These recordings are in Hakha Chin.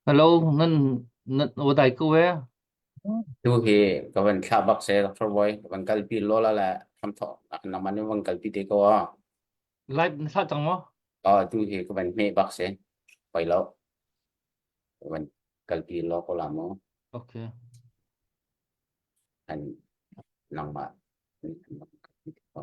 Hello, nan nan aw dai ko e. Tu hi ka van thlah bak se Dr. Boy ka van kalpi lola le hramthawk nangmah nih van kalpi te ko ah. Live na thlah cang maw? Ah tu hi ka van hme bak se. Poi lo. Ka van kalpi lo ko la mu. Okay. An nangmah nih an van kalpi te ko.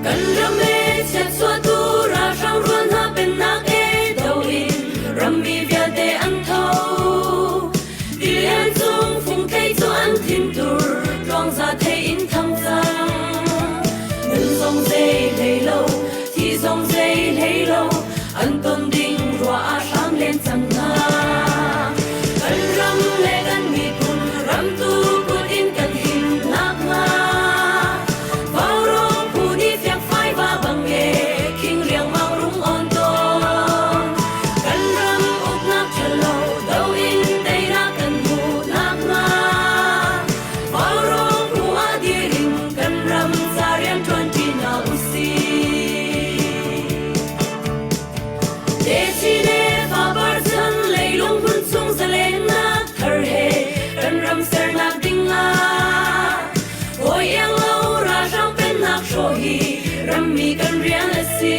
Kan ram e chiatchuahtu ralhrang rual hna pennak e do in rammi vialte an tho. Tilian cung fungthei cu an thintur tluangza thei in thang cang. Nun zong zei hlei lo, thi zong zei hlei lo, an ton ding ruah ah hram len cang hna. Kan ram le kan miphun ramtu kut in kan him nakhnga. Vaurawng phu nih fiangfai va bang e, khing riangmang rung on tawn. Kan ram uknak ṭhalo do in teinak kan hmuh nakhnga. Vaurawng phu ah dir in kan ram ca rian ṭuanṭi hna usih. Techin le fapar chan leilung hmun chung zalennak thar he kan ram sernak ding ah hawi iang lo ralhrang pennak hrawh hi rammi kan rian a si.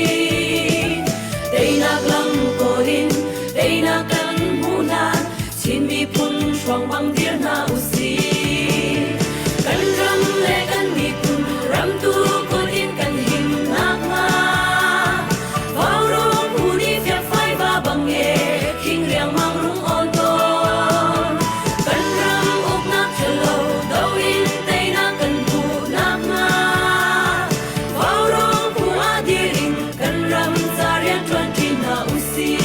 Teinak lam kawl in teinak kan hmuh hlan Chin miphun hruang bang dir hna usih. Kan ram le kan miphun ramtu kut in kan him nakhnga. Vaurawng phu nih fiakfai va bang e khing riangmang rung awn tawn. Kan ram uknak ṭhalo do in teinak kan hmuh nakhnga. Vaurawng phu ah dir in kan ram ca rian ṭuanṭi hna usih.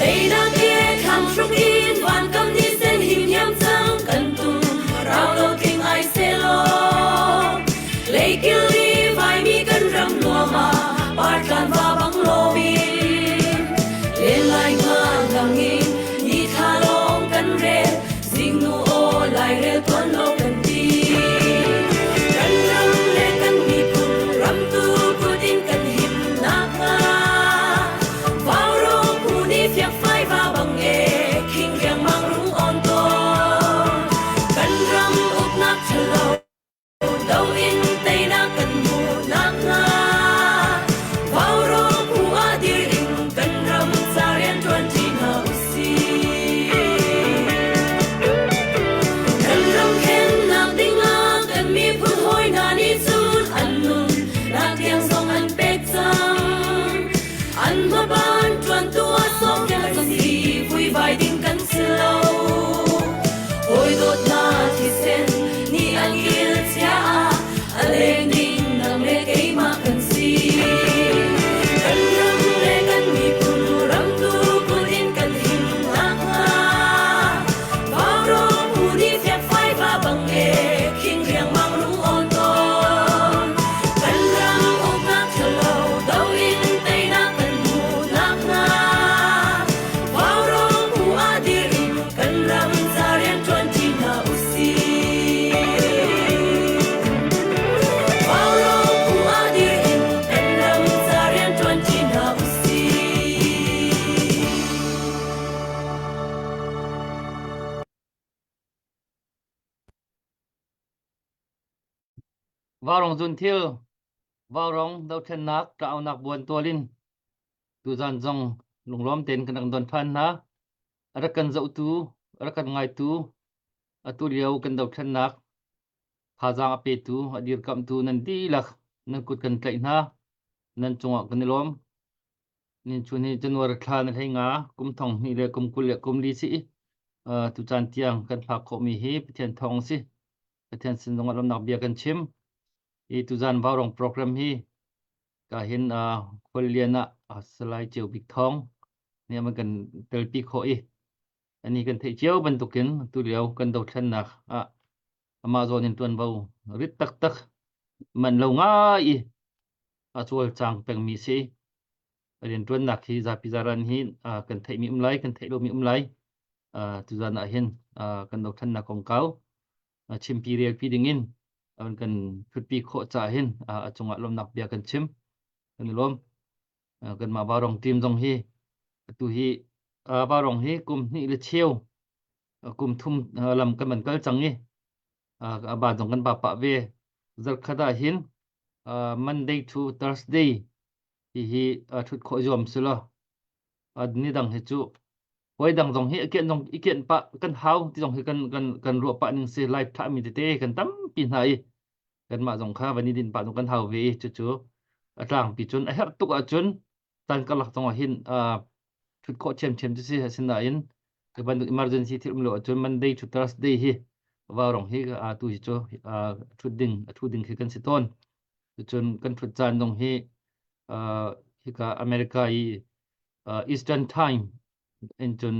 Teinak he thlang hruk in vankam ni sen himhiam cang kan tum rau lo tling ai selaw Leikil i vaimi kan ram nuam ah partlan va bang lomin len lai nga lang in ni thla lawng kan rel zingnu aw lairel tuan lo kan ti kan ram le kan miphun ramtu kut in kan him nakhnga Vaurawng phu nih fiakfai va bang e khing riangmang rung on tawn kan ram uknak ṭhalo Do in teinak kan hmuh nakhnga Vaurawng phu ah dir in kan ram ca rian ṭuanṭi hna usih. Kan ram khennak dingah kan miphun hawi hna nih cun an nun nak tiang zong an pek cang. An hmaban ṭuantu ah sawmpiak kan si vuivai ding kan si lo. Hawi dawtnak thisen nih an kil chia ah a leng ding nang le keimah kan si. Kan ram le kan miphun ramtu kut in kan him nakhnga Vaurawng phu nih fiakfai va bang e khing riangmang rung awn tawn. Kan ram uknak ṭhalo do in teinak kan hmuh nakhnga Vaurawng phu ah dir in kan ram ca rian ṭuanṭi hna usih. Vaurawng phu ah dir in kan ram ca rian ṭuanṭi hna usih. Vaurawng zunthil, Vaurawng dothlennak ṭah-aunak buan tual in tuzan zong lunglawm tein kan rak don ṭhan hna. A rak kan zohtu, a rak kan ngaitu, atu lio kan dothlennak thazaang a petu, a dirkamhtu nan dihlak nan kut kan tlaih hna. Nan cungah kan i lawm. Ninchun hi January thla na hlei nga, kum thong hnih le kum 24 si. Tucaan tiang kan phak khawhmi hi Pathian thawng a si. Pathian sin zongah lawmnak bia kan chim. Hi tuzan Vaurong program hi ka hin khuallian ah Salai Ceu Bik Thawng nih a kan telpi khawh i ani kan theih cio bantukin tulio kan dothlennak ah amah zawn in tuanvo rit taktak man lo ngai i a cawlcang pengmi si. Rianṭuannak hi zapi zaran hi kan theihmi um lai, kan theih lomi um lai. Tuzan ah hin kan dothlennak kongkau chimpi relpi dingin an kan thutpi khawh caah hin a cungah lawmnak bia kan chim. Kan i lawm. Kanmah Varong team zong hi atu hi Varong hi kum hnih le cheu kum thum lam kan van kal cang i a ba zong kan ba pah ve. Zarkhat ah hin Monday to Thursday hihi ṭhut khawh zuam si law ni dang hi cu hawi dang zong hi a kian zong i kian pah kan hau ti zong hi kan kan kan ruah pah ning si live thah mi tete kan tampi hna i kanmah zong kha van i din pah zong kan hau ve i cucu a tlangpi cun a herh tuk ahcun caan karlak zong ah hin ṭhut khawh ṭhiamṭhiam cu si asinain cu bantuk emergency thil um lo ahcun Monday to Thursday hi vaurong hi tu hi cu ṭhut ding a ṭhu ding khi kan si tawn. Cucun kan ṭhut caan zong hi hika America i Eastern Time in cun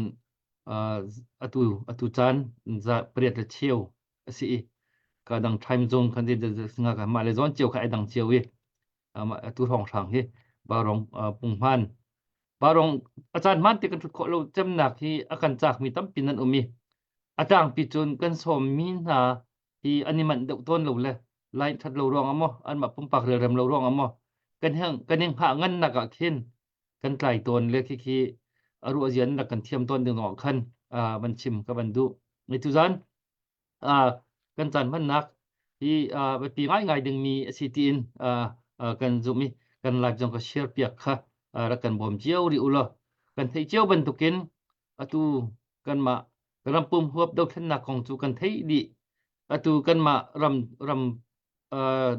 atu atu caan za pariat le cheu a si i ka dang time zone kan nga ka mah le zawn cio kha ai dang cio i atu hrawnghrang hi barong punghman barong a caan hman ti kan ṭhut khawh lo cemnak hi a kan cakmi tampi nan um i a tlangpi cun kan sawmmi hna hi an i manh deuh tawn lo le line ṭhat lo ruang ah maw anmah pumpak relrem lo ruang ah maw kan heng kan i hngah ngan nak ah khin kan tlai tawn le khi khi a ruah zian nak kan thiam tawn ding zong khan van chim ka van duh mi tuzan kan caan hmannak hi biapi ngaingai dingmi a si tiin kan zumh i kan live zong ka share piak kha rak kan bawm cio rih u law kan theih cio bantukin atu kanmah ram pum huap dothlennak kong cu kan theih dih atu kanmah ram ram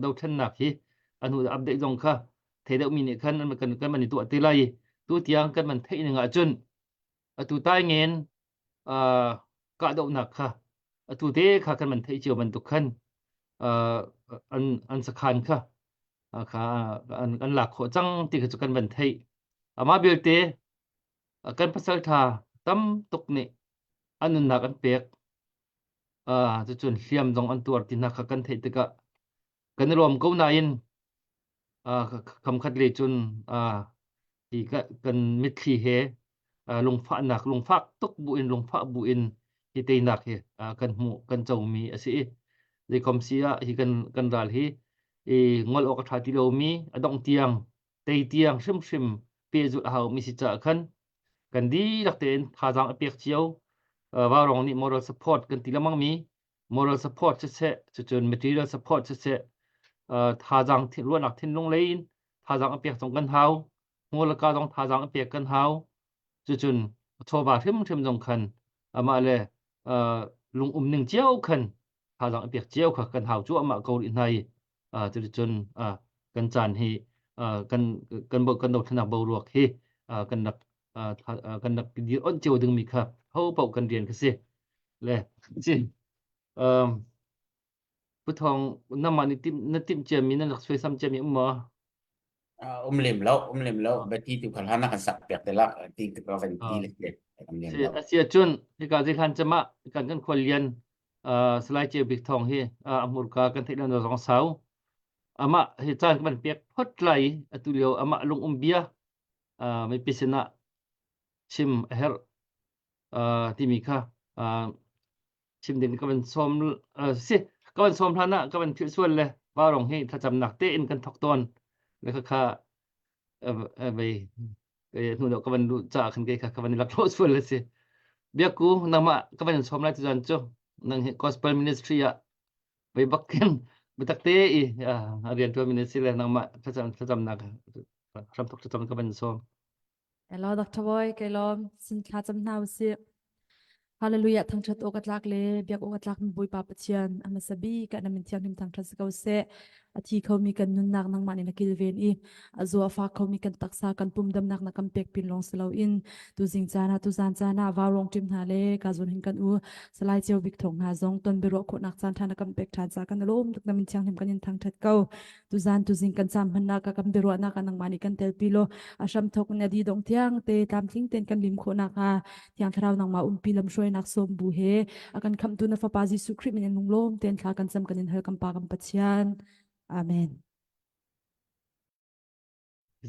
dothlennak hi anu update zong kha thei deuhmi nih khan kan kan man i tuah te lai tu tiang kan man theih ning ahcun atu tai ngen kahdohnak kha atu te kha kan man theih cio bantuk khan an an sakhan kha kha an an lak khawh cang ti kha cu kan van theih amah belte kan pasal tha tam tuk nih an nunnak an pek cucun hliam zong an tuar ti hna kha kan theih tikah kan i lawm ko nain khamkhat le cun hi kan mitthli he lungfahnak lungfak tuk buin lungfah buin hi teinak hi kan hmuh kan comi a si i zeikom si ah hi kan kan ral hi i ngol awk a ṭha ti lomi a dongh tiang tei tiang hrimhrim pehzulh a haumi si caah khan kan dihlak tein thazaang a pek cio Vaurong nih moral support kan ti lengmang mi moral support siseh cucun material support siseh thazaang ruahnak thinlung lei in thazaang a pek zong kan hau hmur le ka zong thazaang a pek kan hau cucun chawva hrimhrim zong khan amah le lung um ning cio khan thazaang a pek cio kha kan hau cuahmah ko rih hna i cuticun kan caan hi kan kan kan dothlennak boruak hi kan rak kan rak dir onh cio dingmi kha ho paoh kan rian kha si le si Pu Thawng nangmah nih tim na timh ciami nan rak suaisam ciami um maw? Um lem lo um lem lo bati tu khal hana kan sak piak te la ti tu ka van ti le um lem lo a si ahcun hika zihlan cama kan kan khual lian Salai Ceu Bik Thawng hi a hmurka kan theih lo zong sau amah hi caan kan pek phot lai atu lio amah lung um bia mipi sinah chim a herh timi kha chim ding ka van sawm si ka van sawm hlan ah ka van philh sual le varong hi thlacamnak tein kan thok tawn le kha kha vei hnu deuh ka van luh caah khan kei kha ka van i lak sual le si biakku nangmah ka van sawm lai tuzan cu nang hi gospel ministry ah vei bak khin biatak te i rian tuan ministry le nangmah thlacam thlacamnak hramthok thlacam ka van sawm Hello Dr. Boy, kei lawm sin thla cam hna usih. Hallelujah thangthat awk a tlak le biak awk a tlak mi Bawipa Pathian a hmasa bik ah na min thianghlim thangthat si ko seh. A thi khomi kan nunnak nangmah nih na kilven i a zaw a fak khomi kan taksa kan pum damnak na kan pek pin lawng si loin tuzing caan ah tuzan caan ah vaurong ṭim hna le ka zawn hin kan u Salai Ceu Bik Thawng hna zong ton biaruah khawhnak caan ṭha na kan pek ṭhan ca kan lawm tuk na min thianghlim kan in thangṭhat ko. Tuzan tuzing kan caam hmannak ah kan biaruahnak ah nangmah nih kan telpi law a hram thawk in a di dong tiang te tlamtling tein kan lim khawhnak hnga Thiang Thlarau nangmah umpi lamhruainak sawm bu he a kan khamhtu na Fapa Jesuh Khrih min in lunglawm tein thla kan cam kan in hal kan Pa kan Pathian. Amen.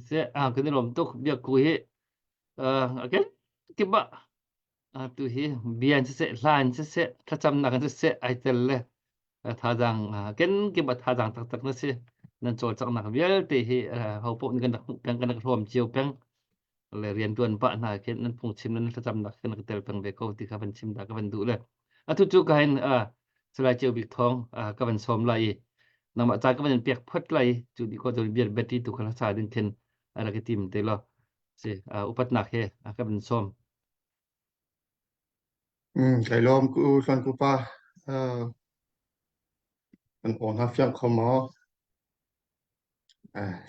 Se a kan i lawm tuk biakku hi a ken kip ah tu hi bia in siseh hla in siseh thlacamnak in siseh ai tel le thazaang ken kip ah thazaang taktak na si nan cawlcanghnak vialte hi ho paoh nih kan rak hmuh peng kan rak hrawm cio peng le riantuan pah hna khin nan phungchim nan thlacamnak kan rak tel peng ve ko ti kha van chim ta ka van duh le atu cu ka hin Salai Ceu Bik Thawng ka van sawm lai i nangmah caan ka van in pek phot lai cu di ko biar battery tu kha sa ding khin rak i tim te lo si upatnak he ka van sawm. Kai lawm ku hluan ku pa. Kan aw hna fiang kho maw?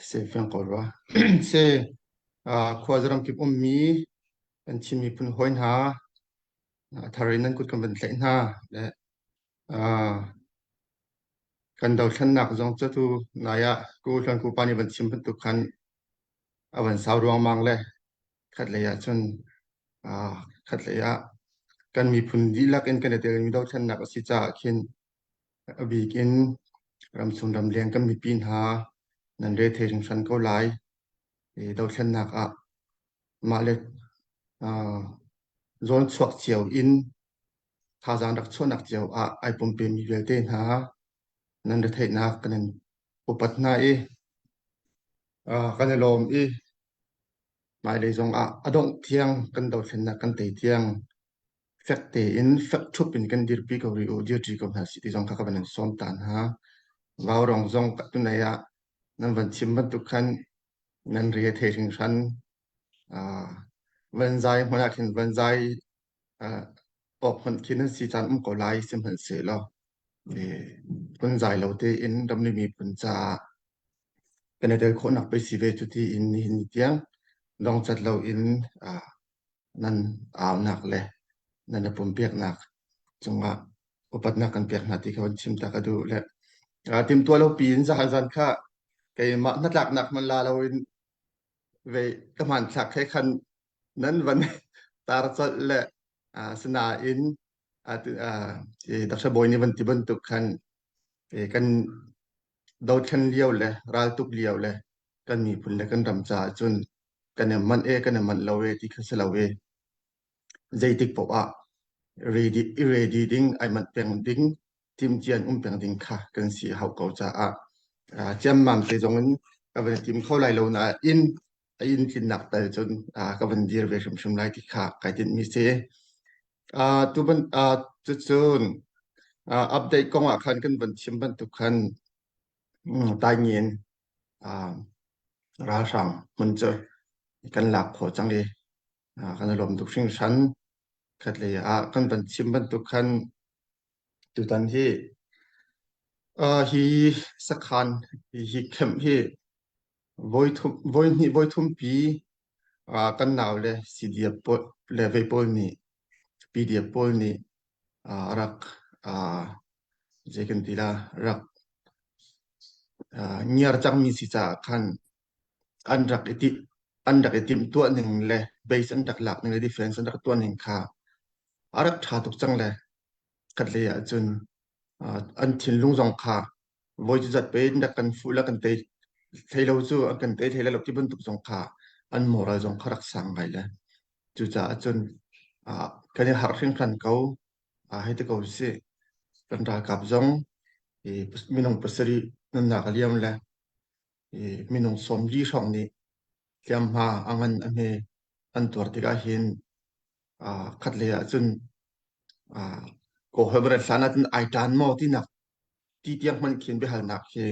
Se fiang ko rua. Se khua zaram kip ummi kan Chin miphun hawi hna a thar in nan kut kan van tlaih hna le kan dothlennak zong cu tu nai ah ku hluan ku pa nih van chim bantuk khan a van sau ruangmang le khatlei ah cun khatlei ah kan miphun dihlak in kan i telmi dothlennak a si caah khin a bik in ramchung ramleng kan mipi hna nan re thei hringhran ko lai. I dothlennak ah mah le zawn chuak cio in thazaang rak chuahnak cio ah ai pumpemi vialte hna nan retheihnak kan in upat hna i kan i lawm i hmailei zong ah a dongh tiang kan dothlennak kan tei tiang fek tein fek ṭhup in kan dirpi ko rih u dirṭi ko hna sih ti zong kha ka van in sawm ta hna. Vaurong zong tunai ah nan van chim bantuk khan nan re a thei hringhran. Van zai hmanh ah khin van zai awk hmanh khi nan si caan um ko lai sihmanhsehlaw phun zai lo tein ramri miphun caah kan i tel khawhnak pei si ve cu tiin nihin ni tiang dongcat loin nan aunak le nan i pumpiaknak cungah upatnak kan pek hna ti kha van chim ta ka duh le timtuah lo piin zahan zan kha keimah hnatlaknak hman la loin ve ka hmanthlak he khan nan van tar colh le sinain Dr. Bawi nih van ti bantuk khan kan dothlen lio le raltuk lio le kan miphun le kan ram caah cun kan i manh e kan i manh lo e ti kha si lo e zeitik paoh ah ready i ready ding ai manh peng ding timcian um peng ding kha kan si hau ko caah ciammam te zong in ka van tim kho lai lo nain a inn tlinnak tal cun ka van dir ve hrimhrim lai ti kha kai tinhmi si. Tu ban cucun update kong ah khan kan van chim bantuk khan taingin ralhrang hmun cu kan lak khawh cang i kan i lawm tuk hringhran. Khatlei ah kan van chim bantuk khan tutan hi hi sakhan hi camp hi voi hnih voi thumpi kan nau le CDF pawl le vei pawl nih PDF pawl nih rak zei kan ti la rak ngiar cangmi si caah khan an rak i timh an rak i timhtuah ning le base an rak lak ning le defense an rak tuah ning kha a rak ṭha tuk cang le khatlei ah cun an thinlung zong kha voi cu zat pe in rak kan fuh le kan tei thei lo cu an kan tei thei lai lo ti bantuk zong kha an moral zong kha rak sang ngai le cucaah cun kan i harh hringhran ko hei ti ko sih kan ralkap zong minung pasarih nunnak a liam le minung 40 hrawng nih hliamhma a ngan a hme an tuar tikah hin khatlei ah cun Kaw hlan ah cun ai ṭan maw tinak ti tiang hmanh khin biahalnak hi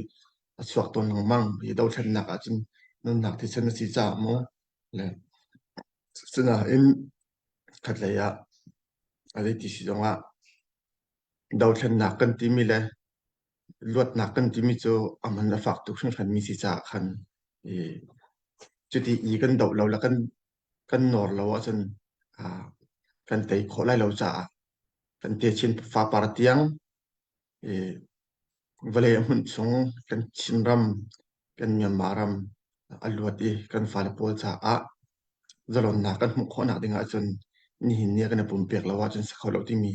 a chuak tawn lengmang. Hi dothlennak ah cun nunnak thisen a si caah maw le cunain khatlei ah a zeiti si zongah dothlennak kan timi le. Luatnak kan timi cu a man a fak tuk hringhranmi si caah khan i cuti i kan doh lo le kan kan nawr lo ahcun kan tei khawh lai lo caah kan techin fapar tiang i vawlei a hmunh chung kan Chinram, kan Myanmar ram a luat i kan fale pawl caah zalonnak kan hmuh khawhnak ding ahcun nihin ni ah kan i pumpek lo ahcun si kho lo timi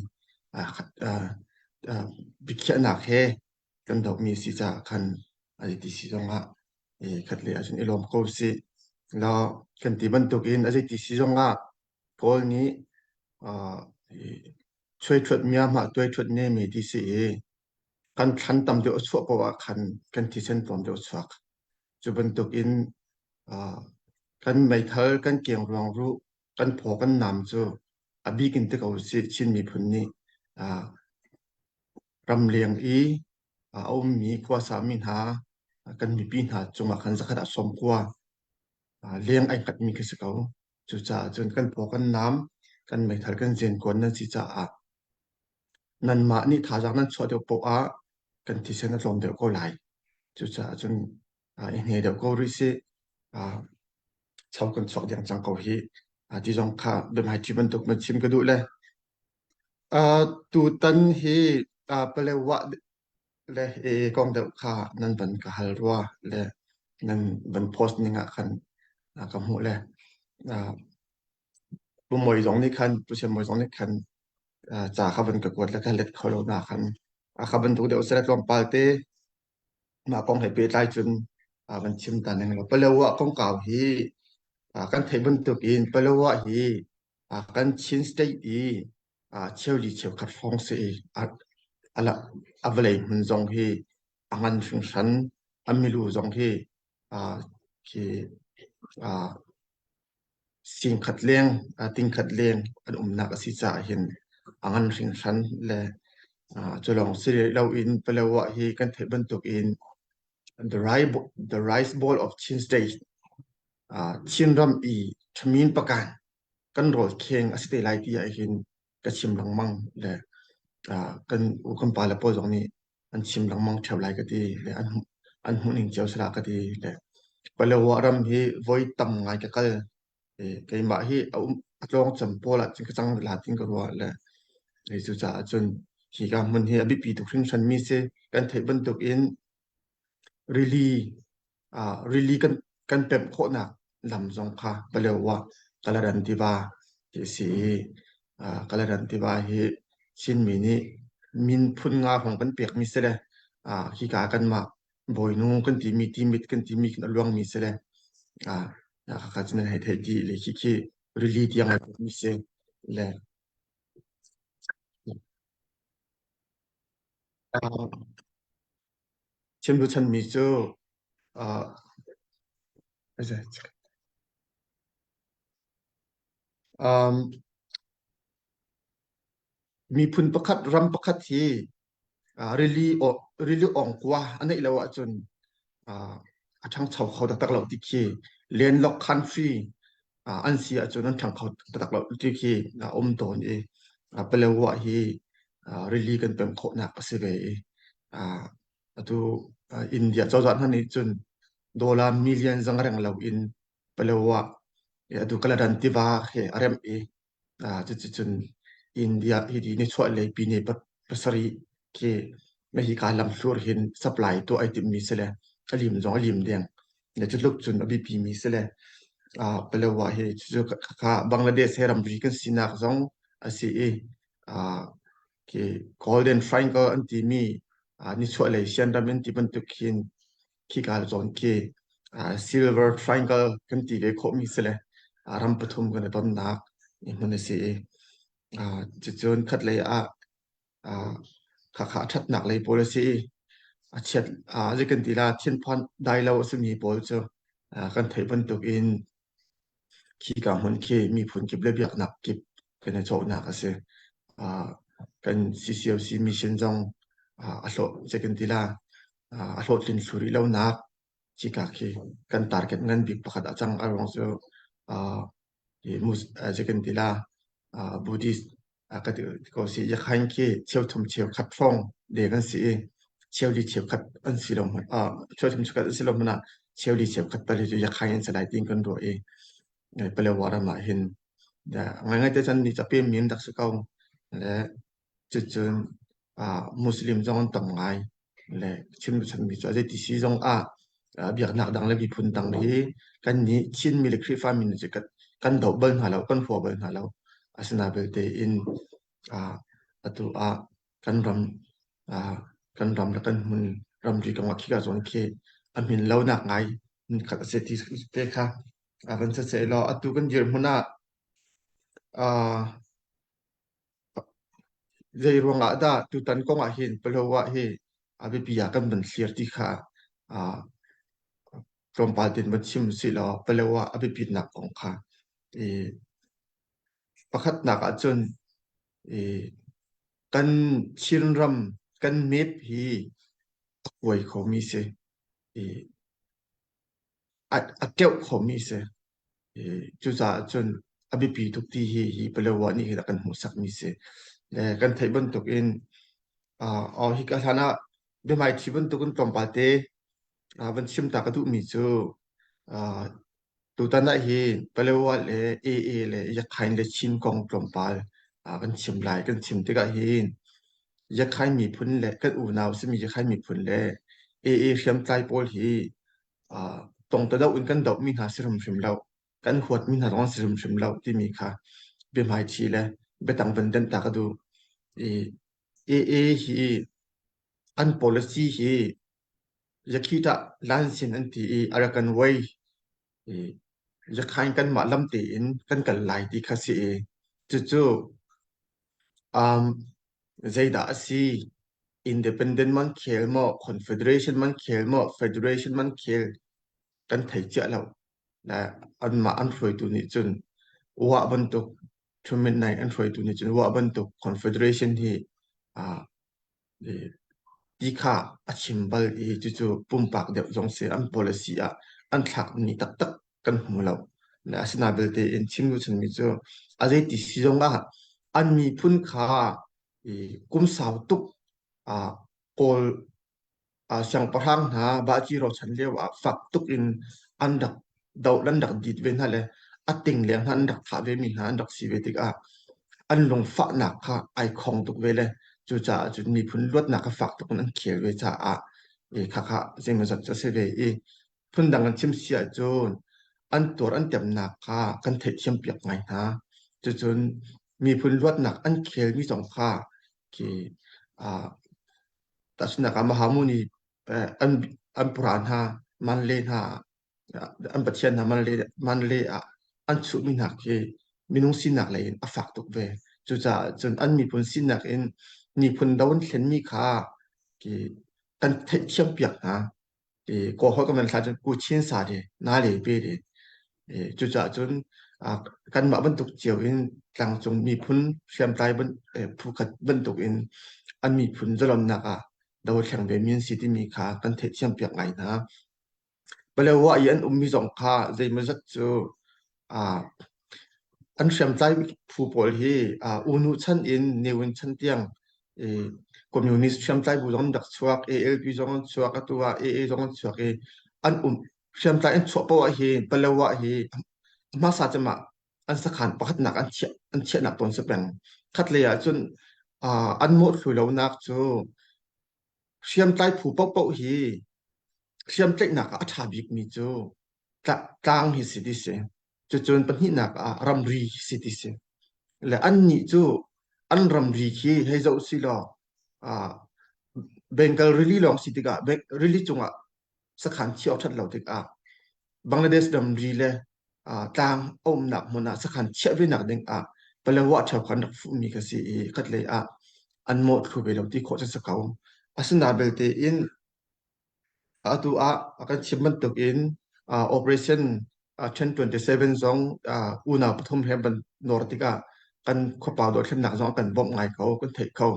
biakhiahnak he kan dohmi si caah khan a ti si zongah khat le ahcun i lawm ko sih. Law kan ti bantukin a zeiti si zongah Kawl nih chuaiṭhuat miahmah tuaiṭhuat nemi ti si i kan thlan tam deuh a chuah paoh ah khan kan thisen tlawm deuh a chuak. Cu bantukin kan meithal, kan kengruang ruh, kan phaw, kan nam cu a bik in ti ko usih Chin miphun nih ramleng i a ummi khuasa mi hna kan mipi hna cungah khan zakhat ah 90 leng ai hngatmi khi si ko. Cucaah cun kan phaw kan nam, kan meithal kan zenkuan nan si caah nanmah nih thazaang nan chuah deuh paoh ah kan thisen a tlawm deuh ko lai. Cucaah cun i hne deuh ko rih sih. Cho kan chuak deng cang ko hih. Ti zong kha biahmaiṭhi bantuk na chim ka duh le. Tutan hi Palewa le i kong deuh kha nan van ka hal rua le nan van post ning ah khan ka hmuh le Pu Mawi zong nih khan Pu Siam Mawi zong nih khan ca kha van ka kuat le ka let kho lo na khan a kha bantuk deuh seh tlawmpal te mah kong he pehtlai cun van chim ta ning lo. Palawa kongkau hi kan theih bantuk in Palawa hi kan Chin state i cheuli cheukhat hrawng si i a vawlei hmun zong hi a ngan hringhran a milu zong hi khi singkhat leng tingkhat leng an umnak a si caah hin a ngan hringhran le cu lawng si loin Palawa hi kan theih bantuk in the rice, the rice bowl of Chin State Chinram i ṭhamin pakan kan rawl kheng a si te lai ti ah hin ka chim lengmang le kan u kan pa le pawl zong nih an chim lengmang ṭheo lai ka ti le an an hmuh ning cio sala ka ti le Palawa ram hi voi tam ngai ka kal keimah hi a um a tlawng cem pawl ah cun ka cang la tin ka ruah le hei cu caah cun hi ka hmun hi a biapi tuk hringhran mi si kan theih bantuk in rili rili kan kan pemh khawhnak lam zong kha Palawa Kaladan tiva ti a si i Kaladan tiva hi Chinmi nih min phun nga hrawng kan pekmi si le hika kanmah bawinu kan timi timit kan timi khin a luangmi si le khakha cu nan hei theih dih le khi khi rili tiang ai pekmi si le chim duhchanmi cu um, miphun pakhat ram pakhat hi rili rili ongkua a neih lo ahcun a ṭhangcho kho taktak lo ti khi landlocked country an si ahcun an ṭhang kho taktak lo ti khi a um tawn i Palawa hi rili kan pem khawhnak a si ve i atu India cozah hna nih cun dollar million zang reng lo in Palawa atu Kaladan tiva he a remh i cuticun India hi di nichuah lei pine pasarih khi hika lamthlur hin supply tuah ai timmi si le a lim zong a lim deng. Le cutluk cun a biapi mi si le Palawa hi cucu kha Bangladesh he ramri kan sinak zong a si i khi Golden Triangle an timi nichuah lei Sian ram in ti bantuk khin khika zawn khi Silver Triangle kan ti ve khawhmi si le ram pathum kan i tonnak hmun a si i cucun khatlei ah khakha a ṭhatnak lei pawl a si i a chiat zei kan ti la thinphan dai lo a simi pawl cu kan theih bantuk in khika hmun khi miphun kip le biaknak kip kan i cawhnak a si. Kan CCOC mission zong a hlawh zei kan ti la a hlawhtlin thlu rih lonak khika khi kan target ngan bik pakhat a cang a ruang cu zei kan ti la Buddhist ka ti ko si Yakhain khi cheuthum cheukhat hrawng deng an si i. cheuli cheukhat an si lo hmanh ah cheuthum cheukhat an si lo hmanh ah cheuli cheukhat tal hi cu Yakhain an si lai tiin kan ruah i Palewa ram ah hin ngaingai te cun ni capem mi an rak si ko le cucun Muslim zong an tam ngai le chim chanmi cu zeiti si zong ah biaknak dang le miphun dang hi kan nih Chinmi le Khrihfa mi nih kan kan doh bal hna lo kan hua bal hna lo asina belte in atu ah kan ram kan ram le kan hmun ramri kong ah khika zawn khi a hmin lo nak ngai khat a si ti te kha van siseh law atu kan dirhmun ah Zei ruangah dah tutan kong ah hin Palawa hi a biapi ah kan van thlir ti kha tlawmpal tein van chim usih law Palawa a biapitnak kong kha i pakhatnak ahcun i kan Chinram kan map hi a kuai khomi si. I a keuh khomi si. Cucaah cun a biapi tuk ti hi hi Palawa nih hin a kan hmuhsakmi si. Le kan theih bantuk in uh, hi ka hlan ah biahmaithi bantuk in tlawmpal te van chim ta ka duhmi cu uh, tutan ah hin Palawa le AA le Yakhain le Chin kong tlawmpal kan chim lai. Kan chim tikah hin Yakhain miphun le kan unau simi Yakhain miphun le AA hriamtlai pawl hi tongta doh in kan dohmi hna si hrimhrim lo, kan huatmi hna zong an si hrimhrim lo timi kha biahmaiṭhi le biatang van denh ta ka duh. I AA hi an policy hi Yakhita Lansin an ti i Arakan Way i Yakhain kanmah lam tein kan kal lai ti kha si i cucu um, zeidah a si Independent man khel maw, Confederation man khel maw, Federation man khel kan thei cia lo. Le anmah an hruaitu nih cun wah bantuk Thumin nai an hruaitu nih cun wah bantuk Confederation hi uh, ti kha a chim bal i cucu pumpak deuh zong si an policy ah an thlakmi taktak kan hmu lo. Le asinain belte in chim duh chunmi cu a zeiti si zong ah an miphun kha i kum sau tuk ah Kawl siangpahrang hna Bahci rochan lio ah fak tuk in an rak doh an rak dit ve hna le a ting leng hna an rak thah ve mi hna an rak si ve tikah an lungfahnak kha ai khong tuk ve le cucaah cun miphun luatnak kha fak tuk in an khel ve caah i khakha zeimawzat cu a si ve i phundang an chim si ahcun an tuar an temnak kha kan theihthiam piak ngai hna. Cucun miphun luatnak an khelmi zong kha khi uh, tahchunhnak ah Mahamuni an an pura hna Manle hna an pathian hna Manle Manle ah an chuhmi hna khi minung sinak lei in a fak tuk ve. Cucaah cun an miphun sinak in miphun do an thlenmi kha khi kan theihthiam piak hna. Kawl kan van thlah cun ku chin sa de na le pe de cucaah cun kanmah bantuk cio in tlangcung miphun hriamtlai phu khat bantuk in an miphun zalonnak ah dothleng ve mi an si timi kha kan theihthiam piak ngai hna. Palewa i an ummi zong kha zeimawzat cu An hriamtlai phu pawl hi U-Nu chan in Ne Win chan tiang communist hriamtlai bu zong an rak chuak, ALP zong an chuak, atu ah AA zong an chuak i an um hriamtlai an chuah poah hi Palawa hi hmasa cem ah an sakhan pakhatnak an chiah an chiahnak tawn si peng. Khatlei ah cun an mawhthlu lonak cu hriamtlai phu paohpaoh hi hriamtlaihnak ah a ṭha bikmi cu tlang hi si ti si. Cucun pahnihnak ah ramri si ti si. Le annih cu an ramri khi hei zoh si law uh, Bengal rili lawng si tikah rili cungah sakhan chiah ṭhat lo tikah Bangladesh ramri le uh, tlang a umnak hmun ah sakhan chiah ve nak ding ah Palawa ṭheu khan rak fuhmi kha si i khatlei ah an mawh thlu ve lo ti khawh cu si ko. Asinain belte in Atu ah a kan chim bantuk in Operation 1027 zong unau pathum he ban nawr tikah kan khuapa dothlennak zong a kan bawmh ngai ko, kan theih ko.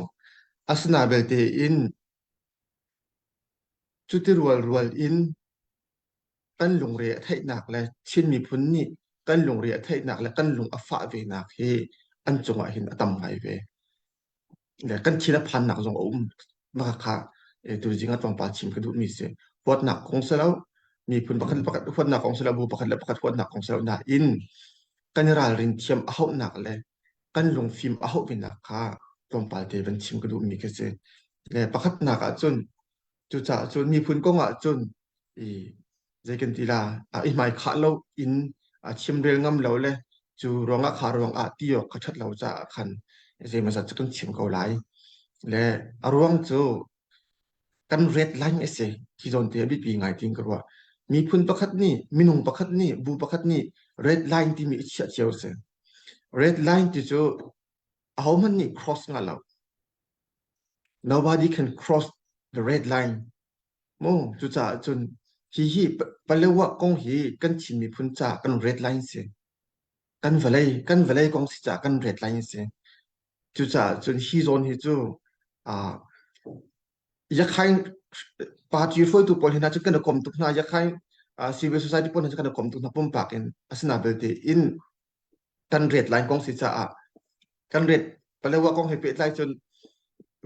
Asinain belte in cuti rualrual in kan lungre a theihnak le Chin miphun nih kan lungre a theihnak le kan lung a fah venak hi an cungah hin a tam ngai ve. Le kan thin a phannak zong a um. Mah kha Tu zing ah tlawmpal chim ka duhmi si. Huatnak kong si lo, miphun pakhat le pakhat huatnak kong si lo, bu pakhat le pakhat huatnak kong si lo, nain kan i ralrin thiam a hauhnak le kan lungfim a hauh venak kha tlawmpal te van chim ka duhmi khi si. Le pakhatnak ah cun cucaah cun miphun kong ah cun i zei kan ti la i hmai khah lo in a chimrel ngam lo le cu ruangah kha ruang ah ti awk kha ṭhat lo caah khan zeimawzat cu kan chim ko lai. Le a ruang cu kan red line a si. Hi zawn te a biapi ngai tiin ka ruah. Miphun pakhat nih, minung pakhat nih, bu pakhat nih red line timi i chiah cio a si. Red line ti cu ahohmanh nih cross ngah lo. Nobody can cross the red line. Mu cucaah cun hihi Palewa kong hi kan Chin miphun caah kan red line si. Kan vawlei kan vawlei kong si caah kan red line si. Cucaah cun hi zawn hi cu uh, Yakhain party hruaitu pawl hi hna cu kan i kom tuk hna. Yakhain uh, civil society pawl hna cu kan i kom tuk hna pumpak in. Asina belte in kan ret line kong si caah kan ret Palewa kong he pehtlai cun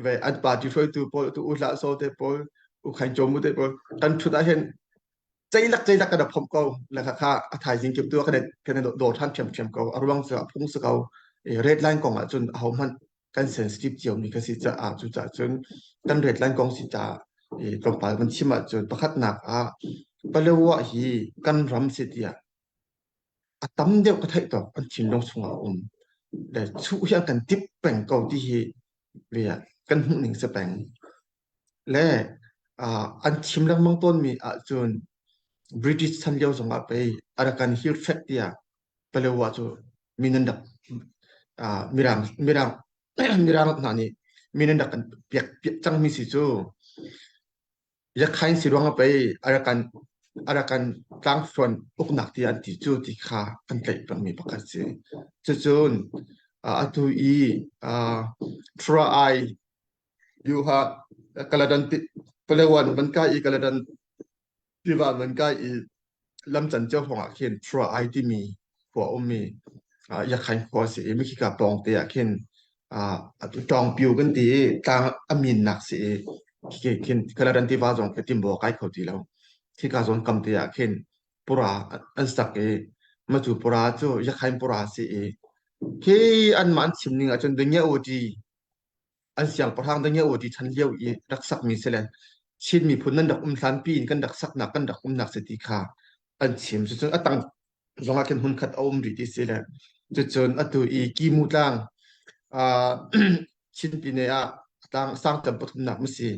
ve an party hruaitu pawl tu U Hlah Saw te pawl U Khain Chaw Mu te pawl kan thut ah hin ceilak ceilak kan phomh ko le kha kha a thaizing kim tu kan kan dor than thiam thiam ko a ruang cu a phung si ko red line kong ah cun aho hmanh kan sensitive cio mi ka si caah cu caah cun kan red line kong si caah tlawmpal kan chim ahcun pakhatnak ah Palewa hi kan ram si tiah a tam deuh ka theih tawk an thinlung chungah a um. Le chuh hi an kan tip peng ko ti hi ve ah kan hmuh ning si peng. Le uh, an chim lengmang tawnmi ahcun British chan lio zongah pei Arakan Hill Tract tiah Palewa cu min an rak uh, mirang mirang mirang hna nih min an rak kan piak piak cangmi si cu Yakhain si ruangah pei Arakan Arakan tlangthluan uknak ti an ti cu ti kha an tlaih pengmi pakhat si. Cucun atu i Thra Ai Yuha Kaladan Palewan van kai i Kaladan tiva van kai i lamcan cio hrawng ah khin Thra Ai timi khua a ummi Yakhain khua a si i mikhika pawng te ah khin Ṭawngpio kan ti i tlang a minnak si i khi khin Kaladan tiva zong khi timbaw kai kho ti lo. Khika zawn kam te ah khin pura an sak i mah cu pura cu Yakhain pura a si i khi anmah an chim ning ahcun Dunya Uti an siangpahrang Dunya Uti chan lio i rak sakmi si le Chin miphun nan rak um hlanpi in kan rak saknak kan rak umnak si ti kha an chim. Cucun a tang zongah khin hmunkhat a um rih ti si le cucun atu i Kimu tlang uh, Chin pine ah tlang sang tam pathumnak ma si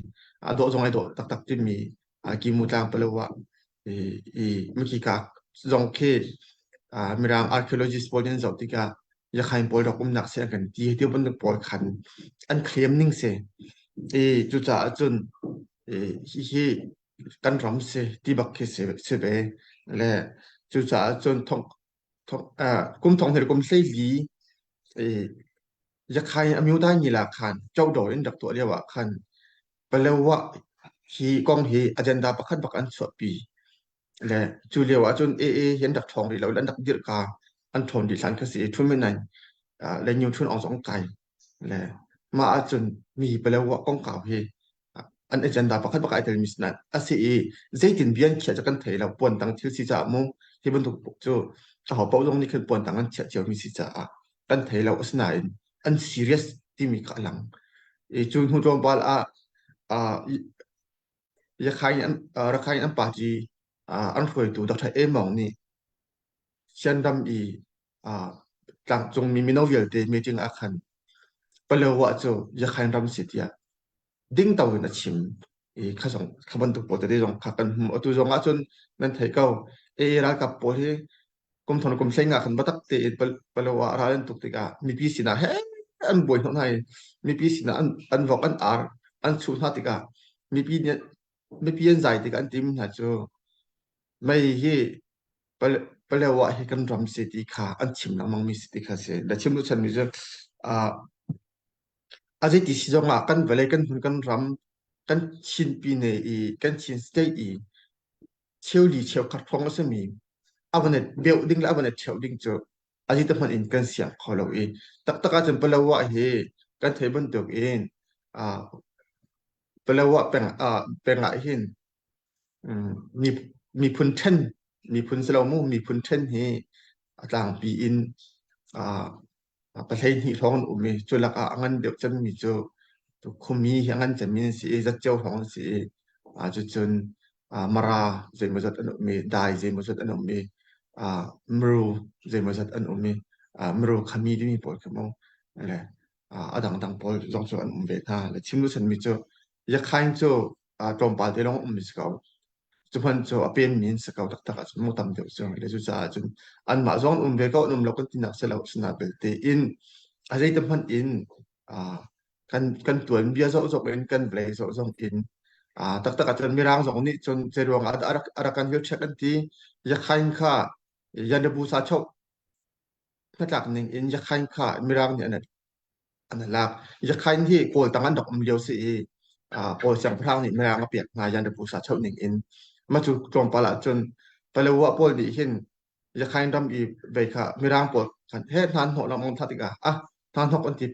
a dawh zong ai dawh taktak timi Kimu tlang palawa i i miki ka zong khi mirang archaeologist pawl nih an zoh tikah Yakhain pawl rak umnak si an kan ti ti bantuk pawl khan an claim ning si i cucaah cun hihi kan ram si ti bak khi si, si ve le cucaah cun thong thong kum thong hnih kum 14 i Yakhain amyuda ni la khan chowdor in rak tuah lio ah khan Palewa hi kong hi agenda pakhat bak an chuahpi le cu lio ah cun AA hi an rak ṭhawng rih lo an rak dirh ka an ṭhawn dih hlan kha si i Htun Min Naing le Nyu Htun Aung zong kai le mah ahcun mi Palewa kongkau hi an agenda pakhat bak ai telmi si nain a si i zeitin bia an khiah cu kan thei lo puantang thil si caah mu hi bantuk cu aho paoh zong nih khin puantang an chiah ciomi si caah kan thei lo asinain an serious timi kha a lang i cu hnu tlawmpal ah Yakhain an Rakhine an party an hruaitu Dr. Emong nih Sianram i tlangcungmi mino vialte meeting ah khan Palewa cu Yakhain ram si tiah ding to in a chim i kha zong kha bantuk pawl tete zong kha kan hmu atu zong ah cun nan thei ko AA ralkap pawl hi kum thon kum hlei nga khan batak tein Palewa ral an tuk tikah mipi sinah he an buai hnawh hna i mipi sinah an an vok an ar an chuh hna tikah mipi nih mipi an zai tikah an timi hna cu mei hi Palewa hi kan ram si ti kha an chim lengmang mi si ti kha si. Na chim duh mi cu a zeiti si zong ah kan vawlei kan hmun kan ram kan Chin pine i kan Chin state i cheuli cheukhat hrawng a simi a van i beuh ding le a van i cheuh ding cu a zeiti hmanh in kan siang kho lo i taktak ahcun Palewa hi kan theih bantuk in. Palawa peng ah peng ah hin miphun ṭhen miphun si lo mu miphun ṭhen hi a tlangpi in 12 hrawng an um i cu lakah a ngan deuh cemmi cu Khumi hi a ngan cemmi an si i zatceo hrawng an si i cucun Mara zeimawzat an um i Dai zeimawzat an um i Mru zeimawzat an um i Mru Khami timi pawl khi mu le a dangdang pawl zong cu an um ve hna. Le chim duhsanmi cu Yakhain cu tlawmpal te lawng um si ko. Cu hmanh cu a pemmi an si ko taktak ahcun mu tam deuh cu. Le cucaah cun anmah zong an um ve ko, an um lo kan tinak si lo. Asinain belte in a zeiti hmanh in kan kan tuanbia zoh zong in kan vawlei zoh zong in taktak ahcun Mirang zong nih cun zeiruang ah dah a rak kan check an ti. Yakhain kha Yanabu sa chok hnatlak ning in Yakhain kha Mirang nih an an lak. Yakhain hi Kawl tang an rak um lio si i Kawl siangpahrang nih Mirang a pek hna Yandabu sa choh ning in. Mah cu tlawmpal ah cun Palawa pawl nih hin Yakhain ram i vei kha Mirang pawl khan he hna hnawh lengmang tha tikah ah hna hnawk an ti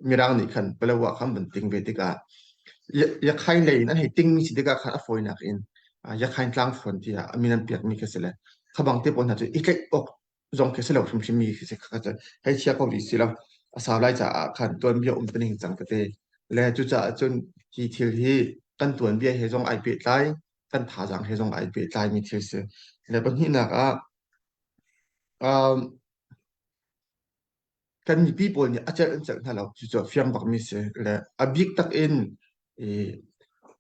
Mirang nih khan Palawa khan van ting ve tikah Yakhain lei in an hei tingmi si tikah khan a fawinak in Yakhain tlangthluan tiah a min an pekmi khi si le kha bang te pawl hna cu i tlaih awk zong khi si lo hrimhrim mi khi si kha cu hei chia ko rih si lo a sau lai caah khan tuanbia um ning cang tete le cucaah cun hi thil hi kan tuanbia he zong ai pehtlai kan thazaang he zong ai pehtlai mi thil si le pahnihnak ah um, kan mipi pawl nih a celh an celh hna lo cucu a fiang bak mi si le a bik tak in i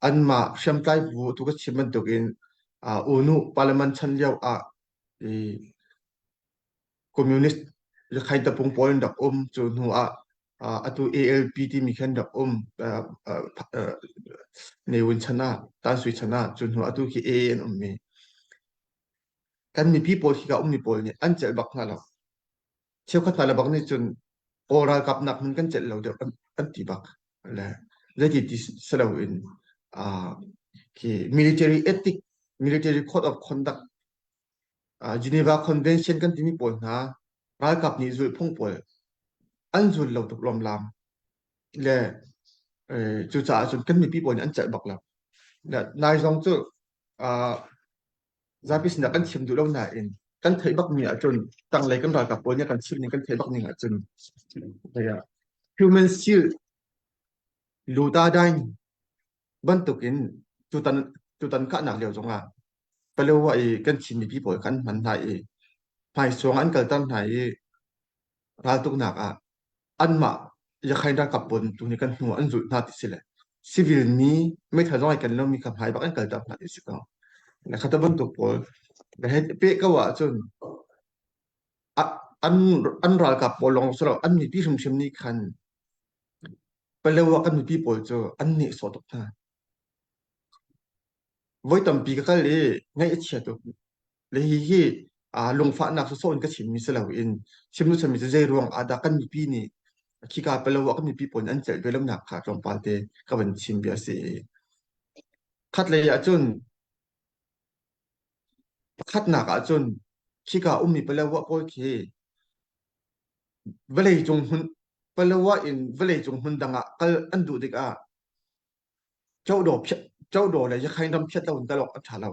anmah hriamtlai bu tu ka chim bantukin uh, unu parliament chan lio ah i communist Rakhine tapung pawl an rak um cu hnu ah atu ALP timi khan rak um Ne Win chan ah Tan Sui chan ah cu hnu atu khi AA an um mi kan mipi pawl khi ka ummi pawl nih an celh bak hna lo cheukhat hna le bak nih cun Kawl ralkap nak hmun kan celh lo deuh an ti bak le zeiti ti si loin khi military ethic military code of conduct Geneva Convention kan timi pawl hna ralkap nih zulhphung pawl an zul lo tuk lawmlam le cucaah cun kan mipi pawl nih an celh bak lo. Nai zong cu zapi sinah kan chim duh lo nain kan theih bak mi ahcun tanglei kan ralkap pawl nih kan chim ning kan theih bak ning ahcun human shield Lutadine bantukin tutan tutan kahnak lio zongah Palawa i kan Chin mipi pawl kha an hman hna i hmaisuang an kalter hna i raltuknak ah anmah Yakhain ralkap pawl tu nih kan hnu an zulh hna ti si le civil mi meithal zong ai ken lomi kha hmai bak an kalter hna ti si ko. Le khata bantuk pawl hei peh ko ahcun an an ralkap pawl lawng si lo an mipi hrimhrim nih khan Palawa kan mipi pawl cu an nehsawh tuk hna. Voi tampi ka kal i ngaih a chia tuk. Le hihi aa lungfahnak sawsawh in ka chimmi si loin chim duhchanmi cu zei ruang ah dah kan mipi nih khika Palawa kan mipi pawl nih an celh ve lonak kha tlawmpal te ka van chim bia a si. Khatlei ah cun pakhatnak ah cun khika ummi Palawa pawl khi vawleicung hmun Palawa in vawleicung hmun dang ah kal an duh tikah Codaw phiat Codaw le Yakhain ram phiat lo in kal awk a ṭha lo.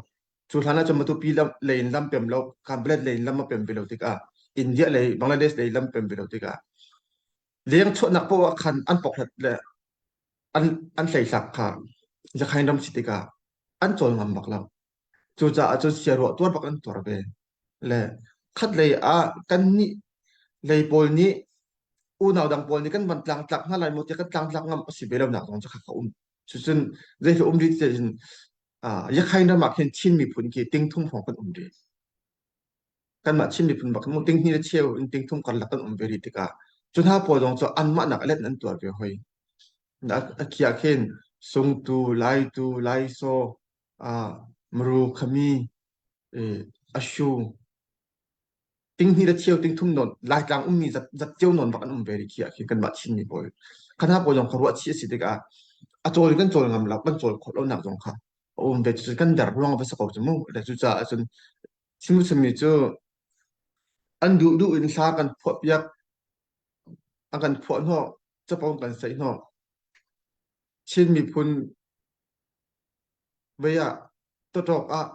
Cu hlan ahcun Matupi lam lei in lam pem lo, Kanpalet lei in lam a pem ve lo tikah India lei, Bangladesh lei lam pem ve lo tikah leng chuahnak paoh ah khan an pokhlat le an an hleihlak kha Yakhain ram si tikah an cawl ngam bak lo. Cucaah cun siaruah tuar bak an tuar ve. Le khatlei ah kannih lei pawl nih unau dang pawl nih kan van tlangtlak hna lai maw tiah kan tlangtlak ngam a si ve lonak zong cu kha ka um. Cucun zeitluk um rih ti cun Yakhain ram ah khin Chin miphun khi ting thum hrawng kan um rih. Kanmah Chin miphun bak mu ting hnih le cheu in ting thum karlak kan um ve rih tikah cu hna pawl zong cu anmah nak a let in an tuar ve hoi. A khi ah khin Sungtu, Laitu, Laisaw, Maru, Khami, Ashu, ting hnih le cheu ting thum nawn Laitlang ummi zat zat cio nawn bak an um ve rih khi ah khin kanmah Chinmi pawl khana pawl zong kha ruah chih a si tikah a cawl in kan cawl ngam lo kan cawl khawh lonak zong kha a um ve cucu kan der ruang va si ko cu mu le cucaah cun chim chimmi cu an duh duh in hla kan phuah piak an kan phuah hnawh capo kan saih hnawh Chin miphun. Vei ah tawṭawk ah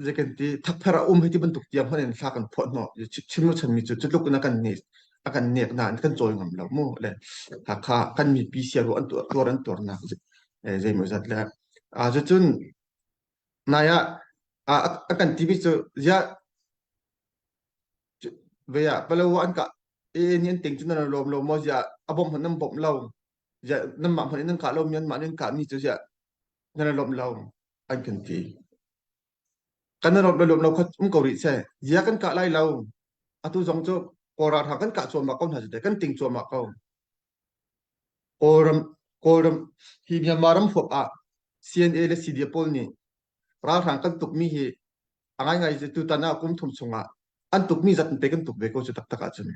zei kan ti thakpher a um hei ti bantuk tiang hmanh in hla kan phuah hnawh. Chim chanmi cu cu tluk in a kan ne a kan nek nain kan cawi ngam lo mu. Le Hakha kan mipi siaru an tuar tuar an tuarnak zeimaw zat le cucun nai ah a kan timi cu ziah vei ah Palawa an kah e ni an ting cu nan lawm lo maw ziah a bawmh hmanh nan bawmh lo ziah nanmah hmanh in nan kah lo mi anmah nih an kah mi cu ziah nan lawmh lo an kan ti. Kan lawmh le lawmh lo kha um ko rih seh. Ziah kan kah lai lo. Atu zong cu Kawl ralhrang kan kah cuahmah ko hna cu kan ting cuahmah ko. Kawlram Kawlram hi Myanmar ram huap ah CNA le CDF pawl nih ralhrang kan tukmi hi a ngaingai cu tutan ah kum thum chungah an tukmi zat in pe kan tuk ve ko cu taktak ahcun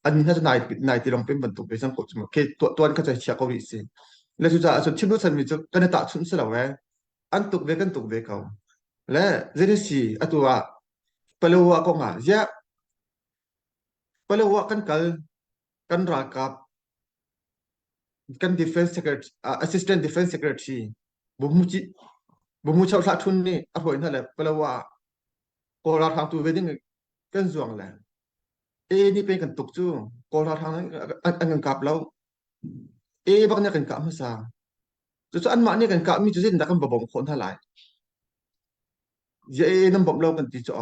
an hna cu nai nai ti lawng pem bantuk ve cang ko cu ke tuan kha cu chia ko rih si le cucaah cun thim chanmi cu kan i tahchunh si lo e an tuk ve kan tuk ve ko le zei si atu ah Palawa kong ah ziah Palawa kan kal kan ralkap kan defense secretary uh, assistant defense secretary Bumuchi Bumu Chau Thla Thun nih a hruai hna le Palawa Kawl ralhrang tu ve ding kan zuang le E nih pen kan tuk cu Kawl ralhrang an kan kap lo E bak nih kan kah hmasa cucu anmah nih kan kah mi cu zeitindah kan va bawmh khawh hna lai ye nan bawmh lo kan ti cu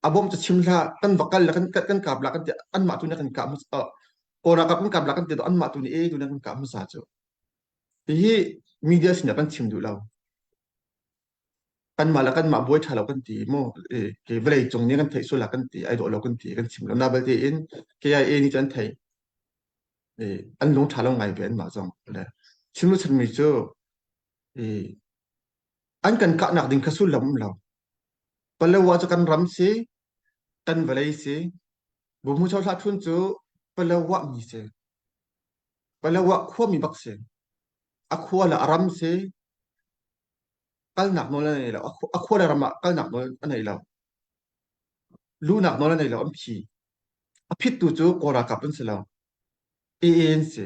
a bawmh cu chim hlah kan va kal le kan kan kap la kan ti anmah tu nih kan kah hmasa Kawl ralkap kan kap la kan ti anmah tu nih e tu nih kan kah hmasa cu hihi media sinah kan chim duh lo kanmah le kanmah buai ṭha lo kan ti mu ke vawlei cung nih kan theih sual kan ti ai dawh lo kan ti kan chim lo na balte in KIA nih cu an theih an lung ṭha lo ngai ve anmah zong le chim lu chanmi cu an kan kahnak ding kha sullam um lo Palawa cu kan ram si kan vawlei si Bumu Chau Hla Thun cu Palawa mi si Palawa khuami bak si a khua le a ram si kalnak nawl a nei lo. A khua le ram ah kalnak nawl a nei lo. Luhnak nawl a nei lo. An phi. A phittu cu Kawl ralkap an si lo. AA an si.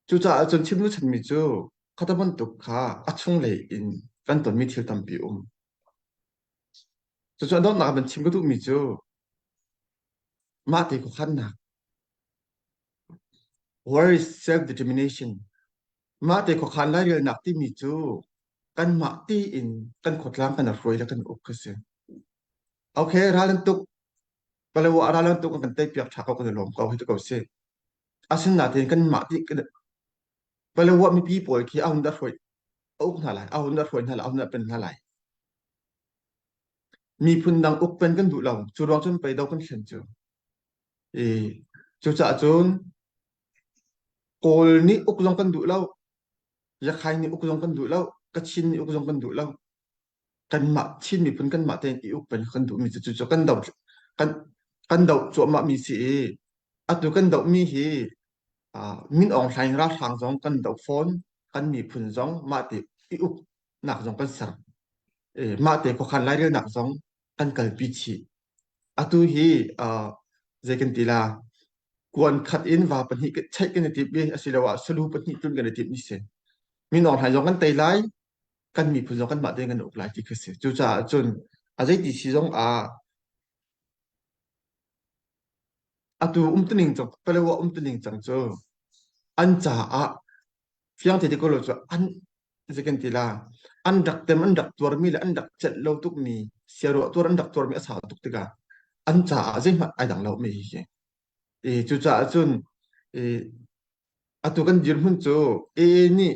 Cucaah cun chim chanmi cu khata bantuk kha a chunglei in kan tonmi thil tampi um. Cucu a donghnak ah van chim ka duhmi cu mah te khuakhannak Where is self-determination? Mah te khuakhan lairelnak timi cu kanmah tiin kan khuatlang kan hruai le kan uk kha si. Okay, ral an tuk. Palawa ral an tuk an kan tei piak tha ko kan i lawm ko hi ko si. Asinain kanmah ti kan Palawa mipi pawl khi a hun dah hruai a uk hna lai, a hun dah hruai hna lai, a hun dah pen hna lai. Miphun dang uk pen kan duh lo. Cu ruang cun pei do kan thlen cu. I cucaah cun Kawl nih uk zong kan duh lo, Yakhai nih uk zong kan duh lo, Kachin nih uk zong kan duh lo. Kanmah Chin miphun kanmah tein i uk peng kan duhmi cu cucu kan doh kan kan doh cuahmahmi si i atu kan dohmi hi uh, Min Aung Hlaing ralhrang zong kan doh fawn, kan miphun zong mah te i uknak zong kan ser. E, mah te khuakhan lairelnak zong kan kalpi chih. Atu hi uh, zei kan ti la kuan khat in va pahnih cheih kan i timh i asiloah salu pahnih tlun kan i timh ni si. Min Aung Hlaing zong kan tei lai, kan miphun zong kanmah tein kan uk lai ti khi si. Cucaah cun a zeiti si zong ah atu umtuning cang Palawa umtuning cang cu an caah fiang te ko lo cu an zei kan ti la an rak tem an rak tuarmi le an rak celh lo tukmi siaruah tuar an rak tuarmi a sau tuk tikah an caah zeihmanh ai dang lo mi hi e cucaah cun e atu kan dirhmun cu AA nih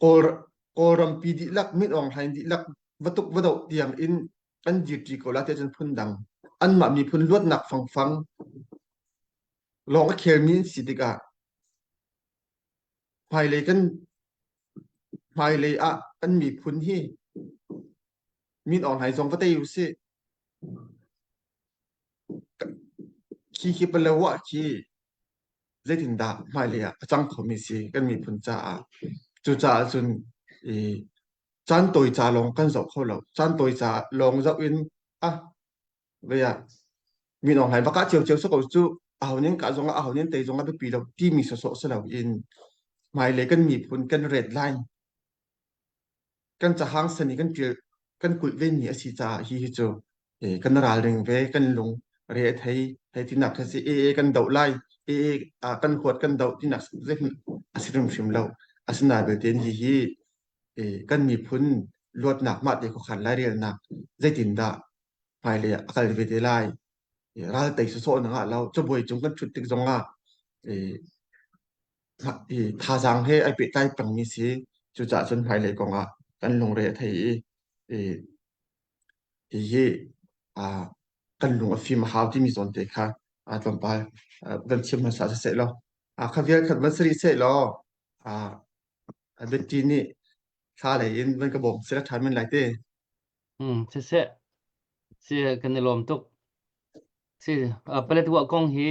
Kawl Kawlrampi dihlak Min Aung Hlaing dihlak vatuk vadoh tiang in kan dirṭi ko la tiah cun phundang anmah miphun luatnak fangfang lawng a khelmi an si tikah hmailei kan hmailei ah kan miphun hi Min Aung Hlaing zong va tei usih. Khi khi Palawa khi zeitindah hmailei ah a cang khomi si kan miphun caah. Cucaah cun i caan tawi ca lawng kan zoh kho lo. Caan tawi ca lawng zoh in ah vei ah Min Aung Hlaing va kah ciocio si ko cu aho nih an kah zongah aho nih an tei zongah biapi lo timi sawsawh si loin hmailei kan miphun kan red line. kan cahang san i kan ṭial kan kulh ve mi a si caah hi hi cu kan ralring ve kan lung re a thei hei tinak khi si ee kan doh lai ee kan huat kan doh tinak zeihmanh a si hrimhrim lo. Asinain belte hi hi kan miphun luatnak mah te khuakhan lairelnak zeitindah hmailei ah a kal ve te lai ral tei sawsawh na ngah lo cabuai cung kan ṭhut tik zongah thazaang he ai pehtlai pengmi si. Cucaah cun hmailei kongah kan lungre a thei i hihi kan lung a fim a hau timi zawn te kha tlawmpal van chim hmasa siseh law kha vial khat van si rih seh law Betty nih thla lei in van ka bawm seh la ṭhan men lai te. Siseh, si kan i lawm tuk. Si Paletwa kong hi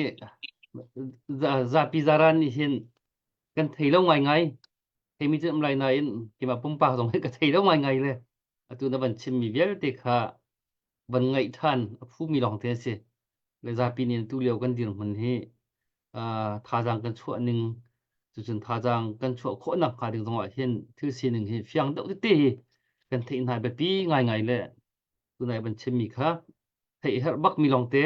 zapi zaran nih hin kan thei lo ngaingai. Theimi cu um lai nain keimah pumpak zong hi ka thei lo ngaingai le atu na van chimmi vialte kha van ngaih ṭhan a phumi lawngte a si. Le zapi nih tu lio kan dirhmun hi thazaang kan chuah ning cucun thazaang kan chuah khawh nak hnga ding zongah hin thil sining hi fiang deuh tete hi kan theih hna biapi ngaingai le tunai van chimmi kha theih herh bakmi lawngte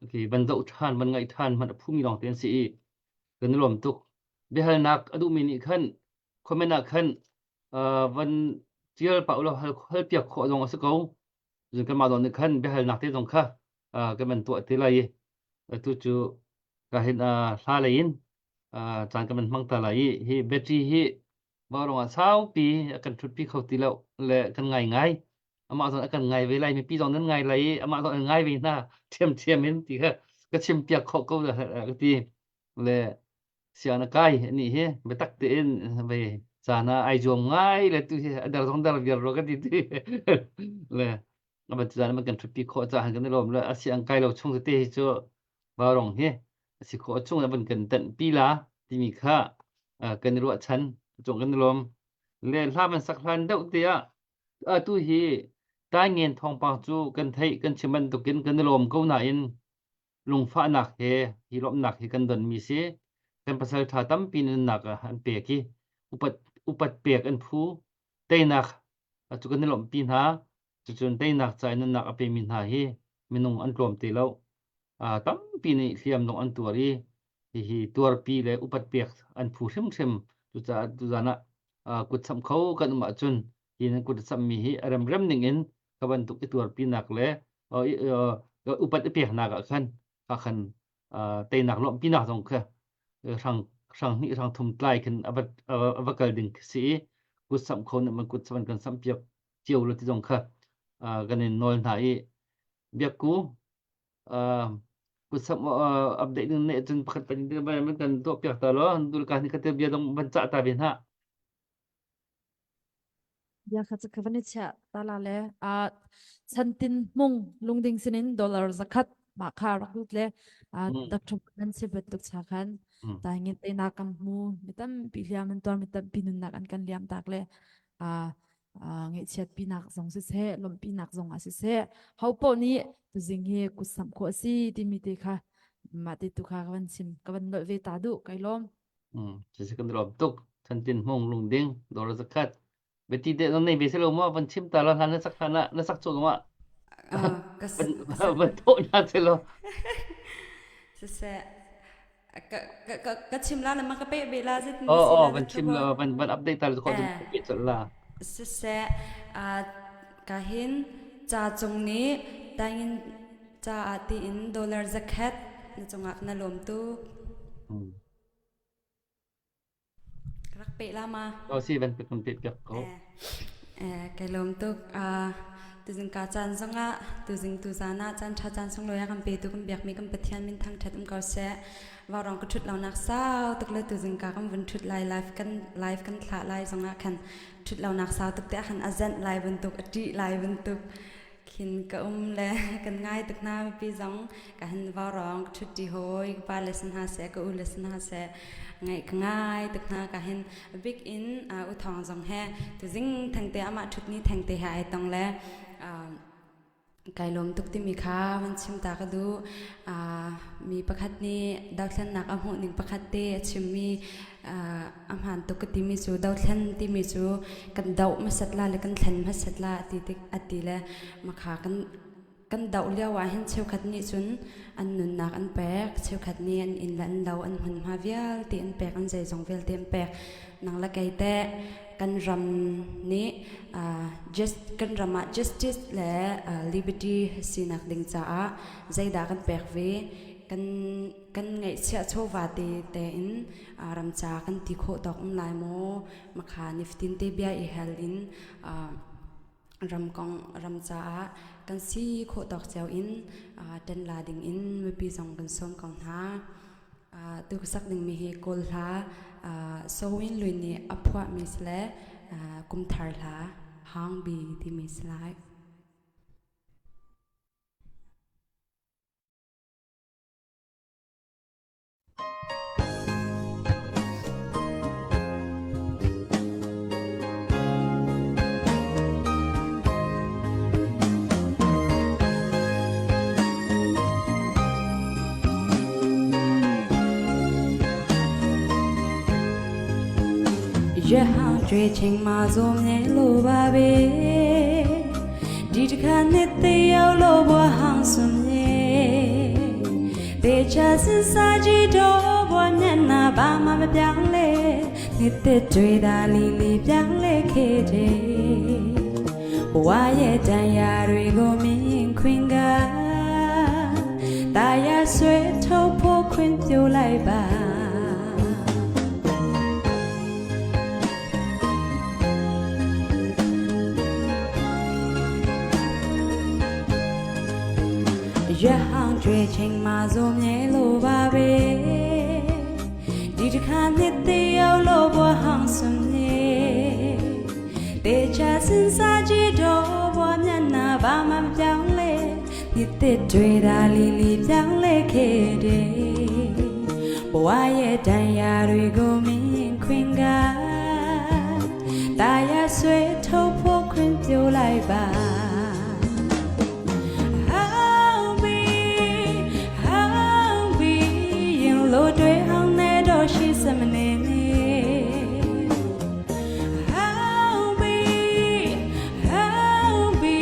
khi van zoh ṭhan van ngaih ṭhan hmanh a phumi lawngte an si i kan i lawm tuk. Biahalnak a duhmi nih khan comment ah khan van ṭial pah ulaw hal hal piak khawh zong a si ko. Cun kanmah zong nih khan biahalnak te zong kha kan van tuah te lai i atu cu ka hin hla lei in caan kan van hmang ta lai i hi battery hi vaurawng ah saupi a kan ṭhutpi kho ti lo le kan ngai ngai. Amah zong a kan ngai ve lai, mipi zong nan ngai lai i amah zong an ngai ve hna ṭhiamṭhiam in ti kha ka chim piak khawh ko ka ti. Le sian a kai anih hi biatak tein ve caan ah ai zuam ngai le tu hi a der zong der viar ro ka ti ti le aban caan man kan ṭhutpi khawh caah kan i lawm le a si ang kai lo chung tete hi cu vaurong hi a si khawh chung aban kan tanh pi la timi kha kan i ruahchan cung kan i lawm le hla man sak hlan deuh te ah atu hi taingen thawngpang cu kan theih kan chim bantukin kan i lawm ko nain lungfahnak he hi lawmhnak hi kan donmi si. Kan pasal ṭha tampi nunnak ah an pek i upat upat pek an phu. Teinak cu kan i lawmhpi hna. Cucun teinak ca i nunnak a pemi hna hi minung an tlawm ti lo. Tampi nih hliam zong an tuar i hihi tuarpi le upat pek an phu hrimhrim. Cucaah tuzan ah kut samh kho kan um ahcun hi nan kut a samhmi hi a remrem ning in kha bantuk i tuarpinak le upat i peknak ah khan kha khan teinak lawmhpinak zong kha hrang hrang hnih hrang thum tlai khin a va a va kal ding khi si i kut samh kho nih man kut samh kan samh piak cio lo ti zong kha kan in nawl hna i biakku kut samh update ning ne cun pakhat pan kan tuah piak ta lo dul ka ni ka te bia dong van cah ta ve hna. Bia kha cu ka van i chiah ta la le a chantin hmung lungding sinin dollar zakhat mah kha rak lut le a Dr. nan si bantuk cha khan taingin te na kam hmu mi tampi hliam an tuar mi tampi nunnak an kan liam tak le a ngaihchiat pinak zong siseh lawmhpinak zong ah siseh ho poh nih tuzing hi kut samh khawh a si timi te kha mah te tu kha ka van chim ka van nolh ve ta duh kai lawm. Cucu kan lawm tuk. Thantin hmung lungding dawr zakhat. Beti te zong nei ve se lo maw van chim ta lo hlan na sak hlan ah na sak chung ah ka van thawh na se lo. Siseh ka ka ka chim la na ma ka pe ve la zeitin Oh si oh la van chim lo van van update ta lo ko Eh pe chol la. Siseh ka hin ca cung nih tangin caah tiin dollar zakhat na cungah na lawm tuk. Rak pe la ma. Oh si van pe kan pe piak ko. Eh, eh kai lawm tuk. Uh, tuzing ka caan zongah tuzing tu zan ah caan ṭha caan sunglawi a kan petu kan biakmi kan Pathian min thangṭhat um ko seh. Vaurong ka ṭhut lonak sau tuk le tuzing ka kan vun ṭhut lai live kan live kan thlah lai zongah khan ṭhut lonak sau tuk te ah khan a zenh lai bantuk a ṭih lai bantuk khin ka um le kan ngai tuk hna mipi zong ka han vaurawng ka ṭhutti hawi ka pa le si hna seh ka u le si hna seh ngaih ka ngai tuk hna ka hin big in u thawng zong he tuzing thengte amah ṭhut ni thengte he ai tong le. Kai lawm tuk timi kha van chim ta ka duh. Mi pakhat nih dothlennak a hmuh ning pakhat te a chimmi a hmaan tuk ka timi cu dothlen timi cu kan doh hmasat la le kan thlen hmasat la ti tik a ti le makha kan kan doh lio ah hin cheukhat nih cun an nunnak an pek, cheukhat nih an inn le an lo an hmunhma vialte an pek, an zeizong vialte an pek. Nang le kei teh kan ram nih just kan ram ah justice le liberty sinak ding caah zeidah kan pek ve kan kan ngeihchiah chawva te tein ram ca kan ti khawh tawk um lai maw makha nifatin te bia i hal in ram kong ram caah kan si khawh tawk cio in ṭan la ding in mipi zong kan sawm ko hna. Tu ka sak dingmi hi Kawl hla Sowin Lui nih a phuahmi si le kumthar hla Hangbi timi si lai. ရဟောင်းကြွေချင်းမစိုးမြဲလို့ပါပဲဒီတခါနှစ်တယောက်လို့ဘဝဟောင်းစွန်မြဲတေချာစင်စာကြည့်တော့ဘဝမျက်နှာဘာမှမပြောင်းလဲနှစ်သက်တွေသာလီလီပြောင်းလဲခဲ့တယ်ဘဝရဲ့တန်ရာတွေကိုမြင်ခွင်ကတာယာဆွဲထုတ်ဖို့ခွင့်ပြုလိုက်ပါ ရဟောင်းကြွေချိန်မှာစိုးမြဲလို့ပါပဲဒီတစ်ခါနှစ်တယောက်လို့ဘဝဟောင်းစွန်နေတေချာစင်စားကြည့်တော့ဘဝမျက်နှာဘာမှမပြောင်းလဲနှစ်သက်တွေသာလီလီပြောင်းလဲခဲ့တယ်ဘဝရဲ့တန်ရာတွေကိုမြင်ခွင်ကတာယာဆွဲထုတ်ဖို့ခွင့်ပြုလိုက်ပါ I'll be I'll be ရင်လို့တွေဟောင်းနေတော့ရှိစမနေနေ I'll be I'll be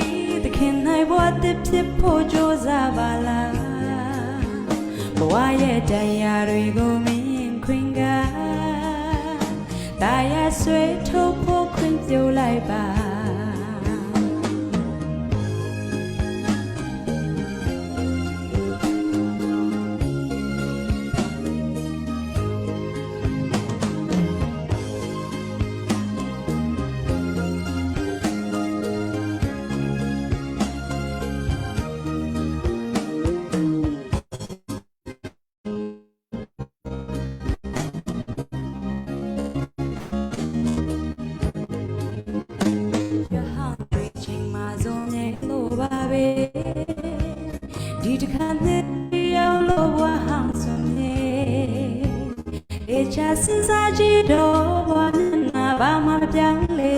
သခင်နိုင်ဘဝတစ်ဖြစ်ဖို့ကြိုးစားပါလားဘဝရဲ့တရားတွေကိုမြင်ခွင်ကတာယာဆွဲထုတ်ဖို့ခွင့်ပြုလိုက်ပါ ရဟောင်းတွေချိန်မှာစုံနေလို့ပါပဲဒီတစ်ခါနှစ်ရောက်လို့ဘဝဟောင်းစွန်နေေချာစဉ်းစားကြည့်တော့ဘဝမျက်နှာဘာမှမပြောင်းလဲ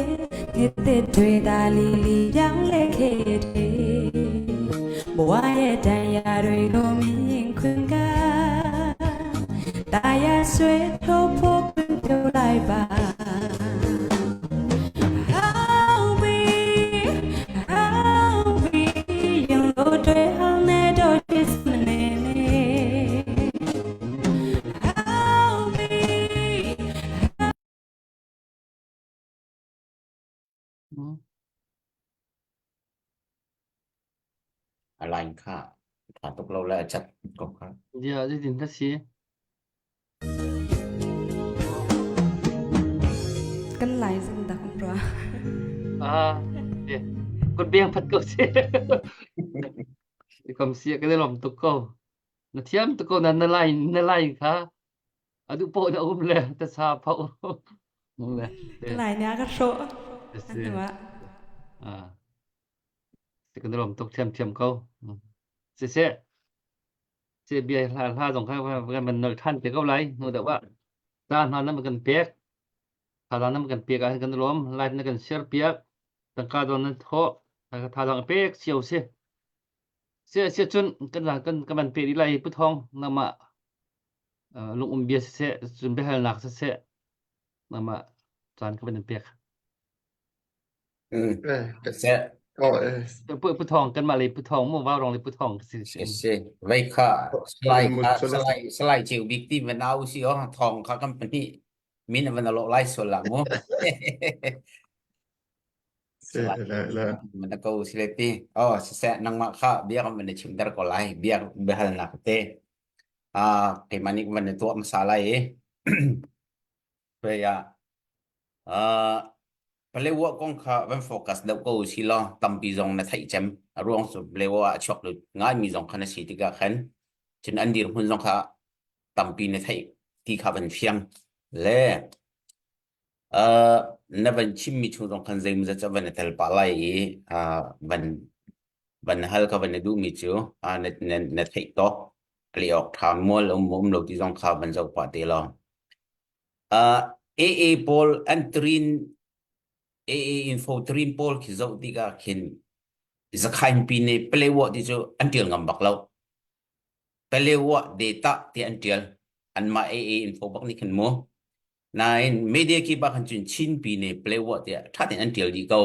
နှစ်သက်တွေသာလီလီပြောင်းလဲခဲ့တယ်ဘဝရဲ့တန်ရာတွေကိုမြင်ခွင်ကတာယာဆွဲထုတ်ဖို့ခွင့်ပြုလိုက်ပါ I'll be I'll be ရင်လို့တွေဟောင်းနေတော့ချစ်မနေနဲ့ I'll be A line kha tha tuk lo le a chat ko kha. Ya, zeitin ka si? Kan lai zan dak um rua. Ah, eh, kut biang phat ko si. Kom si ka lom tuk ko. Na thiam tuk ko na na lai na lai kha. Adu po na um le ta sa pho. Le. Lai nya ka hro. Si. Ah. Si kan lom tuk thiam thiam ko. Si si. Si bia hla hla zong kha kan man nol than te ko lai. Nu da wa. Ta hna na kan pek. Tha na kan pek ah kan lom. Live na kan share piak. Tangka don nan tho. Tha dang pek siau si. Sia sia cun kan kan kan van pe dih lai Pu Thawng nangmah lungum bia siseh cun biahalnak siseh nangmah caan ka van in pek. Mm. Eh, oh, eh. Pu Pu Thawng kanmah lei Pu Thawng mu vau rong lei Pu Thawng si si si vei kha salai kha salai salai cheu bik ti van au si oh thong kha company min van lo lai sual la mu Si le le. Man ko si le ti oh si se nangmah kha bia kan van chim ter ko lai bia biahal nak te a keimah nih van tuah hmasa lai i Vei ah uh, Palewa kong kha van focus deuh ko si law tampi zong na theih cem. A ruang cu Palewa ah a chuak lut ngaimi zong kha na si tikah khan cun an dirhmun zong kha tampi na theih ti kha van fiang. Le uh, na van chimmi chung zong khan zeimawzat cu van i tel pah lai i uh, van van hal kha van na duhmi cu uh, na, na, na theih tawk leh awk ṭha mual um um lo ti zong kha van zoh pah te law. Uh, AA pawl an trin AA info trin pawl khi zoh tikah khin zakhain pi ne palewa ti cu an ṭial ngam bak lo. Palewa data ti an ṭial. Anmah AA info bak nih khin mu. Nain media kip ah khan cun Chin pi ne palewa tiah ṭha tein an ṭial dih ko.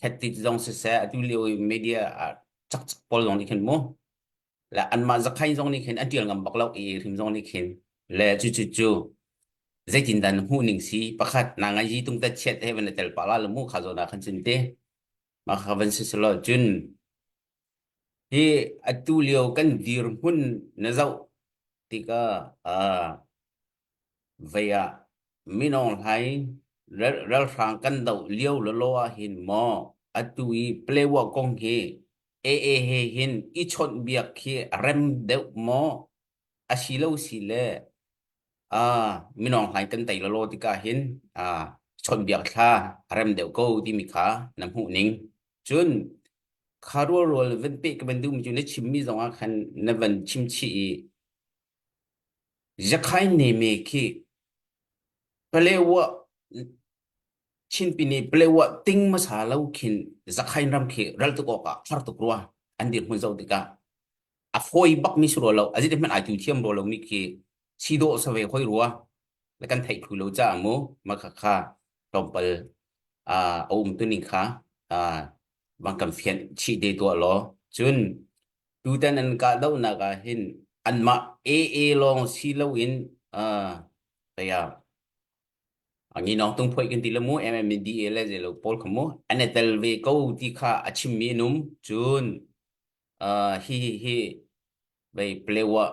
Khat zong siseh atu lio i media ah cakcak pawl zong nih khin mu. Le anmah zakhain zong nih khin an ṭial ngam bak lo i hrim zong nih khin le cu cu cu zeitindah na hmuh ning si pakhat na ngai yi tung ta chiat he van tel pa la le mu kha zawn ah khan cun te ma kha van si selo cun hi atu lio kan dirhmun na zoh tikah ah Vei ah Min Aung Hlaing ralhrang kan doh lio lawlaw ahhin maw atu i Palewa kong hi AA he hin i chawnhbiak hi a rem deuh maw a si lo si le ah Min Aung Hlaing kan tei lawlaw tikah hin ah chawnhbiak thla a rem deuh ko timi kha na hmuh ning. Cun kha rualrual van peh ka van duhmi cu na chimmi zongah khan na van chim chih i Zakhain neme khi Palewa Chinpi nih Palewa ting hmasa lo khin Zakhain ram khi ral tuk awk ah har tuk rua an dirhmun zoh tikah a fawi bak mi si rua lo a zeiti hmanh ai tu thiam rua lo mi khi si dawh sa ve hoi rua le kan theih thlu lo caah mu ma kha kha tlawmpal a um tu ning kha bang kan fianh chih te tuah law cun Tutan an kahdohnak ah hin anmah AA lawng si loin uh, kaya nginawng tung phoih kan ti le mu MMDA le zelo pawl kha mu an i tel ve ko ti kha a chimmi an um cun uh, hi hi hi vei plewa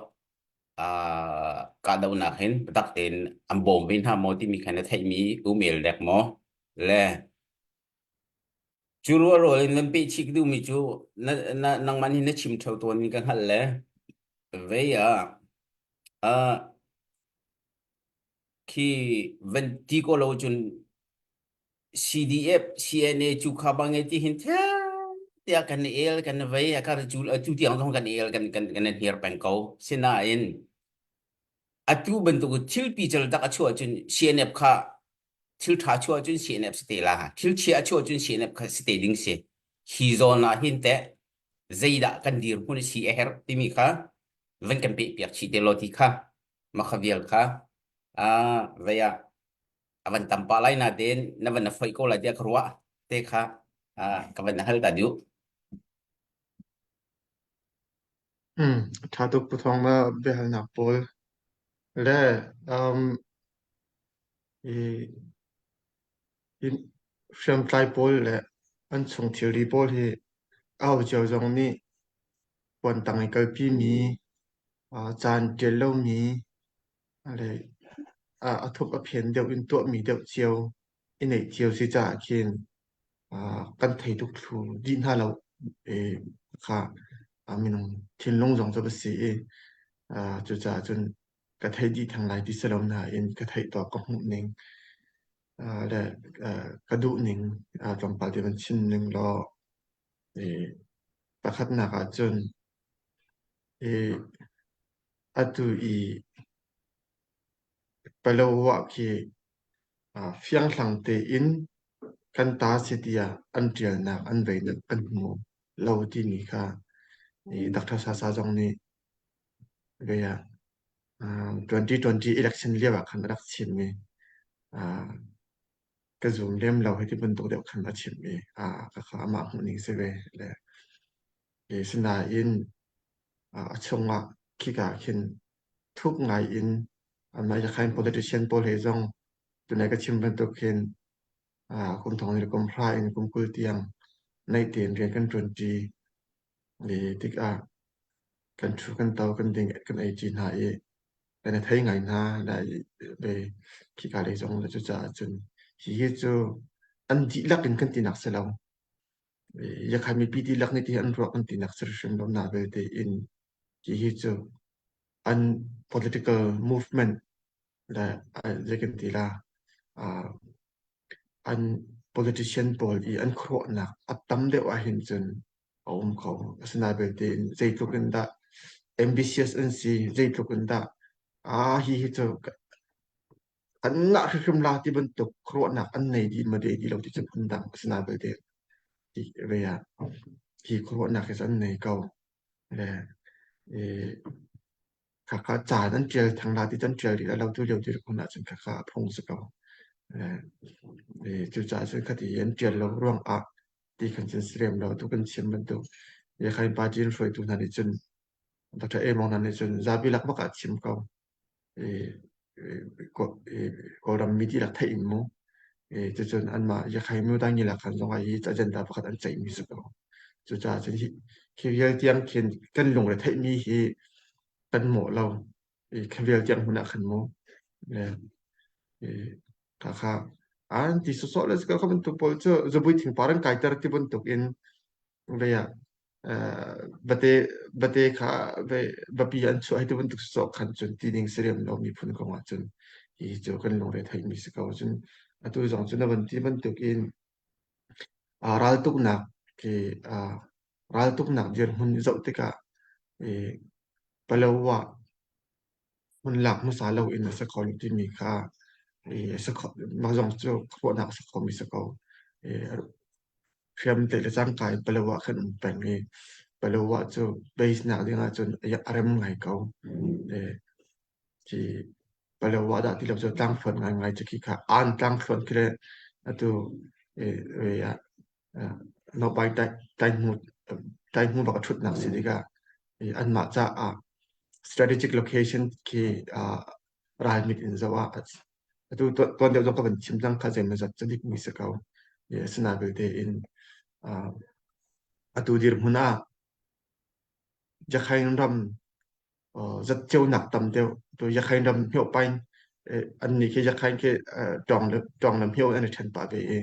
uh, kahdohnak hin biatak tein an bawm ve hna maw timi kha na theihmi umel dek maw le Cu rualrual in nan pehchih ka duhmi cu na, na, nangmah nih na chim ṭheo tawnmi ka hngalh le vei ah uh, khi van ti ko lo cun CDF, CNA cu kha bang ti hin tiah kan i el kan vei a kar cu cu tiang zong kan i el kan kan kan hniar peng ko sinain atu bantuk thil pi cal tak a chuah cun CNF kha thil ṭha chuah cun CNF si te la thil chia chuah cun CNF kha si te ding si hi zawn ah hin teh zeidah kan dirhmun si a herh timi kha van kan peh piak chih te law ti kha makha vial kha a vei ah a van tam pah lai na tein na van na foih ko lai tiah ka ruah te kha ka van na hal ta duh Hmm, ṭha tuk Pu Thawng na biahalnak pawl le um, i, i hriamtlai pawl le an chung thilri pawl hi aho cio zong nih puantang i kalpimi, uh, caan ṭial lomi, le uh, a thup a phen deuh in tuahmi deuh cio i neih cio si caah khin kan thei tuk thlu dih hna lo i kha minung thinlung zong cu va si i cucaah cun ka thei dih theng lai ti si lo nain ka theih tawk ka hmuh ning le ka duh ning tlawmpal te van chim ning law pakhatnak ah cun i atu i Palawa khi fianghlang tein kan ta si tiah an ṭialnak an veinak kan hmu lo timi kha. I Dr. Sasa zong nih vei ah 2020 election lio ah khan a rak chimmi ka zum lem lo hei ti bantuk deuh khan a chim i khakha amah hmuhning si ve le sinain a chungah khika khin thuk ngai in anmah Yakhain politician pawl he zong tunai ka chim bantuk khin kum thong le kum hra in kum 20 tiang naih tein rian kan ṭuanṭi i tikah kan ṭhu kan to kan ding kan ei ṭi hna i kan i thei ngai hna le khika lei zong le cucaah cun hihi cu an dihlak in kan tinak si lo. Yakhan mipi dihlak nih ti an ruah kan tinak si hrim lo na belte in hihi cu an political movement le zei kan ti la an politician pawl i an khuaruahnak a tam deuh ahhin cun a um kho. Asinain belte in zeitluk in dah ambitious an si, zeitluk in dah ah hihi cu an ngah hrimhrim la ti bantuk khuaruahnak an nei dih ma dei ti lo ti cu phundang. Asinain belte hi ve ah hi khuaruahnak hi cu an nei ko. Le i Khakha ca nan ṭial thang la ti can ṭial rih lo tu lio dirhmun ahcun khakha a phung si ko. Cucaah cun khati an ṭial lo ruang ah ti khan cun si lem lo tu kan chim bantuk Yakhain party in hruaitu hna nih cun Dr. Emong hna nih cun zapi lak bak ah chim ko. Kawlram mi dihlak theih in mu. Cucun anmah Yakhain Mudangi lak khan zong ah hi agenda pakhat an ceihmi si ko. Cucaah cun hi khi vial tiang khin kan lungre theihmi hi kan mawh lo. I khi vial tiang hmun ah khan mu. Le i khakha an ti sawsawh le kha bantuk pawl cu zabui thingpar an kaiter ti bantuk in vei ah bate bate kha ve bapi an chuah hi ti bantuk sawsawh khan cun ti ding si rem lo miphun kong ah cun hi cu kan lungre theihmi si ko cun atu zong cu na van ti bantuk in raltuknak khi raltuknak dirhmun zoh tikah Palawa hmun lak hmasa loin a si kho lo timi kha mah zong cu khuaruahnak a si khomi si ko. Hriam tlaih le cangka in Palawa khan um peng i Palawa cu base nak ding ahcun a rem ngai ko. Khi Palawa dah ti lo cu tlangthluan ngaingai cu khi kha aan tlangthluan khi le atu naupai taihmu bak a ṭhutnak si tikah anmah caah strategic location khi ralmit in zoh ah atu tuan deuh zong ka van chim cang kha zeimawzat cu dikmi si ko. Asinain belte in atu dirhmun ah Rakhine ram zatceunak tam deuh tu Yakhain ram hmiopain an nih khi Yakhain khi ṭawng le ṭawng le hmio an i ṭhen pah ve i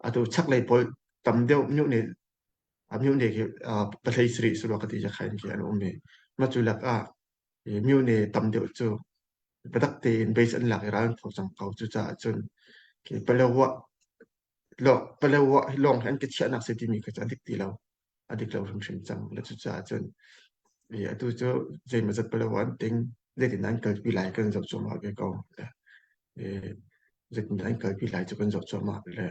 atu chaklei pawl tam deuh myu nih myu nih khi pahlei sarih surua ka ti Yakhain khi an um i mah cu lak ah myu nih tam deuh cu biatak tein base an lak i ral an tho cang ko cucaah cun khi Palawa Palawa lawng hi an ka chiahnak si timi kha cu a dik ti lo a dik lo hrimhrim cang. Le cucaah cun atu cu zeimawzat palawa an ting, zeitin an kalpi lai kan zoh cuahmah ve ko. Zeitin an kalpi lai cu kan zoh cuahmah le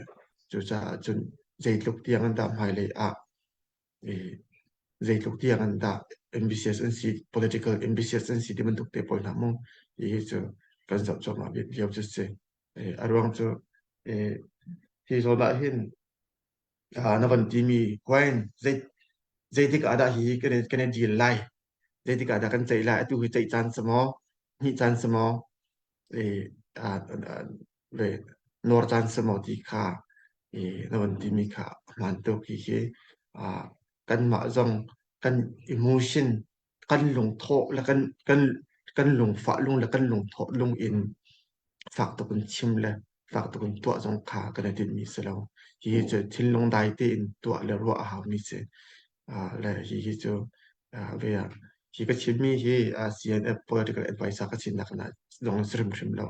cucaah cun zeitluk tiang an dah hmailei ah zeitluk tiang an dah ambitious an si, political ambitious an si ti bantuk te pawl hna mu hihi cu kan zoh cuahmah lio cu si. A ruang cu hi zawn ah hin na van timi when zeitik ah dah hihi kan i deal lai zeitik ah dah kan ceih lai atu hi ceih caan si maw hnih caan si maw le nawr caan si maw ti kha na van timi kha a hmaan tuk hihi kanmah zong kan emotion kan lungthawh le kan kan kan lungfah lung le kan lungthawh lung in fak tuk in chim le fak tuk in tuah zong kha kan i tinhmi si lo. Hihi cu thinlung dai tein tuah le ruah a haumi si. Le hihi cu ve ah hi ka chimmi hi CNF political advisor ka sinak na zong si hrimhrim lo.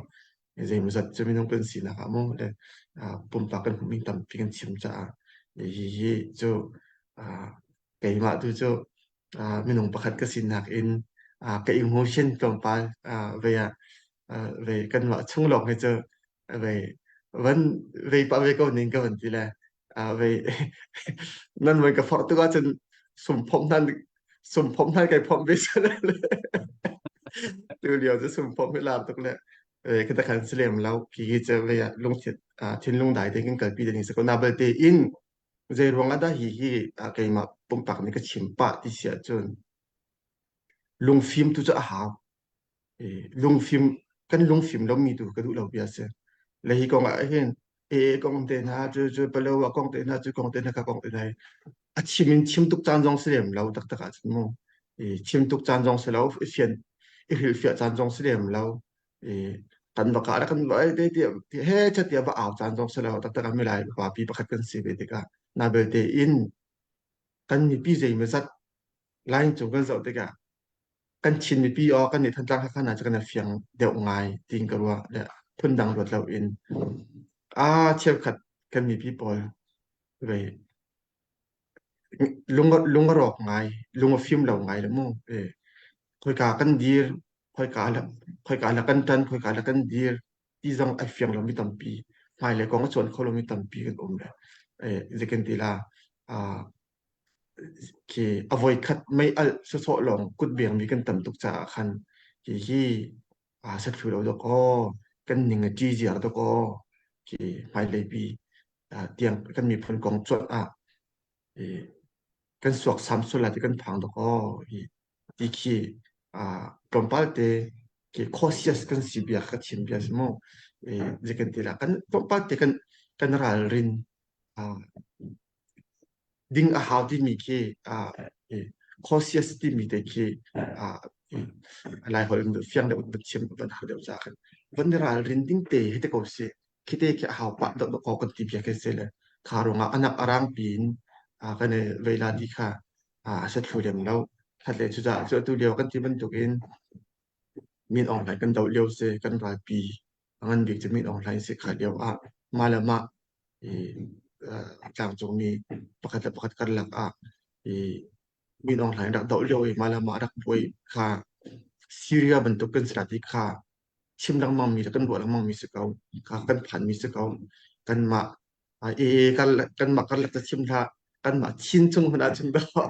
Zeimawzat cu minung kan sinak ah mu le pumpak kan hmuhmi tampi kan chim caah hihi cu keimah tu cu minung pakhat ka sinak in ka emotion tlawmpal ve ah ve kanmah chung lawng hi cu ve van vei pah ve ko ning ka van ti le ve nan voi ka forh tuk ahcun sum phomh nan. Sum phom hna kai phom ve sale le. Tu lio cu sum phom hi lar tuk le eh kita khan silem lo khi hi che ve lungthin thinlung dai te kan kalpi ding se ko na belte in zei ruang ah dah hi hi keimah pumpak nih ka chim pah ti si ahcun lungfim tu cu a hau. Lungfim kan lungfim lomi tu ka duh lo bia si. Le hi kong ah hin e kong te hna cu cu palo kong te hna cu kong te hna ka kong te hna a chim in chim tuk caan zong si lem lo taktak ah cun mu i chim tuk caan zong si lo i fian i hrilhfiah caan zong si lem lo i kan va ka kan va te ti he cha tia va au caan zong si lo taktak ah milai pa pi pakhat kan si ve tikah na belte in kan mipi zeimawzat line cung kan zoh tikah kan Chin mipi aw kan nih Thantlang Hakha hna cu kan i fiang deuh ngai tiin ka ruah le phundang ruat loin a cheukhat kan mipi pawl ve lung lung a rawk ngai lung a fim lo ngai le mu e khoika kan dir khoika la khoika la kan tan khoika la kan dir ti zong ai fiang lomi tampi hmailei kong a cuan kho lomi tampi kan um le e zeikan ti la a khi a voikhat mei alh sawsawh lawng kut bengmi kan tam tuk caah khan hihi aa set thlu lo dawk aw kan ning a ṭi ziar dawk aw khi hmailei pi tiang kan miphun kong cuanh ah kan suaksam sual lai ti kan phang dawk aw hi ti khi tlawmpal te khi cautious kan si bia ka chim bia si mu zei kan ti la kan tlawmpal te kan kan ralrin ding a hau timi khi cautious timi te khi Laiholh in fiang deuh van chim van har deuh ca khan van ralrin ding te hi te ko si khi te khi a hau pah deuh ko kan ti bia khi si le kha ruangah anak arang piin kan i veila ti kha a se thlu lem lo khat le cucaah cu atu lio kan ti bantukin Min Aung Hlaing kan doh lio si kan ralpi a ngan bik cu Min Aung Hlaing si kha lio ah mah le mah i tlangcungmi pakhat le pakhat karlak ah i Min Aung Hlaing rak doh lio i mah le mah rak buai kha Syria bantuk kan si ti kha chim lengmang mi le kan ruah lengmang mi si ko kha kan phan mi si ko kanmah i kanmah karlak ca chim hlah kanmah Chin chung hmanh ah cun dawh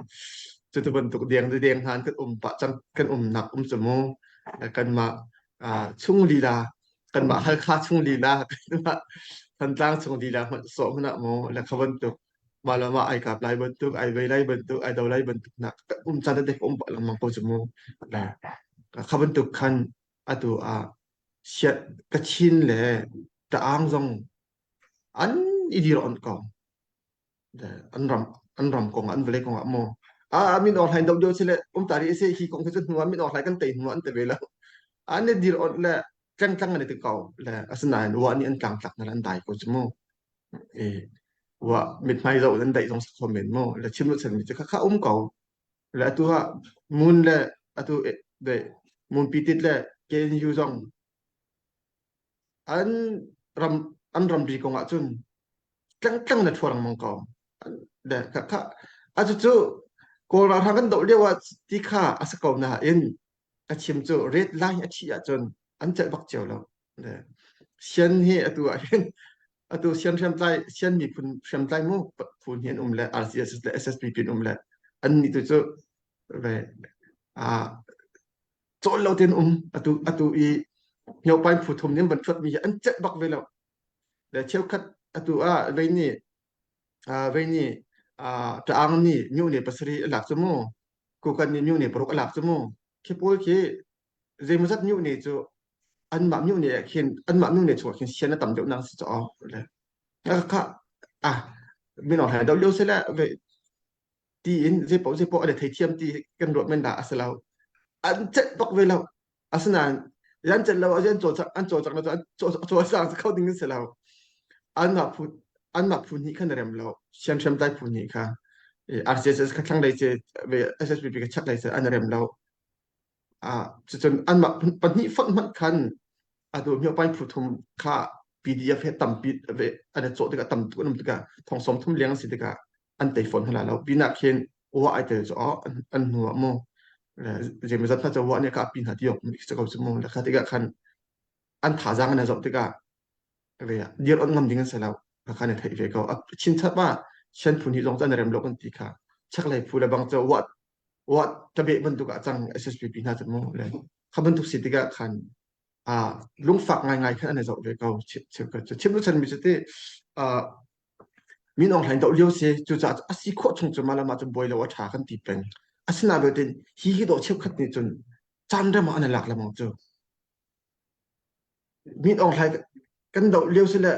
cutu bantuk deng deng hna kan um pah cang kan umnak um cu mu kanmah chung lila kanmah Halkha chung lila kanmah Thantlang chung lila hmanh sawh hmanh ah mu le kha bantuk mah le mah ai kap lai bantuk ai vei lai bantuk ai do lai bantuk nak um caan te um pah lengmang ko cu mu le kha bantuk khan atu ah siat Kachin le Ta'ang zong an i dir on ko an ram an ram kong an vawlei kong ah maw a min or hlain do dio sile um tari se hi kong cu hnu min or hlai kan tei hnu an te ve lo an i dir on le tlang tlang an i ti ko le asinain wa nih an tlang tlak na an dai ko chu mu e wa mithmai zo an dai zong sakho men mo le chim lu chen mi chu kha kha um ko le atu ha mun le atu de mun pitit le KNU zong An ram an ramri kong ah cun tlangtlang na ṭhuang lengmang ko. Le kha kha a cucu Kawl ralhrang kan doh lio ah ti kha a si ko nain ka chim cu red line a thih ahcun an celh bak cio lo. Le Sian hi atu ah hin atu sian hriamtlai sian miphun hriamtlai mu phu hi an um le RCSS le SSPP an um le an nih tu cu ve a cawl lo tein um atu atu i hnopai phu thum nih an van thuat mi hi an celh bak ve lo le cheukhat atu ah vei nih vei nih taang nih nyu ne pasarih a lak cu mu kukan nih nyu ne paruk a lak cu mu khi pawl khi zeimawzat nyu ne cu anmah nyu ne khin anmah nyu ne chungah khin sian a tam deuh nang si cho le kha ah minong hai do lio se le ve tiin zeipaoh zeipaoh an i theithiam ti kan ruah men dah a si lo. An celh bak ve lo. Asinain an celh lo an cawlcangh an cawlcangh lo an cawlcang kho ding an si lo. Anmah phu anmah phu hnih khan a rem lo. Sian hriamtlai phu hnih kha RCSS kha thlanglei ce SSPP kha chaklei ce an rem lo. Ah cucun anmah pahnih fonh hmanh khan atu myopai phu thum kha PDF he tampi an i cawh tikah tam tuk an um tikah thong sawm thum leng an si tikah an tei fawn hna lo pinah khin wa ai tel cu an hnu ah mu zeimawzat hna cu wa nih ka pi hna ti awk si ko cu mu le kha tikah khan an thazaang an zoh tikah ve dir on ngam ding an si lo kha khan theih ve ko chinchap ah shan phun hi zong cu an rem lo kan ti kha chaklei phu le bang cu wa. Wa tabeh bantuk ah cang SSPP hna cu mu le kha bantuk si tikah khan a lungfak ngaingai khan an i zoh ve ko cheukhat cu chim chan mi cu ti Min Aung Hlaing doh lio si cucaah a si khawh chung cu mah le mah cu buai lo a ṭha kan ti peng asinain belte hi hi dawh cheukhat nih cun caan rem ah an i lak lengmang cu Min Aung Hlaing kan doh lio si le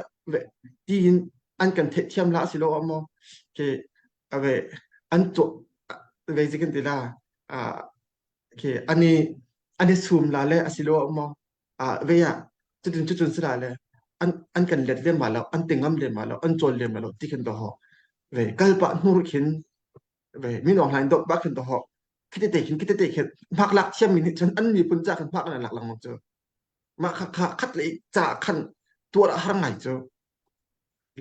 tiin an kan theihthiam la si lo ah maw ke ave an tuah ve zi kan ti la ke ani ani sum la le asilo ah maw ve ah cutin cucun si la le an an kan let lem ma lo an ti ngam lem ma lo an cawl lem ma lo ti khin to ho ve kalpa hnur khin ve Min Aung Hlaing doh ba khin to ho khite te khin khite te khin hmak lak thiam mi nih cun an miphun ca khin hmak an lak lengmang cu mah kha kha khat le ca khan tuar a har ngai cu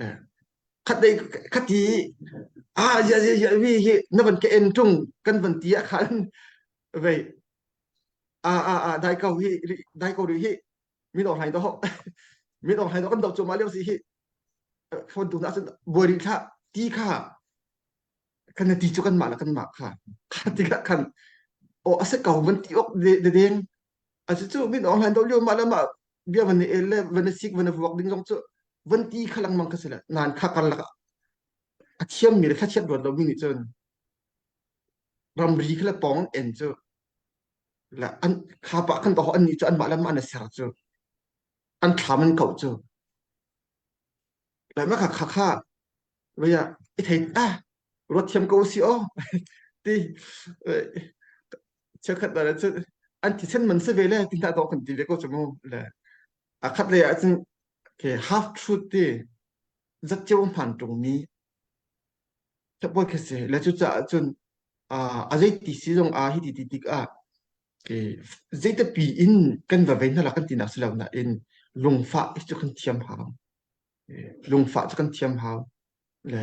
le khat dei khati a ya ya ya mi hi na van ke en tung kan van ti ah khan vei a a a dai ko hi dai ko ri hi min ong hlai do min ong hlai do kan do chu ma leo si hi phone tu na cun buai ri thla ti kha kan ti cu kan mah le kan mah kha kha ti kha khan o ase ko van ti ok de deng a cu min ong hlaing do lio mah le mah bia van el le van sik van vuak ding zong cu van ti kha lengmang ka si le nan kha karlak a thiam mi le thlachiat ruat lo mi nih cun ramri kha le pong en cu la an kha pa kan to an ni cu an mah le mah na ser cu an thlam an kau cu le ma kha kha kha Vei ah i thei ah ruat thiam ko si aw ti cheukhat da cu an thisen man si ve le ti hna dawh kan ti ve ko cu mu le a khat lei ah cun ke half truth ti zat cio hman ṭung mi thapawi kha si le cucaah cun a zei ti si zong a hi ti ti tik ah ke zeitapi in kan va vei hna la kan ti nak si lo nain lungfah hi cu kan thiam hau lungfah cu kan thiam hau le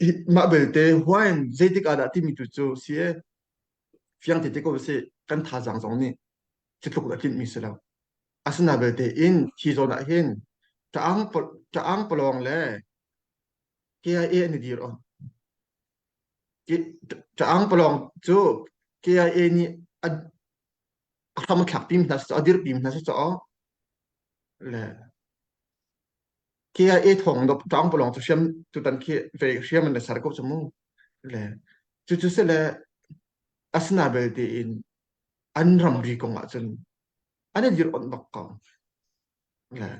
i mah belte huain zeitik ah dah timi tu cu si e fiang te te ko si kan thazaang zong nih cu tluk a tlinh mi si lo asina belte in hi zawn ah hin ṭaang ṭaang palawng le KIA an i dir on ṭaang palawng cu KIA nih a a hram a thlak pim hna a dir pim hna si caw le KIA thong do tang polong cu hriam tutan khi ve hriam an le sar ko chu mu le cu cu se le asina belte in an ramri kong ah cun an i dir on bak ko le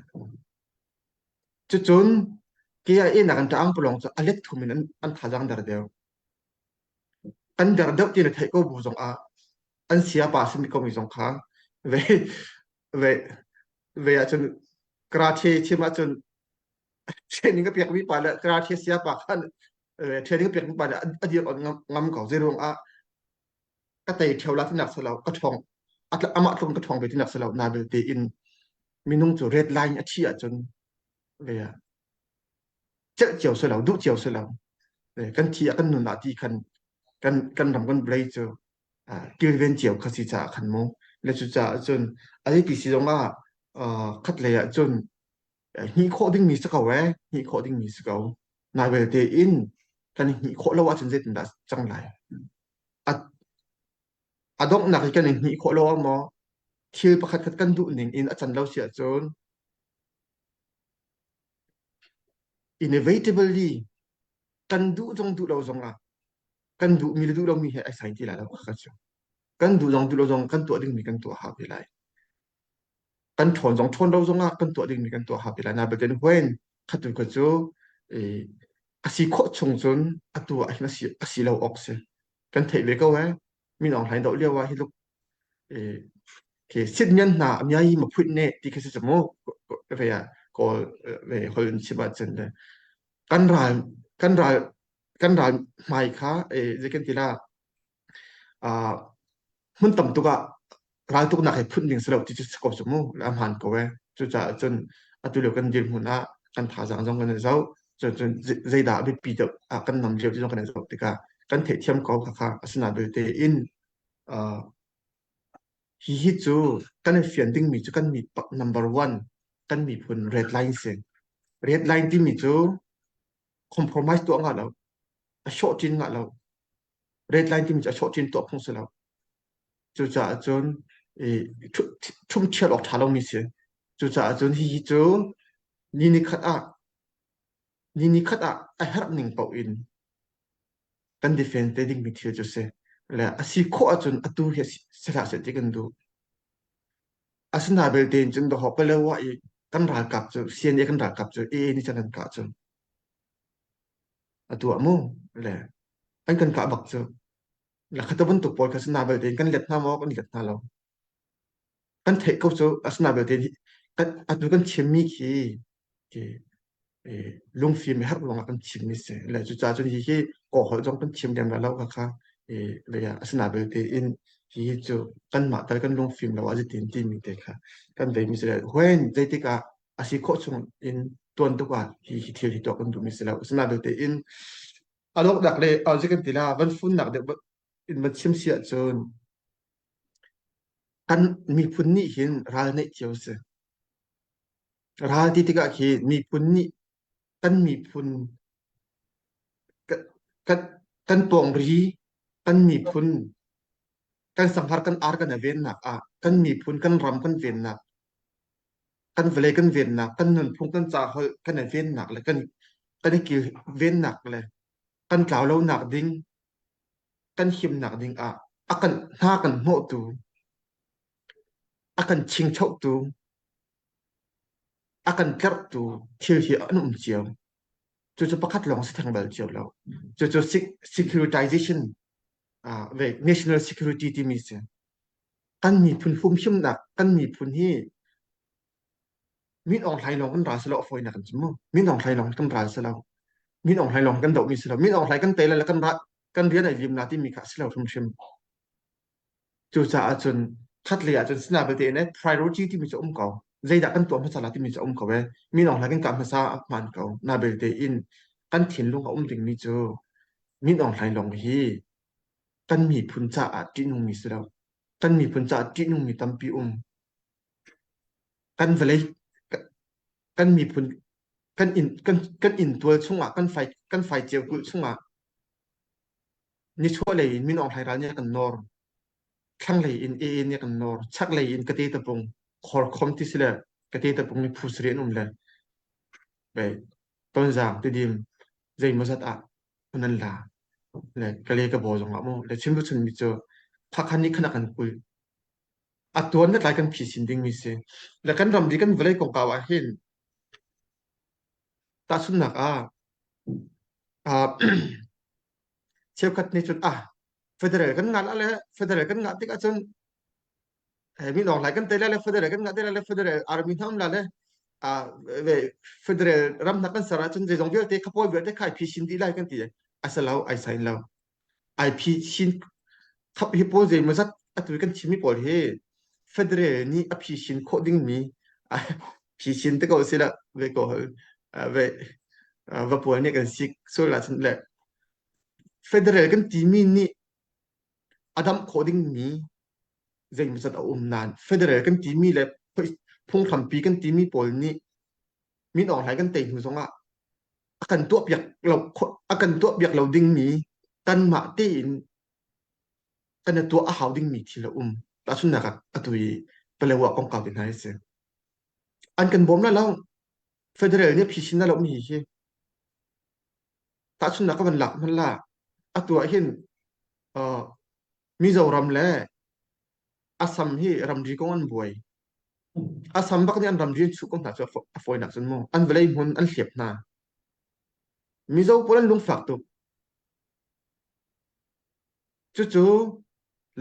cucun KIA nak an tang polong cu alet thum in an thazang dar deu an der deuh ti na theih ko bu zong ah an siapa a simi komi zong kha ve ve ve ahcun karate chim ahcun training a pekmi pa le karate siapa khan training a pekmi pa le a dir on ngam ko zeiruang ah ka tei theo la tinak selo ka ṭhawng amah tlung ka ṭhawng ve tinak selo na belte in minung cu red line a thi ahcun ve ah celh cio si lo duh cio si lo kan thi ah kan nun ah ti khan kan kan ram kan vawlei cu kilven cio kha si caah khan mu le cu caah cun a ti si zong ah khat lei ah cun hnih khawh dingmi si ko eh hnih khawh dingmi si ko na belte in kan hnih khawh lo ahcun zeitindah cang lai a a donghnak i kan i hnih khawh lo ah maw thil pakhat khat kan duh ning in a can lo si ahcun Inevitably kan duh zong duh lo zong ah kan duhmi le duh lomi he ai sai ti lai lo kha cu. Kan duh zong duh lo zong kan tuah dingmi kan tuah hau te lai. Kan ṭhawn zong ṭhawn lo zong ah kan tuah dingmi kan tuah hau te lai. Na belte when khatu kha cu a si khawh chung cun atu ah hin a si a si lo awk si. Kan theih ve ko eh. Min Aung Hlaing doh lio ah hi luk ke sit ngan hna myai ma phut ne ti khi si mu ve ah kawl ve hol in chim ahcun le kan ral kan ral kan ral hmai kha e zei kan ti la a hmun tam tuk ah raltuknak he phun ding si lo ti cu si ko cu mu a hmaan ko e cucaah cun atu lio kan dirhmun ah kan thazaang zong kan i zoh cun cun zeidah a biapi deuh ah kan nam lio ti zong kan i zoh tikah kan theihthiam ko kha kha asinain belte in Hihi cu kan i fian dingmi cu kan mi number one kan miphun red line si. Red line timi cu compromise tuah ngah lo, a shawh chin ngah lo. Red line timi cu a sawhchin tuah phung si lo. Cucaah cun i ṭhumṭhial awk ṭha lomi si. Cucaah cun hihi cu ni nikhat ah ni nikhat ah a herh ning paoh in kan defend te dingmi thil cu si. Le a si khawh ahcun atu hi si hlah seh ti kan duh. Asinain belte in cun dawhawh Palawa i kan ralkap cu CNA kan ralkap cu AA nih cun an kah cu. Atu ah mu le an kan kah bak cu. Le khata bantuk pawl kha asinain belte in kan let hna maw kan let hna lo. Kan theih ko cu asinain belte kan atu kan chimmi khi khi lungfim i harh ruangah kan chimmi si. Le cucaah cun hihi kawhholh zong kan chim lem lo kha kha le asinain belte in hihi cu kanmah tal kan lungfim lo ah zeitin timi te kha kan veimi si le when zeitik ah a si khawh chung in tuan tuk ah hi hi thil hi tuah kan duhmi si lo. Asinain belte in a donghnak le zei kan ti la van funnak deuh in van chim si ahcun kan miphun nih hin ral neih cio si. Ral ti tikah khi miphun nih kan miphun kan kan pawngri kan miphun kan sanghar kan ar kan i vennak ah kan miphun kan ram kan vennak kan vawlei kan vennak kan nunphung kan caholh kan i vennak le kan kan i kilvennak le kan tlau lonak ding kan himnak ding ah a kan hna kan hnawhtu a kan chingchohtu a kan tlerhtu thil hi an um cio. Cucu pakhat lawng si theng bal cio lo. Cucu securitization, uh, national security timi si. Kan miphun humhimnak, kan miphun hi Min Aung Hlaing lawng kan ral si lo a fawinak kan chim mu. Min Aung Hlaing lawng kan ral si lo. Min Aung Hlaing lawng kan dohmi si lo. Min Aung Hlaing kan tei le kan ra kan rian ai lim la timi kha si lo hrimhrim. Cucaah cun khatlei ah cun sina belte in priority timi cu um ko. Zeidah kan tuah hmasa la timi cu um ko e. Min Aung Hlaing kan kah hmasa a hmaan ko. Na belte in kan thinlung a um dingmi cu Min Aung Hlaing lawng hi kan miphun caah ṭihnungmi si lo. Kan miphun caah ṭihnungmi tampi um. Kan vawlei kan miphun kan inn kan kan inntual chungah kan fai kan faiceu kulh chungah nichuahlei in Min Aung Hlaing ral nih a kan nawr. Thlanglei in AA nih a kan nawr. Chaklei in Kate tapung khorkhom ti si le Kate tapung nih phu sarih an um le ve Tonzang Tidim zeimawzat ah hmun an la. Le Kale ka baw zong ah mu le chim chun mi cu Phakhan nih khan a kan kulh. A tuan le tlai kan phisin dingmi si. Le kan ramri kan vawlei kongkau ah hin tahchunhnak ah uh, cheukhat nih cun ah federal kan ngah le federal kan ngah tik ahcun min Aung Hlaing kan tei le federal kan ngah te le federal army hna um la le federal ram hna kan ser ahcun zeizong vialte khapawi vialte khai phisin dih lai kan ti asalo ai sain lo ai phisin khap hi pawl zeimawzat atu kan chimmi pawl hi federal nih a phisin khawh dingmi phisin te ko sila ve ko ve va pawl nih kan sik sual ahcun le Federal kan timi nih a damh khawh dingmi zeimawzat a um nain federal kan timi le phunghrampi kan timi pawl nih Min Aung Hlaing kan tei hnu zongah a kan tuahpiak lo a kan tuahpiak lo dingmi kanmah tein kan i tuah a hau dingmi thil a um. Tahchunhnak ah atu i Palawa kongkau te hna hi si. An kan bawm lai lo. Federal nih phisin na lomi hi Tahchunhnak ka van lak hmanh la, atu ah hin uh, Mizoram le Assam hi ramri kong an buai. Assam bak nih an ramri an chuh ko hna cu a fawinak cun mu. An vawlei hmun an hliap hna. Mizo pawl an lungfak tuk. Cucu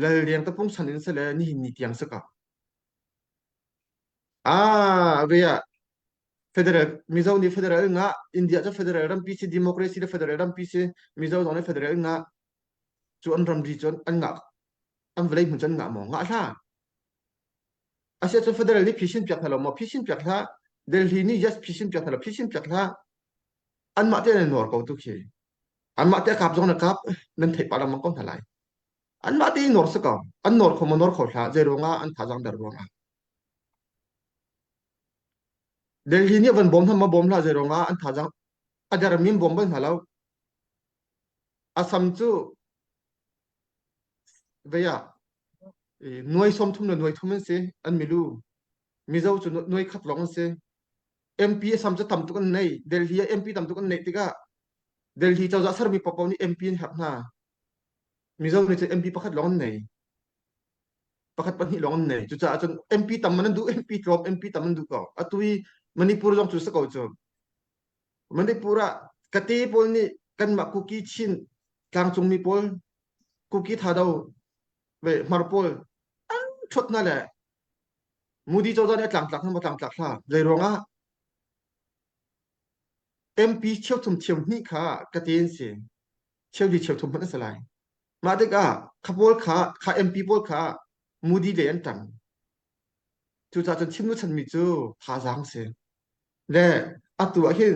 Lal Liang Tapung chan in sile nihin ni tiang si ko. Ah, ve ah Federal Mizo nih federal ngah, India cu federal rampi si, democracy le federal rampi si, Mizo zong nih federal ngah. Cu an ramri cu an ngah, an vawlei hmun cu an ngah maw? Ngah hlah. Asiah cun federal nih phisin piak hna lo maw? Phisin piak hlah. Delhi nih yes phisin piak hna lo, phisin piak hlah. Anmah te an nawr ko tu khi. Anmah te a kap zong na kap, nan theih pah lengmang ko hna lai. Anmah te i nawr si ko. An nawr kho maw nawr kho hlah. Zei ruangah an thazaang der ruangah. Delhi nih van bawm hna ma bawm hlah zei ruangah an thazaang a dermi in bawm bal hna lo. Assam cu vei ah nuai 30 le nuai thum an si an milu. Mizo cu nuai khat lawng an si. MP Assam cu tam tuk an nei. Delhi ah MP tam tuk an neih tikah Delhi cozah sermi paohpaoh nih MP an herh hna. Mizo nih cun MP pakhat lawng an nei. Pakhat pahnih lawng an nei. Cucaah cun MP tam an duh, MP tlawm, MP tam an duh ko. Atu i Manipur zong cu si ko cu. Manipur ah kate pawl nih kanmah Kuki Chin tlangcungmi pawl Kuki Thado ve Hmar pawl an ṭhuat hna le Modi cozah nih a tlangtlak hna maw tlangtlak hlah. Zei ruangah MP cheuthum cheuhnih kha kate an si. Cheuli cheuthum hmanh a si lai. Mah tikah kha pawl kha kha MP pawl kha Modi lei an ṭang. Cucaah cun chim chanmi cu thazaang si. Le atu ah hin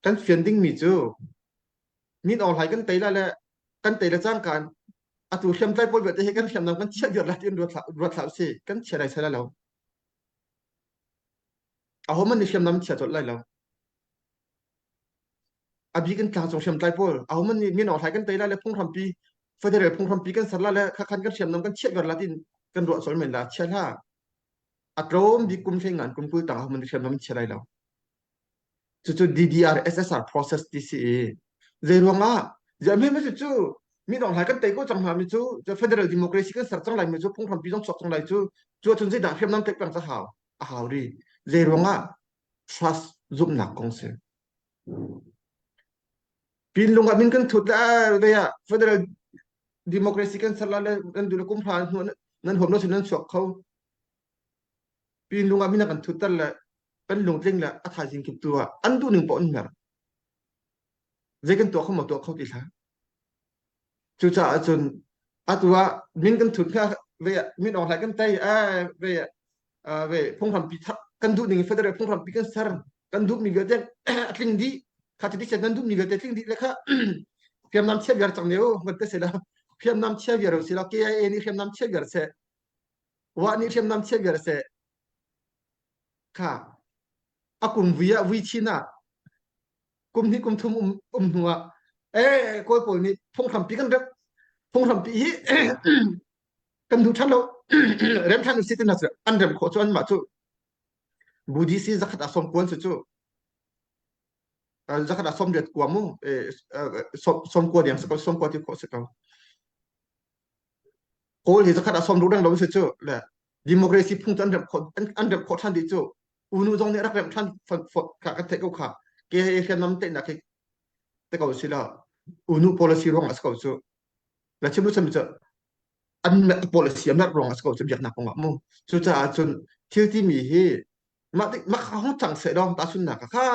kan fian dingmi cu min Aung Hlaing kan tei la le kan tei le cangka in atu hriamtlai pawl vialte hi kan hriamnam kan chiah viar lai tiin ruat hlah ruat hlah usih. Kan chia lai sai lai lo. Ahohmanh nih hriamnam chia colh lai lo. A bik in tlangcung hriamtlai pawl ahohmanh nih min Aung Hlaing kan tei lai le phunghrampi federal phunghrampi kan ser lai le khakhan kan hriamnam kan chiah viar lai tiin kan ruah colh men la chia hlah. A tlawm bik kum hlei ngan kum 20 tang ahohmanh nih hriamnam chia lai lo. Cucu DDR SSR process ti si i zei ruangah ziah mi cu min Aung Hlaing kan tei ko cang hna mi cu federal democracy kan ser cang lai mi cu phunghrampi zong chuak cang lai cu cu ahcun zeidah hriamnam tlaih peng cu hau a hau ri zei ruangah trust zumhnak kong si pinlung ah min kan thut le vei ah federal democracy kan ser la le nan duh le kum hra hnu nan huam lo sin nan chuak kho pinlung ah min kan thutter le kan lungtling le a thaizing kip tu ah an duh ning paoh an mer zei kan tuah kho maw tuah kho ti hlah cucaah cun atu ah min kan thut kha ve min Aung Hlaing kan tei eh ve ve phunghrampi kan duh ning federal phunghrampi kan ser kan duh mi vialte a tling dih kha ti nan duh mi vialte tling dih le kha hriamnam chia viar cang ne u kan te se la hriamnam chia viar si la KIA nih hriamnam chia viar se wa nih hriamnam chia viar se kha a kum vui ah vui chin ah kum hnih kum thum um, um hnu ah eh kawl pawl nih phunghrampi kan rep phunghrampi hi kan duh ṭhan lo rem ṭhan usih ti hna cu an rem khawh cu anmah cu Buddhist hi zakhat ah sawm kuan cu cu zakhat ah sawm riat kua mu sawm kua diang si ko sawm kua ti khawh si ko Kawl hi zakhat ah sawm ruk reng lo si cu le democracy phung cu an remh khawh an remh khawh ṭhan dih cu unu zong nih rak remh ṭhan kha kan theih ko kha ke he hriamnam teihnak hi te ko si la unu policy ruang ah si ko cu la chim lu chim cu an policy a merh ruang ah si ko cu biaknak kong ah mu cucaah cun thil timi hi mah tik mah kha hong cang seh dong ta sunnak kha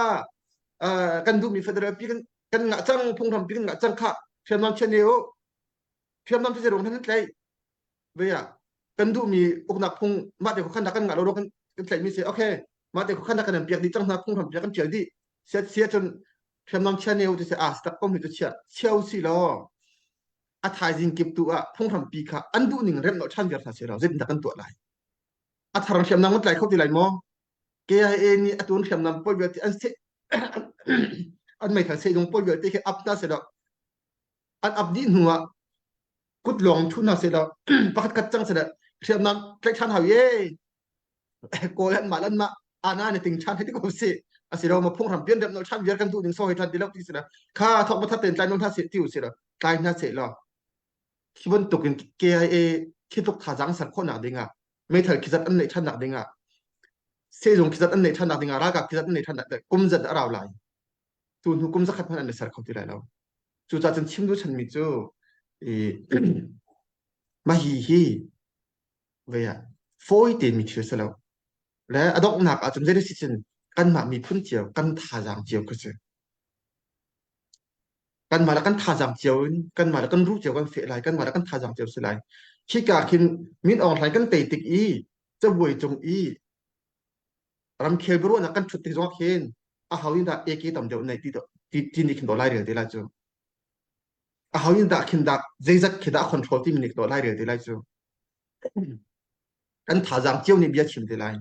kan duhmi federal pi kan kan ngah cang phunghram pi kan ngah cang kha hriamnam chian ne u hriamnam cu ruang nan tlaih ve ah kan duhmi uknak phung mah te khuakhan kan ngah lo kan kan tlaihmi si okay mah te khuakhan kan piak dih cang hna phunghram piak kan tial dih sia sia cun hriamnam chia ne u ti a tak ko mi tu chia chia u si law a thaizing kip tu ah phunghram pi kha an duh ning rem lo than viar hna se lo zeitin kan tuah lai a thar hriamnam kan tlai kho ti lai maw KIA nih a tun hriamnam pawl vialte an se an meithal sehzung pawl vialte khi ap hna se lo an ap dih hnu ah kut lawng thu hna seh law pakhat khat cang seh hriamnam tlaih ṭhan hau ye kawl an mah lan mah ana ne ting ṭhan hei ti ko si asilo ma phunghram pian rem nol ṭhan viar kan duh ning so hei ṭhan ti lo ti si la kha thok ma that ten tlai non hna se ti u si la tlai hna se law khi bantuk in KIA khi tluk thazaang ser khawh nak ding ah meithal khi zat an neih ṭhan nak ding ah sehzung khi zat an neih ṭhan nak ding ah ralkap khi zat an neih ṭhan nak kum zat a rau lai tu hnu kum zakhat hmanh an i ser kho ti lai lo cucaah cun chim duh chanmi cu i mah hi hi vei ah fawi tein mi thil si lo le a donghnak ah cun zei si cun kanmah miphun cio kan thazaang cio kha si kanmah le kan thazaang cio in kanmah le kan ruh cio kan feh lai kanmah le kan thazaang cio si lai khika khin min Aung Hlaing kan tei tik i cabuai cung i ramkhel biaruahnak kan ṭhut tik zongah khin aho in dah AK tam deuh nei ti ti ti nih khin dawh lai rel te lai cu aho in dah khin dah zeizat khi dah control timi nih dawh lai rel te lai cu kan thazaang cio nih bia chim te lai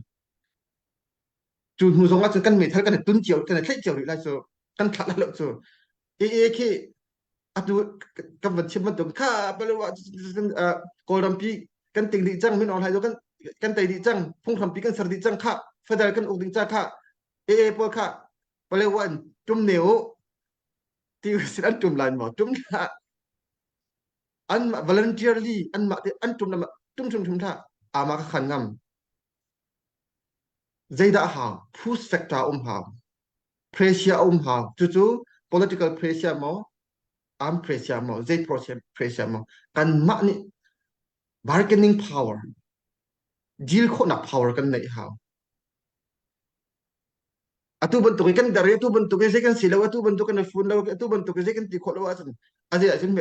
cu hnu zong ah cun kan meithal kan i tun cio kan i thlaih cio rih lai cu kan thlah lai lo cu AA khi Atu kan van chim bantuk kha Paletwa Kawlrampi kan ting dih cang Min Aung Hlaing kan kan tei dih cang phunghrampi kan ser dih cang kha federal kan uk ding ca kha AA pawl kha Paletwa in tum ne u ti sin an tum lai maw tum hlah an voluntarily an mah te an tum tum tum tum hlah ama ka khan ngam Zeidah a hau? Push factor a um hau. Pressure a um hau. Cucu political pressure maw, armed pressure maw, zei pressure maw, kanmah nih bargaining power, deal khawhnak power kan neih hau. Atu bantuk in kan dar i atu bantuk in zei kan si lo, atu bantuk kan i fun lo, atu bantuk in zei kan ti khawh lo ahcun a zei ahcun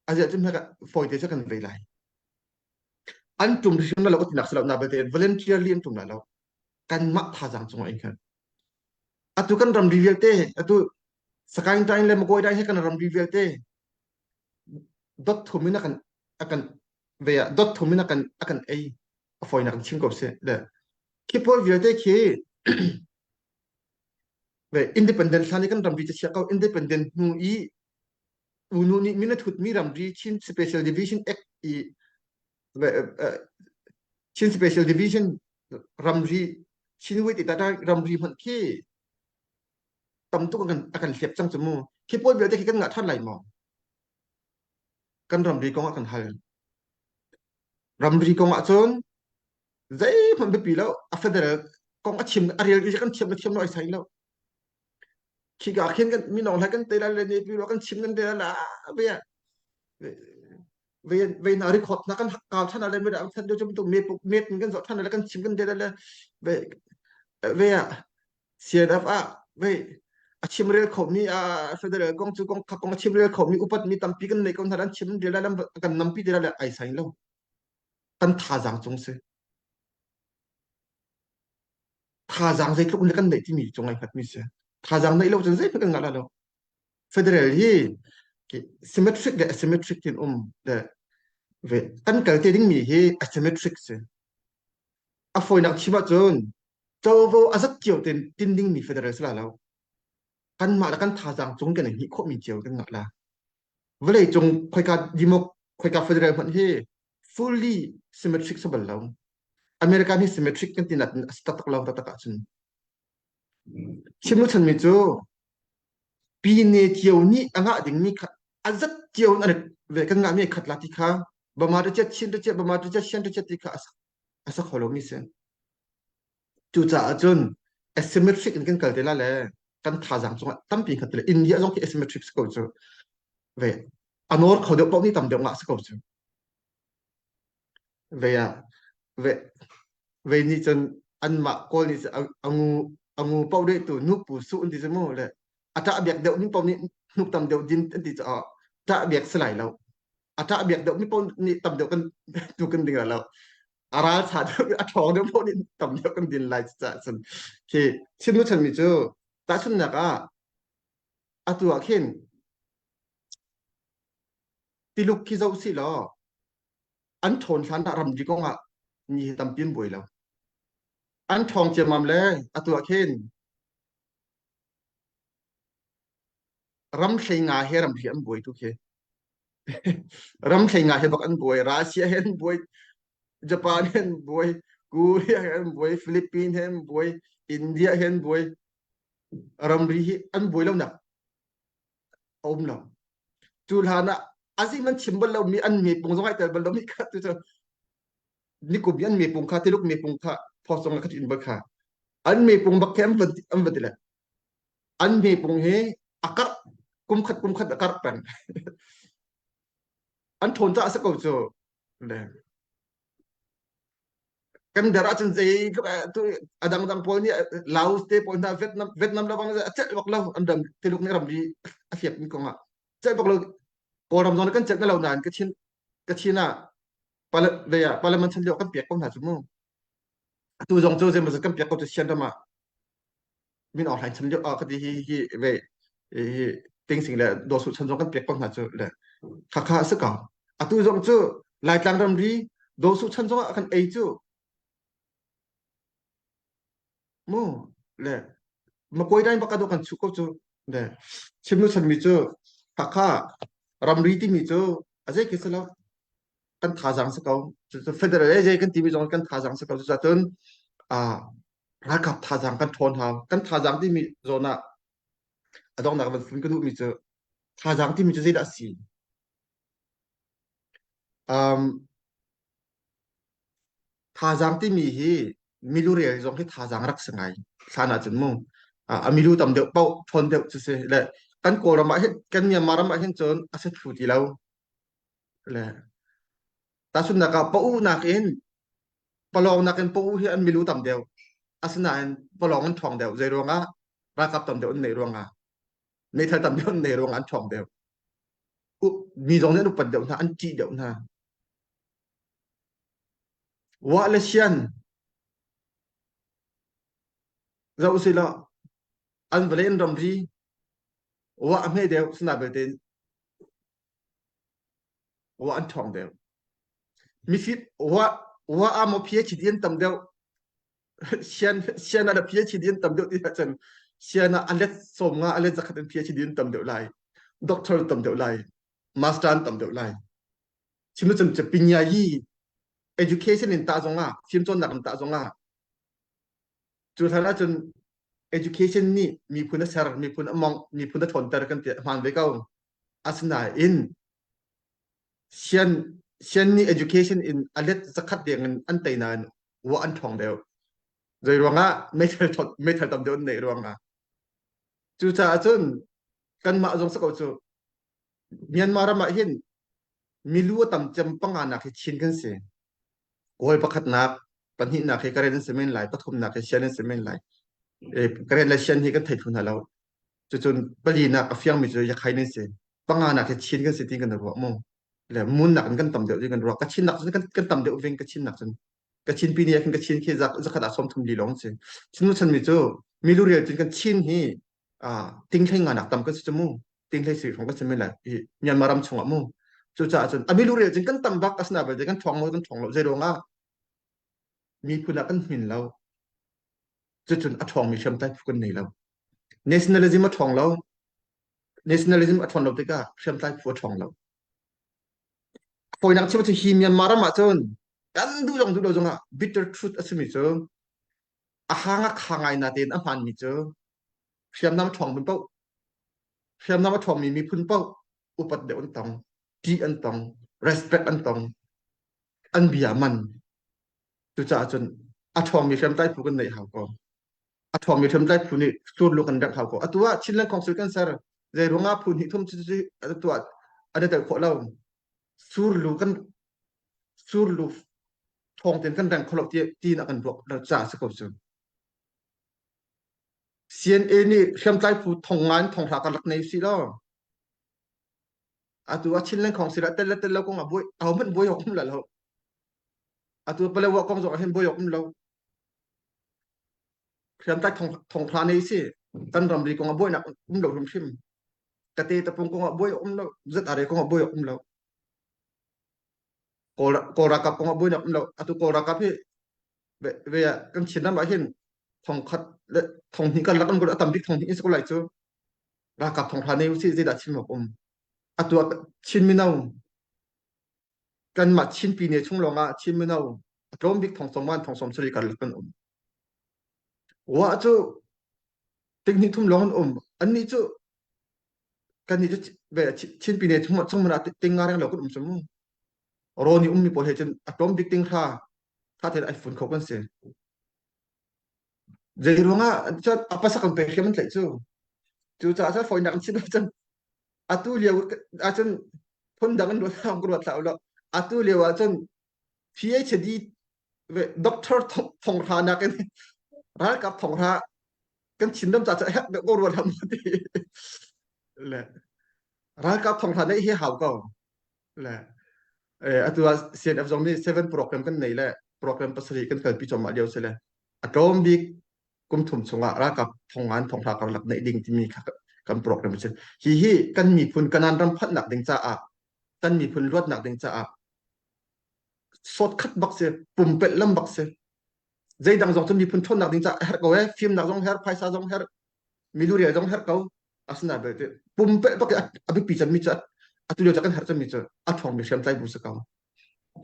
a zei ahcun fawi te cu kan vei lai. An tum hrim lo ka tinak si lo na belte voluntarily an tum lai lo. Kanmah thazaang cungah in khan. Atu kan ramri vialte atu Sakaing Tain le Magoi Dai he kan ramri vialte dot thum in a kan a kan ve ah dot thum in a kan a kan ei a fawinak in chim ko seh le khi pawl vialte khi ve independent hlan i kan ramri cu chia ko independent hnu i Unu nih min a thutmi ramri Chin Special Division Act i Chin Special Division ramri Chin Wait tata ramri hmanh khi tam tuk a kan a kan hliap cang cu mu. Khi pawl vialte khi kan ngah ṭhan lai maw? Kan ramri kong ah kan hal. Ramri kong ah cun zeihmanh biapi lo a federal kong a chim a rel i kan thiam na thiam lo ai sai lo. Khika khin kan minong hlai kan te lai le ne pi lo kan chim kan te lai la ve ve ve na record na kan kau than le me da than jo tu me me kan zo than le kan chim kan te le ve ve a CNF a ve a chim rel kho mi a federal kong chu kong kha kong a chim rel kho mi upat mi tampi kan nei ko hna an chim rel la kan nampi te la ai sai lo kan thazaang cung si Thazaang zeitluk in kan neih timi cung ai hngatmi si. Thazaang neih lo cun zeihmanh kan ngah lai lo. Federal hi symmetric le asymmetric tin um le ve kan kal te dingmi hi asymmetric si. A fawinak chim ahcun covo a zat cio ten tin dingmi federal si la lo. Kanmah le kan thazaang cung kan i hnih khawhmi cio kan ngah la. Vawlei cung khoika demo khoika federal hmanh hi fully symmetric si bal lo. American hi symmetric kan ti natin a si taktak lo taktak ahcun. Chim lu chanmi cu pine cio nih a ngah dingmi kha a zat cio in an ve kan ngahmi khat la ti kha bama te chet chin te chet bama te chet sian te chet ti kha a sa kho lomi si. Cucaah cun asymmetric in kan kal te la le kan thazaang cungah tampi khat te le India zong khi asymmetric si ko cu ve a nawr kho deuh paoh nih tam deuh ngah si ko cu. Ve ah ve ve nih cun anmah Kawl nih cun a ngu a ngu paoh deh tu nu pu su an ti cu mu le a ṭah biak deuh mi paoh nih hnuk tam deuh din an ti cu ah ṭah biak si lai lo a ṭah biak deuh mi paoh nih tam deuh kan tu kan ding lai lo a ral ṭha deuh a ṭhawng deuh paoh nih tam deuh kan din lai caah cun khi chim nu chanmi cu tahchunhnak ah atu ah khin Tiluk khi zoh sih law an ṭhawn hlan ah ramri kong ah mi hi tampi an buai lo. An ṭhawng ciammam le atu ah khin ram hlei nga he ramri an buai tu khi. ram hlei nga he bak an buai. Russia he an buai, Japan he an buai, Korea he an buai, Philippines he an buai, India he an buai. Ramri hi an buai lo nak a um lo. Cu hlan ah a zeihmanh chim bal lomi an mepung zong ai tel bal lomi kha tu cu nikum i an mepung kha Tuluk mepung kha phawsong kha in bal kha an mepung bak khi an van an van ti le an mepung hi a karh kum khat kum khat a karh peng an ṭhawn caah a si ko cu le Kan der ahcun zeitluk a dangdang pawl nih Laos te pawl hna Vietnam Vietnam le bang a celh bak lo an ram Tuluk nih ramri a hliap mi kong ah celh bak lo Kawlram zong nih kan celh na lo nain Kachin Kachin ah ve ah parliament chan lio kan pek ko hna cu mu atu zong cu zeimawzat kan pek ko cu Sian ram ah Min Aung Hlaing chan lio ah ka ti hi hi ve hi Tingsing le Daw Su chan zong kan pek ko hna cu le khakha a si ko atu zong cu Laitlang ramri Daw Su chan zong ah kan ei cu mu le Makoi dai bak kan chu ko cu. Le chim nu chanmi cu Hakha ramri timi cu a zei khi si lo kan thazaang si ko. Cucu federal e zei kan timi zong kan thazaang si ko. Cucaah ah ralkap thazaang kan ṭhawn hau. Kan thazaang timi zawn ah a donghnak van fun ka duhmi cu thazaang timi cu zeidah a si? Um, Thazaang timi hi milurel zong hi thazaang rak si ngai. Hlan ahcun mu a milu tam deuh paoh ṭhawn deuh cu si le kan Kawlram ah hin kan Myanmar ram ah hin cun a si thlu ti lo. Le tahchunhnak ah pa-u nakin palawng nakin pa-u hi an milu tam deuh. Asinain palawng an ṭhawng deuh. Zei ruangah? Ralkap tam deuh an neih ruangah. Meithal tam deuh an neih ruangah an ṭhawng deuh. Mi zong nih an upat deuh hna, an ṭih deuh hna. Wah le sian zoh usih law an vawlei an ramri wah a hme deuh sina belte wah an ṭhawng deuh. Mifim wah wah ah maw PhD an tam deuh sian sian ah PhD an tam deuh ti ahcun sian ah a let sawm nga a let zakhat in PhD an tam deuh lai doctor tam deuh lai master an tam deuh lai. Chim cun cu pinyayi education in tah zongah fimcawnnak in tah zongah cu hlan ahcun education nih miphun a ser miphun a mongh miphun a ṭhawnter kan ti hmaan ve ko asinain sian sian nih education in a let zakhat deng in an tei nain wa an ṭhawng deuh zei ruangah meithal meithal tam deuh an neih ruangah cucaah cun kanmah zong si ko cu Myanmar ram ah hin milu a tam cem panganak hi Chin kan si. Kawl pakhatnak, pahnihnak hi Karen an si men lai, pathumnak hi Shan an si men lai. E, Karen le Shan hi kan thei thlu hna lo. Cucun palinak a fiangmi cu Yakhain an si. Panganak hi Chin kan si ti kan ruah mu. Le munnak in kan tam deuh ti kan ruah. Kachin nak cun kan, kan tam deuh ving Kachin nak cun. Kachin pi ni ah khin Kachin khi zakhat ah 30 li lawng si. Chin chan mi cu milu rial cun kan Chin hi ting hlei nga nak tam kan si cu mu ting hlei sui hrawng kan si men lai hi Myanmar ram chungah mu cucaah cun a milu rel cun kan tam bak asina belte kan ṭhawng maw kan ṭhawng lo zei ruangah miphun ah kan hmin lo cucun a ṭhawngmi hriamtlai phu kan nei lo nationalism a ṭhawng lo nationalism a ṭhawn lo tikah hriamtlai phu a ṭhawng lo fawinak chim cu hi Myanmar ram ah cun kan duh zong duh lo zongah bitter truth a simi cu a hang a kha ngai na tein a hmaanmi cu hriamnam a ṭhawngmi paoh hriamnam a ṭhawngmi miphun paoh upat deuh an tong ṭih an tong respect an tong an bia man cucaah cun a ṭhawngmi hriamtlai phu kan neih hau ko a ṭhawngmi hriamtlai phu nih surlu kan rengh hau ko atu ah Chinland Council kan ser zei ruangah phu hnih thum cu atu ah an i tel khawh lo surlu kan surlu thawng tein kan reng kho lo ti tiin a kan ruak ca a si ko cu CNA nih hriamtlai phu thong nga in thong hra karlak nei si law atu a Chinland Council ah tel le tel lo kong ah buai aho hmanh buai awk um la lo atu Palawa kong zong ah hin buai awk um lo hriamtlai thong thong hra nei si kan ramri kong ah buainak um lo hrimhrim kate tapung kong ah buai um lo ZRA kong ah buai um lo Kawl Kawl ralkap kong ah buainak um lo atu Kawl ralkap hi ve ah kan Chin ram ah hin thong khat le thong hnih karlak an a tam bik thong hnih si ko lai cu ralkap thong hra nei usih zeidah chim awk um atu ah Chin mino kanmah Chin pine chung lawng ah Chin mino a tlawm bik thong sawm wan thong sawm sarih karlak kan um wa cu ting hnih thum lawng an um annih cu kannih cu ve Chin pine chung chung man ah ting nga reng lo kan um cu mu rawn i ummi pawl he cun a tlawm bik ting hra tha tein ai fun kho kan si zei ruangah cun a pasak kan pe hriam an tlaih cu cu caah cun fawinak an chim cun atu lio ahcun phundang in ruat hlah ruat hlah ulaw atu lio ahcun PhD doctor thong hra nakin ralkap thong hra kan Chinram ca cu herh deuh ko rua hlah ti le ralkap thong hra neih hi hau ko le atu ah CNF zong nih seven program kan nei le program pasarih kan kalpi cuahmah lio si le a tlawm bik kum thum chungah ralkap thongan thonghra karlak neih ding timi kha kan program a si hi hi kan miphun kanan ram phanhnak ding caah kan miphun luatnak ding caah sawt khat bak si pumpelh lam bak si zeidang zong cu miphun ṭhawnnak ding caah herh ko e fimnak zong her phaisa zong her milurial zong her ko. Asinain belte pumpelh bak i a biapi cemmi cu atu lio ca kan herh cemmi cu a ṭhawngmi hriamtlai bu si ko.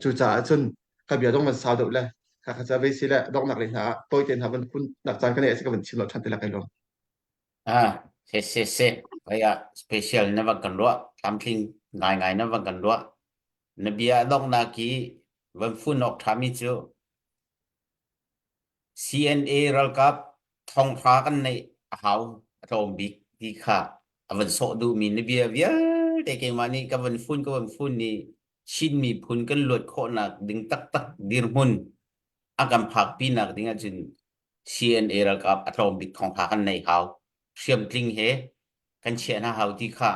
Cucaah cun ka bia dong van sau deuh le kha kha ca ve si le donghnak lei hna ah tawite hna van phun nak caan ka neih a si ka van chim lo ṭhan te la kai lawm. Ah, se se se. Aya special na van kan ruah tlamtling ngai ngai na van kan ruah. Na bia donghnak i van fun awk ṭhami cu CNA ralkap thonghra kan neih a hau a tlawm bik ti kha a van sawh duhmi na bia vialte keimah nih ka van fun ka van fun i Chin miphun kan luat khawhnak ding taktak dirhmun a kan phakpinak ding ahcun CNA ralkap a tlawm bik thonghra kan neih hau. Hriamtling he kan chiah hna hau ti kha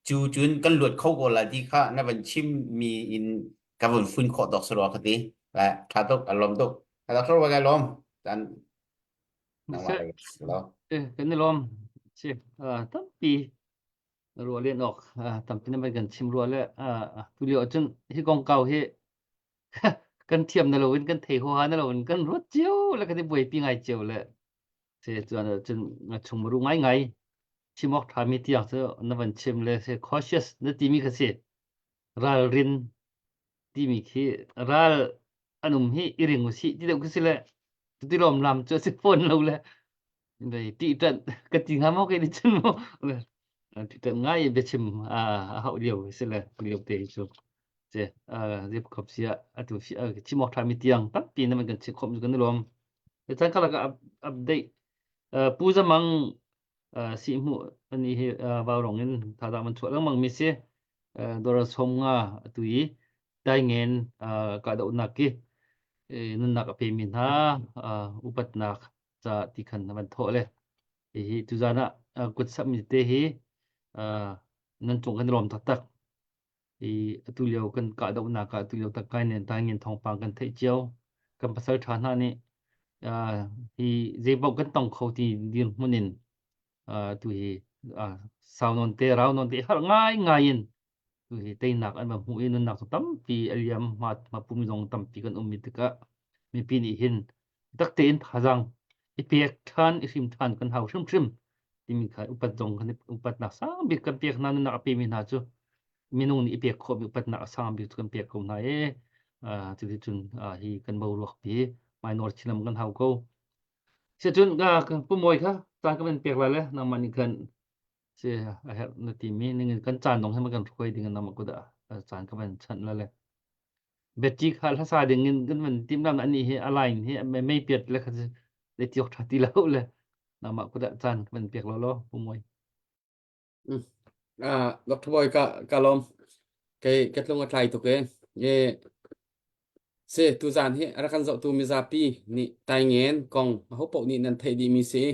cu cun kan luat kho ko la ti kha na van chim mi in ka vun fun khawh tawk sarua ka ti. La tha tuk a lawm tuk. Dr. Wa kai lawm. Tan nangmah lei lo. Kan i lawm. Si tampi ruah len awk tampi na van kan chim rua le tu lio ahcun hi kongkau hi kan thiam na loin kan thei huaha na loin kan ruat cio le kan i buaipi ngai cio le se chuan cun chung maru ngai ngai chim awk ṭhami tiang cu na van chim le se cautious na timi kha si ralrin timi khi ral an um hi i ring usih ti deuh khi si le cuti lawm lam cu a si fawn lo le dei ti ṭanh ka ti hnga maw kai ni cun maw ti ṭanh ngai biachim a hauh lio si le lio te hi cu ce zip khop sia atu chim awk ṭhami tiang tampi na man kan chim khom kan i lawm chan khalak update pu zamang sihhmuh ani hi vaurong in thazang man chuah lengmang mi si dora som nga atu i taingen kahdohnak ki nunnak a pemi hna upatnak ca ti khan na van thawh le hihi tuzan ah kut sammi te hi nan cung kan i lawm taktak i atu lio kan kahdohnak ah atu lio tak kai nen taingen thawngpang kan theih cio kan pasal ṭha hna nih hi zeipaoh kan tong kho ti dirhmun in tu hi sau nawn te rau nawn te har ngai ngai in tu hi teinak an va hmuh i nunnak cu tampi a liam hma hma pum zong tampi kan um mi tikah mipi nih hin tak tein thazaang i pek ṭhan i hrim ṭhan kan hau hrimhrim timi kha upat zong kan upatnak sang bik kan pek hna nunnak a pemi hna cu minung nih i pek khawhmi upatnak a sang bik cu kan pek ko hna e cuticun hi kan boruak pi minor chinam kan hau ko Siacun pu Mawi kha caan ka van pek lai le nangmah nih khan si a herh na timi ningin kan caan dong he ma kan hruai ding nangmah kut ah caan ka van chanh la le Betty kha hlasa ding in kan van tim lam ani hi a line hi mei piat le kha le tiok tha ti lo le nangmah kut ah caan ka van pek lo lo pu Mawi Ah, Dr. Boy ka ka lawm. Kei ka tlung a tlai tuk e. E se tuzan hi a rak kan zohtu mizapi nih taingen kong aho paoh nih nan theih dihmi si.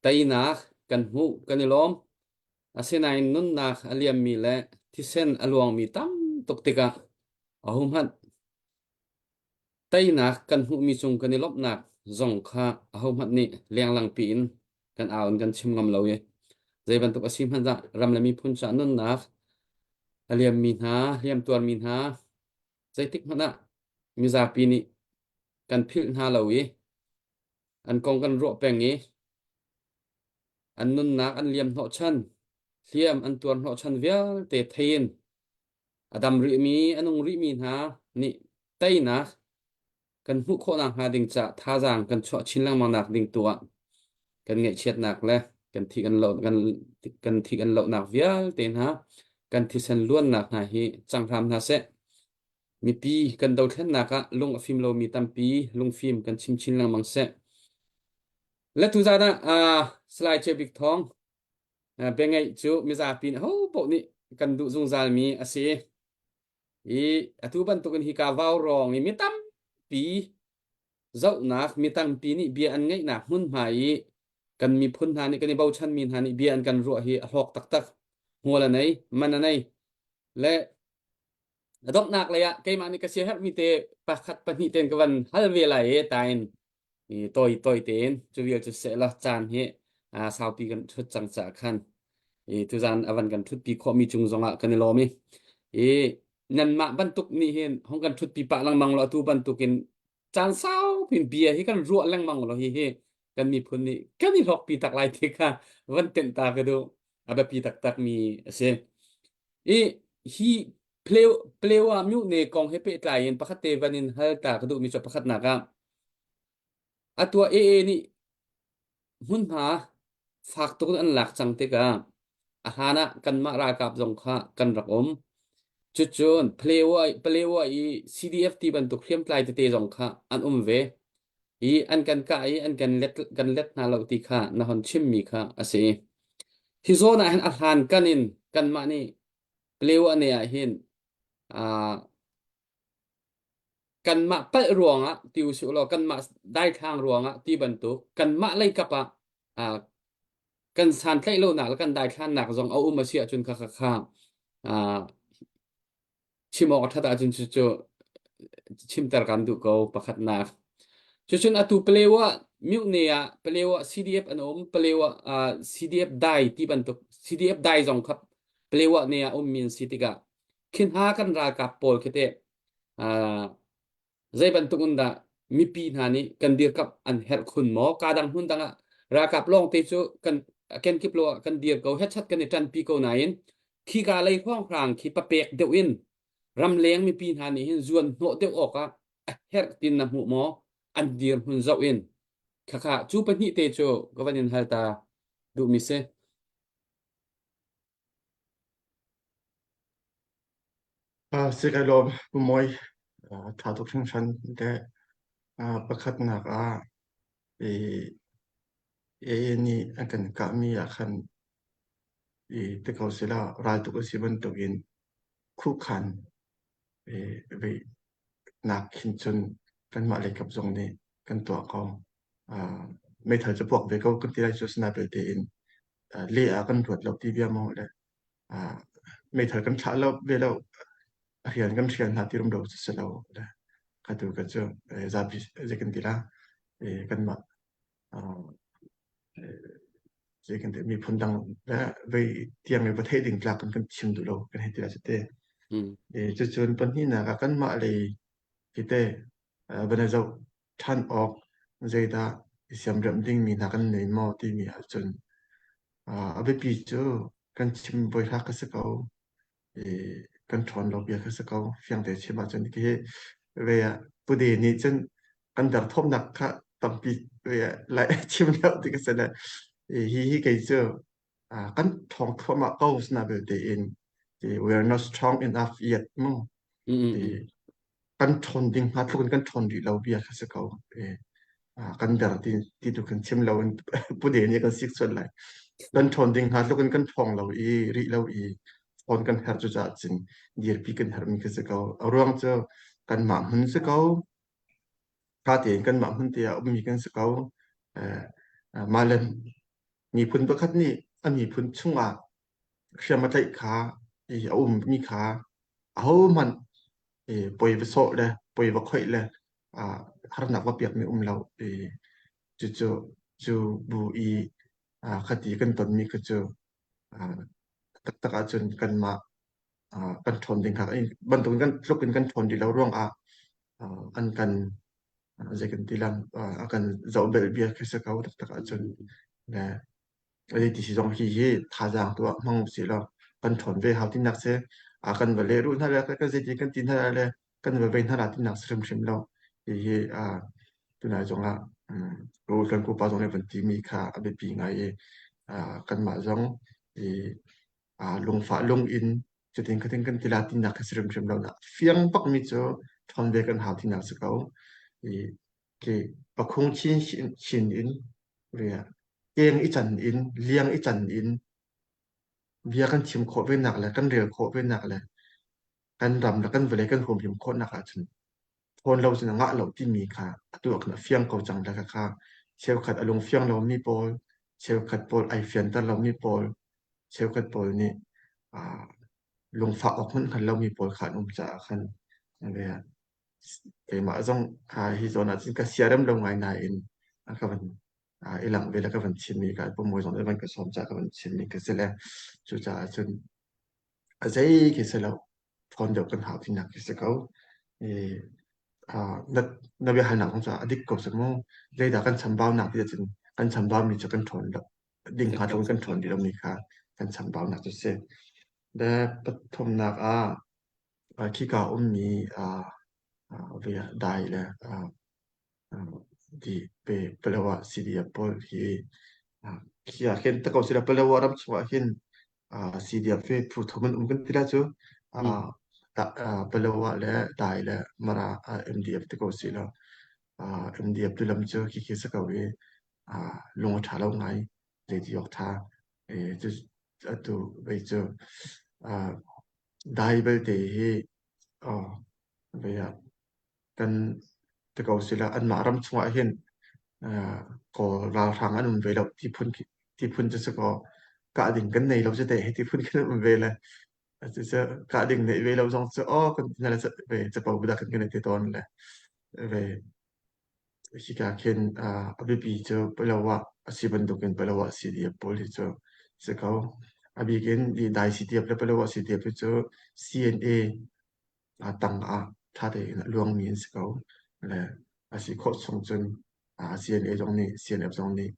Teinak kan hmuh kan i lawm. Asinain nunnak a liammi le thisen a luangmi tam tuk tikah ahohmanh Teinak kan hmuhmi cung kan i lawmhnak zong kha ahohmanh nih lenglang piin kan au in kan chim ngam lo i zei bantuk a si hmanh ah ram le miphun caah nunnak a liammi hna, hliamtuarmi hna zeitik hmanh ah mizapi nih kan philh hna lo i an kong kan ruah peng i an nunnak an liam hnawhchan, hliam an tuar hnawhchan vialte thei in A dam rihmi, a nung rihmi hna nih teinak kan hmuh khawhnak hnga ding caah thazaang kan chuah chin lengmang nak ding tu ah kan ngaihchiatnak le kan thi kan lo kan kan thi kan lohnak vialte hna kan thisen luannak hna hi cang hram hna seh. Mipi kan dothlennak ah lung a fim lomi tampi lungfim kan chim chin lengmang seh. Le tuzaan ah uh, Salai Ceu Bik Thawng Biangeih cu mizapi nih ahopaoh nih kan duh zungzalmi a si. I atu bantukin hika vaurawng i mi tampi zohnak, mi tampi nih bia an ngeihnak hmunhma i kan miphun hna nih kan i bochanmi hna nih bia an kan ruah hi a hlawk taktak. Hmual a nei, man a nei. Le a donghnak lei ah keimah nih ka siaherhmi te pakhat pahnih ten ka van hal ve lai i tain i tawi tawi tein cu vial cu seh law caan hi saupi kan ṭhut cang caah khan i tuzaan a van kan ṭhutpi khawhmi cung zongah kan i lawm i i nanmah bantuk nih hin hong kan ṭhutpi pah lengmang law atu bantukin caan saupi bia hi kan ruah lengmang law hi hi. kan miphun nih kan i hlawkpi tak lai ti kha van tenh ta ka duh. A biapi taktak mi a si. I hi Plewa myuhne kong he pehtlai in pakhat te van in hal ta ka duhmi cu pakhatnak ah atu ah AA nih hmunhma fak tuk in an lak cang tikah a hlan ah kanmah ralkap zong kha kan rak um. Cucun Plewa Palewa i CDF ti bantuk hriamtlai tete zong kha an um ve i an kan kah i an kan let kan let hna lo ti kha na hon chimmi kha a si. Hi zawn ah hin a hlan kan in kanmah nih Palewa ne ah hin uh, kanmah palh ruangah ti usih law kanmah daithlang ruangah ti bantuk kanmah lei kap ah uh, kan santlaih lonak le kan daithlannak zong a um a si ahcun kha kha kha uh, chim awk a ṭhat ahcun cucu chimter kan duh ko pakhatnak. Cucun atu Palewa myohne ah Palewa CDF an um Palewa uh, CDF dai ti bantuk CDF dai zong kha Palewa ne ah ummi an si tikah khi hna kan ralkap pawl khi teh uh, zei bantuk in dah mipi hna nih kan dirkamh an herh khun maw ka dang hmun dang ah ralkap lawng te cu kan kenkip lo ah kan dir ko hetchat kan i ṭanpi ko nain khika lei hrawnghrang khi papek deuh in ramleng mipi hna nih hin zuan hnawh deuh awk ah a herh tin na hmuh maw an dirhmun zoh in khakha cu pahnih te cu ka van in hal ta duhmi si. Si kai lawm Mawi ṭha tuk hringhran te pakhatnak ah i AA nih an kan kahmi ah khan i ti ko sila raltuk a si bantukin khuhkhan i veihnak khin cun kanmah leikap zong nih kan tuah ko. Meithal cu puak ve ko kan ti lai cu asinain belte in le ah kan ruat lo ti bia maw le meithal kan thlah lo ve lo a rian kan hrial hna ti rumro cu si lo le kha tu ka cu zapi zei kan ti la kanmah zei kan ti miphun dang le vei tiang i va theih ding tlak kan kan chim duh lo kan hei ti la cu te cucun pahnihnak ah kanmah lei hi te van i zoh ṭhan awk zeidah i siamremh dingmi hna kan nei maw timi ahcun a biapi cu kan chim voihla ka si ko i kan ṭhawn lo bia ka si ko fiang te chim ahcun hi ve ah Pude nih cun kan derthawmnak kha tampi ve lai chim lo ti ka si le hi hi kei cu kan ṭhawng thluahmah ko sina belte in we are not strong enough yet mu kan ṭhawn ding hnga tluk in kan ṭhawn rih lo bia kha si ko. Kan der ti ti tu kan chim lo in pude nih kan sik sual lai. Kan ṭhawn ding hnga tluk in kan ṭhawng lo i rih lo i ṭhawn kan herh cu caah cun dirpi kan herhmi kha si ko. A ruang cu kanmah hmun si ko. Ṭha tein kanmah hmun te ah ummi kan si ko. Mah le miphun pakhat nih a miphun chungah hriam a tlaih kha i a ummi kha ahohmanh i poi va sawh le poi va khoih le harnak va piakmi um lo i cucu cu bu i khati kan tonmi kha cu taktak ahcun kanmah kan ṭhawn ding kha bantukin kan tluk in kan ṭhawn rih lo ruangah an kan zei kan ti lang a kan zohbelh bia khi si ko taktak ahcun le Zei ti si zong hi hi thazaang tu ah hmang usih law kan ṭhawn ve hau tinak si. A kan va lehrulh hna le kan zeiti kan ti hna le kan va vei hna la tinak si hrimhrim lo. Hihi tunai zongah kan pupa zong nih van timi kha a biapi ngai i kanmah zong i lungfah lung in cutin khatin kan ti la tinak kha si hrimhrim lo. Fiang bakmi cu ṭhawn ve kan hau tinak si ko. I Khi pakhung chin chin in keng i can in liang i can in bia kan chim khawh ve nak le kan rel khawh ve nak le kan ram le kan vawlei kan humhim khawh nak ahcun phone lo cun a ngah lo timi kha atu ah khan a fiang ko cang le kha cheukhat a lung fiang lomi pawl cheukhat pawl ai fianter lomi pawl cheukhat pawl nih lungfah awk hmanh hngal lomi pawl kha an um caah khan Keimah zong hi zawn ah cun ka siarem lo ngai nain ka van i langh ve le ka van chimmi ka pumoi zong nih van ka sawm caah ka van chimmi ka si le cucaah cun a zei khi si lo phone deuh kan hau tinak khi si ko. I na na biahalnak zong cu a dik ko si mu. Zeidah kan chambaunak ti ahcun. Kan chambaumi cu kan ṭhawn lo ding hnga tluk in kan ṭhawn rih lomi kha kan chambaunak cu a si. Le pathumnak ah khika ummi dai le di pe Palawa CDF pawl hi khi ah khin ta ko sila Palawa ram chungah hin CDF hi phu thum an um kan ti la cu Palawa le Dai le Mara MDF ti ko si lo MDF tu lam cu khi khi si ko i lung a ṭha lo ngai zeiti awk ṭha atu vei cu Dai belte hi vei ah kan ti ko sila anmah ram chungah hin Kawl ralhrang an um ve lo ti phun ti phun cu si kaw kah ding kan nei lo cu te hi ti phun khin an um ve le cucu kah ding neih ve lo zong cu aw kan ti hna le ve capo budak kan kan ti tawn le ve hika khin a biapi cu Palawa a si bantukin Palawa CDF pawl hi cu si ko. A bik in Dai CDF le Palawa CDF hi cu CNA tang ah ṭha tein a luangmi an si ko. Le a si khawh chung cun CNA zong nih CNF zong nih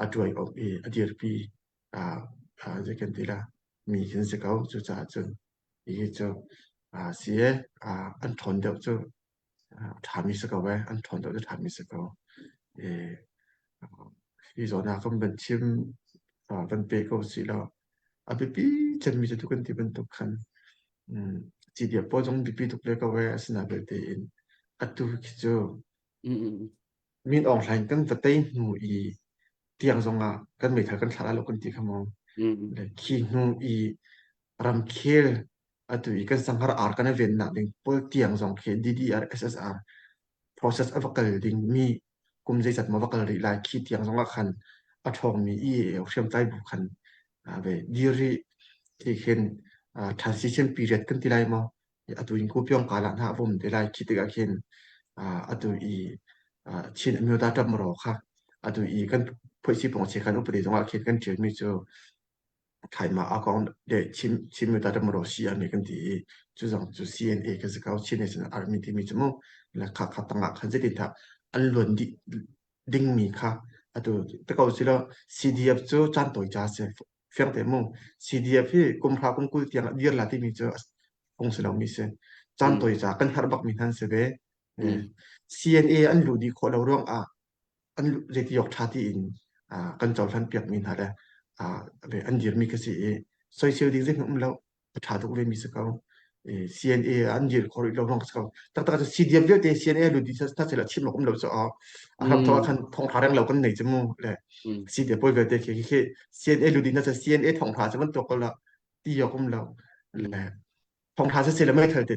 a ṭuai awk i a dirpi zei kan ti la mi kan si ko. Cucaah cun hihi cu si e an ṭhawn deuh cu a ṭhami si ko e an ṭhawn deuh cu ṭhami si ko. I hi zawn ah kan van chim van pe ko si law a biapi cemmi cu tu kan ti bantuk khan CDF pawl zong biapi tuk le ko e asinain belte in atu khi cu Min Aung Hlaing kan va tei hnu i tiang zong ah kan meithal kan thlah lai lo kan ti kha mu. Le khi hnu i ramkhel atu i kan sanghar ar kan i vennak ding pawl tiang zong khi DDR SSR process a va kal ding mi kum zeizat maw va kal rih lai khi tiang zong ah khan a ṭhawngmi EAO hriamtlai bu khan ve dir rih ti khin transition period kan ti lai maw atu in Kupyong kala hna a um te lai khi tikah khin atu i Chin Amyota Tamro kha atu i kan phoisi pong che khan upadi zongah khin kan ṭialmi cu thaima a kong le Chin Chin Amyota Tamro si ami kan ti i cu zong cu CNA kan si ko Chin National Army timi cu mu le kha kha tangah khan zeitin dah an luan dih dingmi kha atu te ko si lo CDF cu caan tawi ca si fiang te mu CDF hi kum hra kum 20 tiang dir la timi cu phung si lomi si caan tawi ca kan herh bakmi hna an si ve CNA an luh dih khawh lo ruang ah an zeiti awk ṭha tiin kan cohlan piakmi hna le an dirmi ka si i soisel ding zeihmanh um lo a ṭha tuk vemi si ko. CNA an dir kho rih lo ruang si ko. Taktak cu CDF vialte CNA lut dih hna seh chim awk um lo cu a hram thawk ah khan thonghra reng lo kan nei cu mu le CDF pawl vialte khi khi CNA lut dih hna seh CNA thonghra cu bantuk ko la ti awk um lo le thonghra seh le meithal te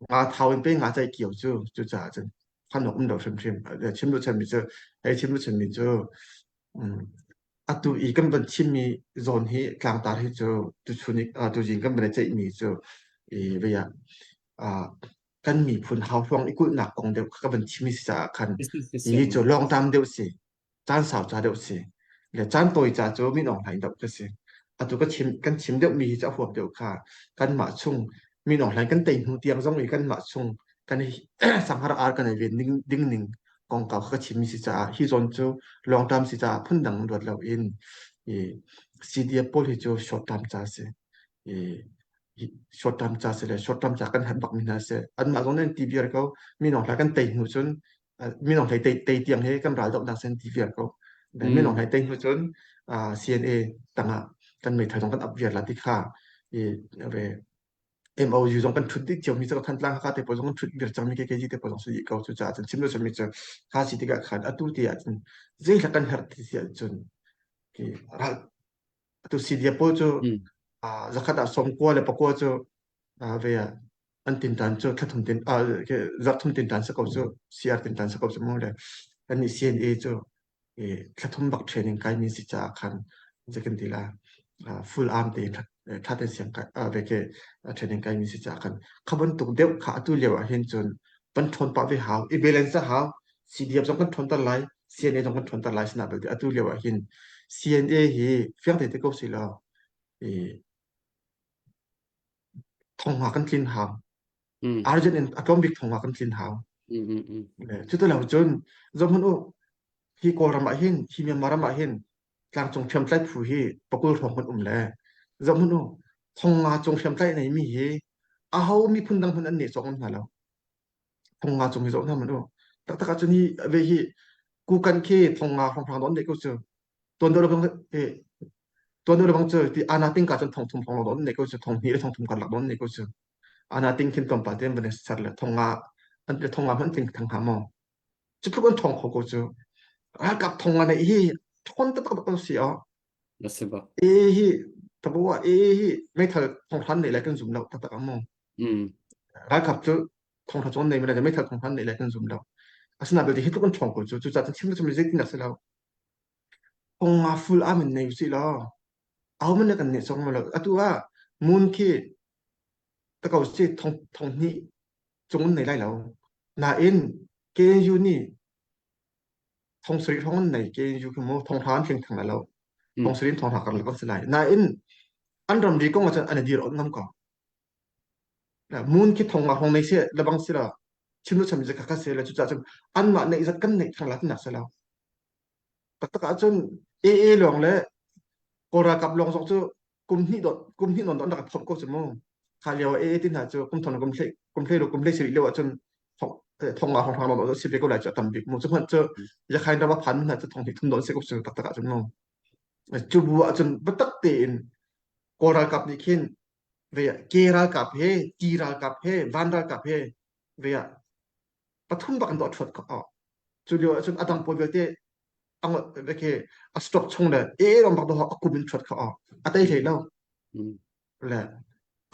nga thau in pe nga chai kio cu cucaah cun phan awk um lo hrimhrim chim lu chanmi cu hei chim lu chanmi cu Atu i kan van chimmi zawn hi tlangtar hi cu tuchun i tuzing kan van i ceihmi cu i vei ah kan miphun hauhruang i kulhnak kong deuh kha ka van chimmi si caah khan hi cu long term deuh si caan sau ca deuh si le caan tawi ca cu Min Aung Hlaing doh ka si. Atu ka chim kan chim deuhmi hi cu a huap deuh kha kanmah chung Min Aung Hlaing kan tei hnu tiang zong i kanmah chung kan sanghar ar kan i ven ding, ding ning kongkau kha ka chimmi si caah hi zawn cu long term si caah phundang ruat loin i CDF pawl hi cu short term ca si i short term ca si le short term ca kan herh bakmi hna si anmah zong nan ti viar ko minung hla kan tei hnu cun minung hlei tei, tei tiang he kan ral dohnak sen ti viar ko minung hlei tei hnu cun CNA tangah kan meithal zong kan ap viar la ti kha i ve MOU zong kan ṭhut dih ciomi cu Thantlang Hakha te pawl zong kan ṭhut vir cangmi KKG te pawl zong si dih ko cucaah cun chim lo chimmi cu kha si tikah khan atu ti ahcun zeihlak kan herh ti si ahcun khi ral atu CDF pawl cu zakhat ah 90 le pakua cu ve ah an tintan cu thla thum tin zarh thum tintan si ko cu CR tintan si ko cu mu le kannih CNA cu thla thum bak training kaimi si caah khan zei kan ti la full arm tein ṭha tein siang ve ke training kaimi si caah khan kha bantuk deuh kha atu lio ah hin cun kan ṭhawn pah ve hau i balance a hau CDF zong kan ṭhawnter lai CNA zong kan ṭhawnter lai sinah belte atu lio ah hin CNA hi fiang te te ko si law i thonghma kan tlin hau argent in a tlawm bik thonghma kan tlin hau cuti lo cun zohhmanh u. Hi Kawlram ah hin, hi Myanmar ram ah hin tlangcung hriamtlai phu hi pakul hrawng hmanh um le zoh hmanh u thong nga cung hriamtlai nei mi hi aho miphun dang hmanh an neh cawk ngam hna lo. Thong nga cung hi zoh hna hmanh u. Taktak ahcun hi ve hi kukan khi thong nga hrawnghrang don ne ko cu. Tuan deuh lebang eh tuan deuh lebang cu ti ana ting ka cun thong thum hrawng don ne ko cu thong hnih le thong thum karlak don ne ko cu. Ana ting khin tlawmpal te van ser le thong nga an thong nga hmanh ting thang hna maw. Cu tluk an ṭhawng kho ko cu. Ralkap thong nga neih hi ṭhawn taktak ko si aw. Na si bak. E hi tabu ah e hi meithal thonghran nei lai kan zum lo taktak ang maw. Mm. Ralkap cu thonghra cawn nei mala meithal thonghran nei lai kan zum lo. Asina belte hi tluk an ṭhawng ko cu. Cucaah cun chim le zeitin dak si lo. Thong nga full arm in nei usih law. Aho man kan nih song lo. Atu ah mun khi takau si thong thong hnih cung an nei lai lo. Nain KNU nih thong sarih hrawng an nei KNU khi mu thong hra an tling thang lai lo. Thong sarih in thong hra karlak an si lai. Nain an ramri kong ahcun an i dir ot ngam ko. Mun khi thong nga hrawng nei se lebang si la chim lu cham zakha kha se le cucaah cun anmah neih zat kan neih thang la tinak si lo. Taktak ahcun AA lawng le Kawl ralkap lawng zong cu kum hnih dot kum hnih non don rak phomh ko cu mu kha lio AA ti hna cu kum thong kum hlei kum hlei kum hlei siri lio ahcun thong nga hrawng hrang si ve ko lai cu a tam bik mu cu hmanh cu yakhain ram a phan hna cu thong hnih thum don si ko cu taktak ahcun mu cu bu ahcun biatak tein Kawl ralkap nih khin ve ke ralkap he ti ralkap he van ralkap he ve pathum bak an dawh ṭhuat ko cu lio ahcun a dang pawl vialte khi a stock chung le e rom bak dawh a kum in ṭhuat kha a tei hlei lo le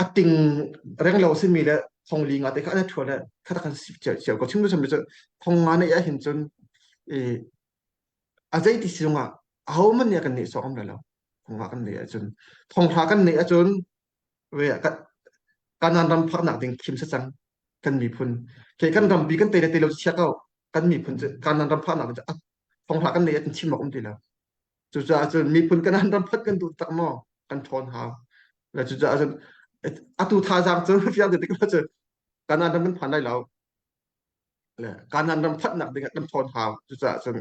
a ting reng lo simi le thong li nga te kha an ṭhuat le kha kan si cio ko chim chim cu thong nga nei ah hin cun e a zei ti si zongah aho man nih kan nih sawk am lo thong nga kan nei ahcun thong hra kan nei ahcun ve kanan ram phaknak ding khim sa cang kan miphun ke kan rampi kan te le te lo chia ko kan miphun cu kanan ram phaknak cu thong hra kan nei ahcun chim awk um ti lo cucaah cun miphun kanan ram phat kan duh tak maw kan ṭhawn hau le cucaah cun atu thazaang cu fiang te tik cu kanan ram kan phan lai lo le kanan ram phatnak ding ah kan ṭhawn hau cucaah cun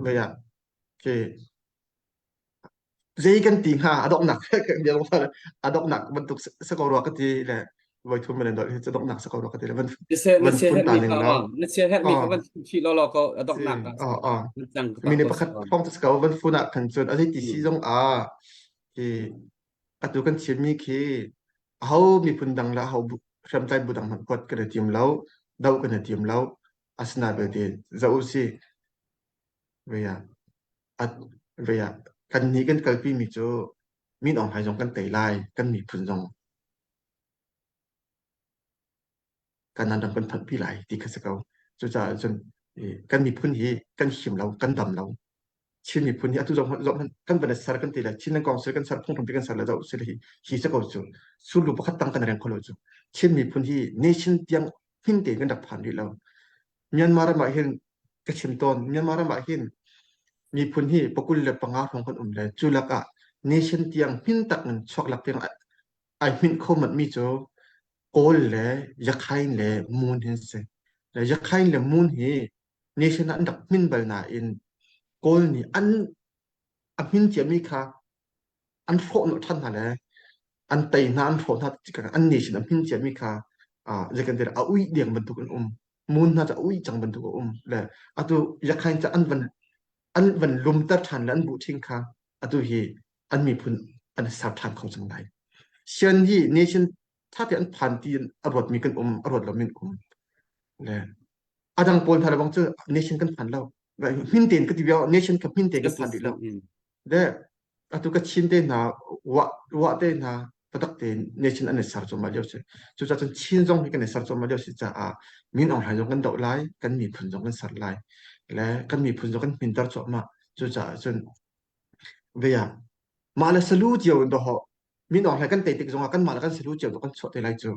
vei ah khi zei kan ti hnga a donghnak a donghnak bantuk sa ko rua ka ti le voi thum men dol hi donghnak sa ko rua ka ti le van na van sia fun ta herhmi ning kha lo na sia herhmi kha oh van chim law law ko a si donghnak ah oh oh cang mine pakhat phong te ko van fun ah khan cun a zei ti si zong a khi atu kan chimmi khi aho miphun dang le aho hriamtlai bu dang hmanh kuat kan i tim lo do kan i tim lo asina belte zo si ve ah At vei ah kannih kan kalpimi cu Min Aung Hlaing zong kan tei lai, kan miphun zong kan ram kan phanhpi lai ti kha si ko. Cucaah cun kan miphun hi kan him lo, kan dam lo. Chin miphun hi atu zong zong kan van ser kan ti le Chin Council kan ser phunghrampi kan ser le zoh si le hi hi si ko cu. Sulu pakhat tang kan reng kho lo cu. Chin miphun hi nation tiang hmin tein kan rak phan rih lo. Myanmar ram ah hin ka chim tawn Myanmar ram ah hin miphun hi pakul le panga hrawng kan um le cu lakah nation tiang hmin tak in chuak lak tiang ai hminh kho manh mi cu Kawl le Yakhain le Moon hin si. Le Yakhain le Moon hi nation ah an rak hmin bal nain Kawl nih an a hmin ciami kha an hrawh ṭhan hna le an tei hna an hrawh hna tikah an nation a hmin ciami kha zei kan ti a uih deng bantuk an um mun hna cu a uih cang bantuk a um le atu yakhain cu an van an van lumter ṭhan le an buh ṭhing kha atu hi an miphun an ser ṭhan kho cang lai sian hi nation ṭha te an phan ti a ruatmi kan um a ruat lomi an um le a dang pawl hna le bang cu nation kan phan lo hmin tein ka ti bia nation ka hmin tein kan phan rih lo le atu ka Chin te hna wa wa te hna patak te nation an i ser cuahmah lio si cucaah cun Chin zong hi kan i ser cuahmah lio si caah Min Aung Hlaing zong kan doh lai kan miphun zong kan ser lai le kan miphun zong kan hminter cuahmah cucaah cun ve ah mah le salu cio in doh Min Aung Hlaing kan tei tik zongah kanmah le kan salu cio kan chuah te lai cu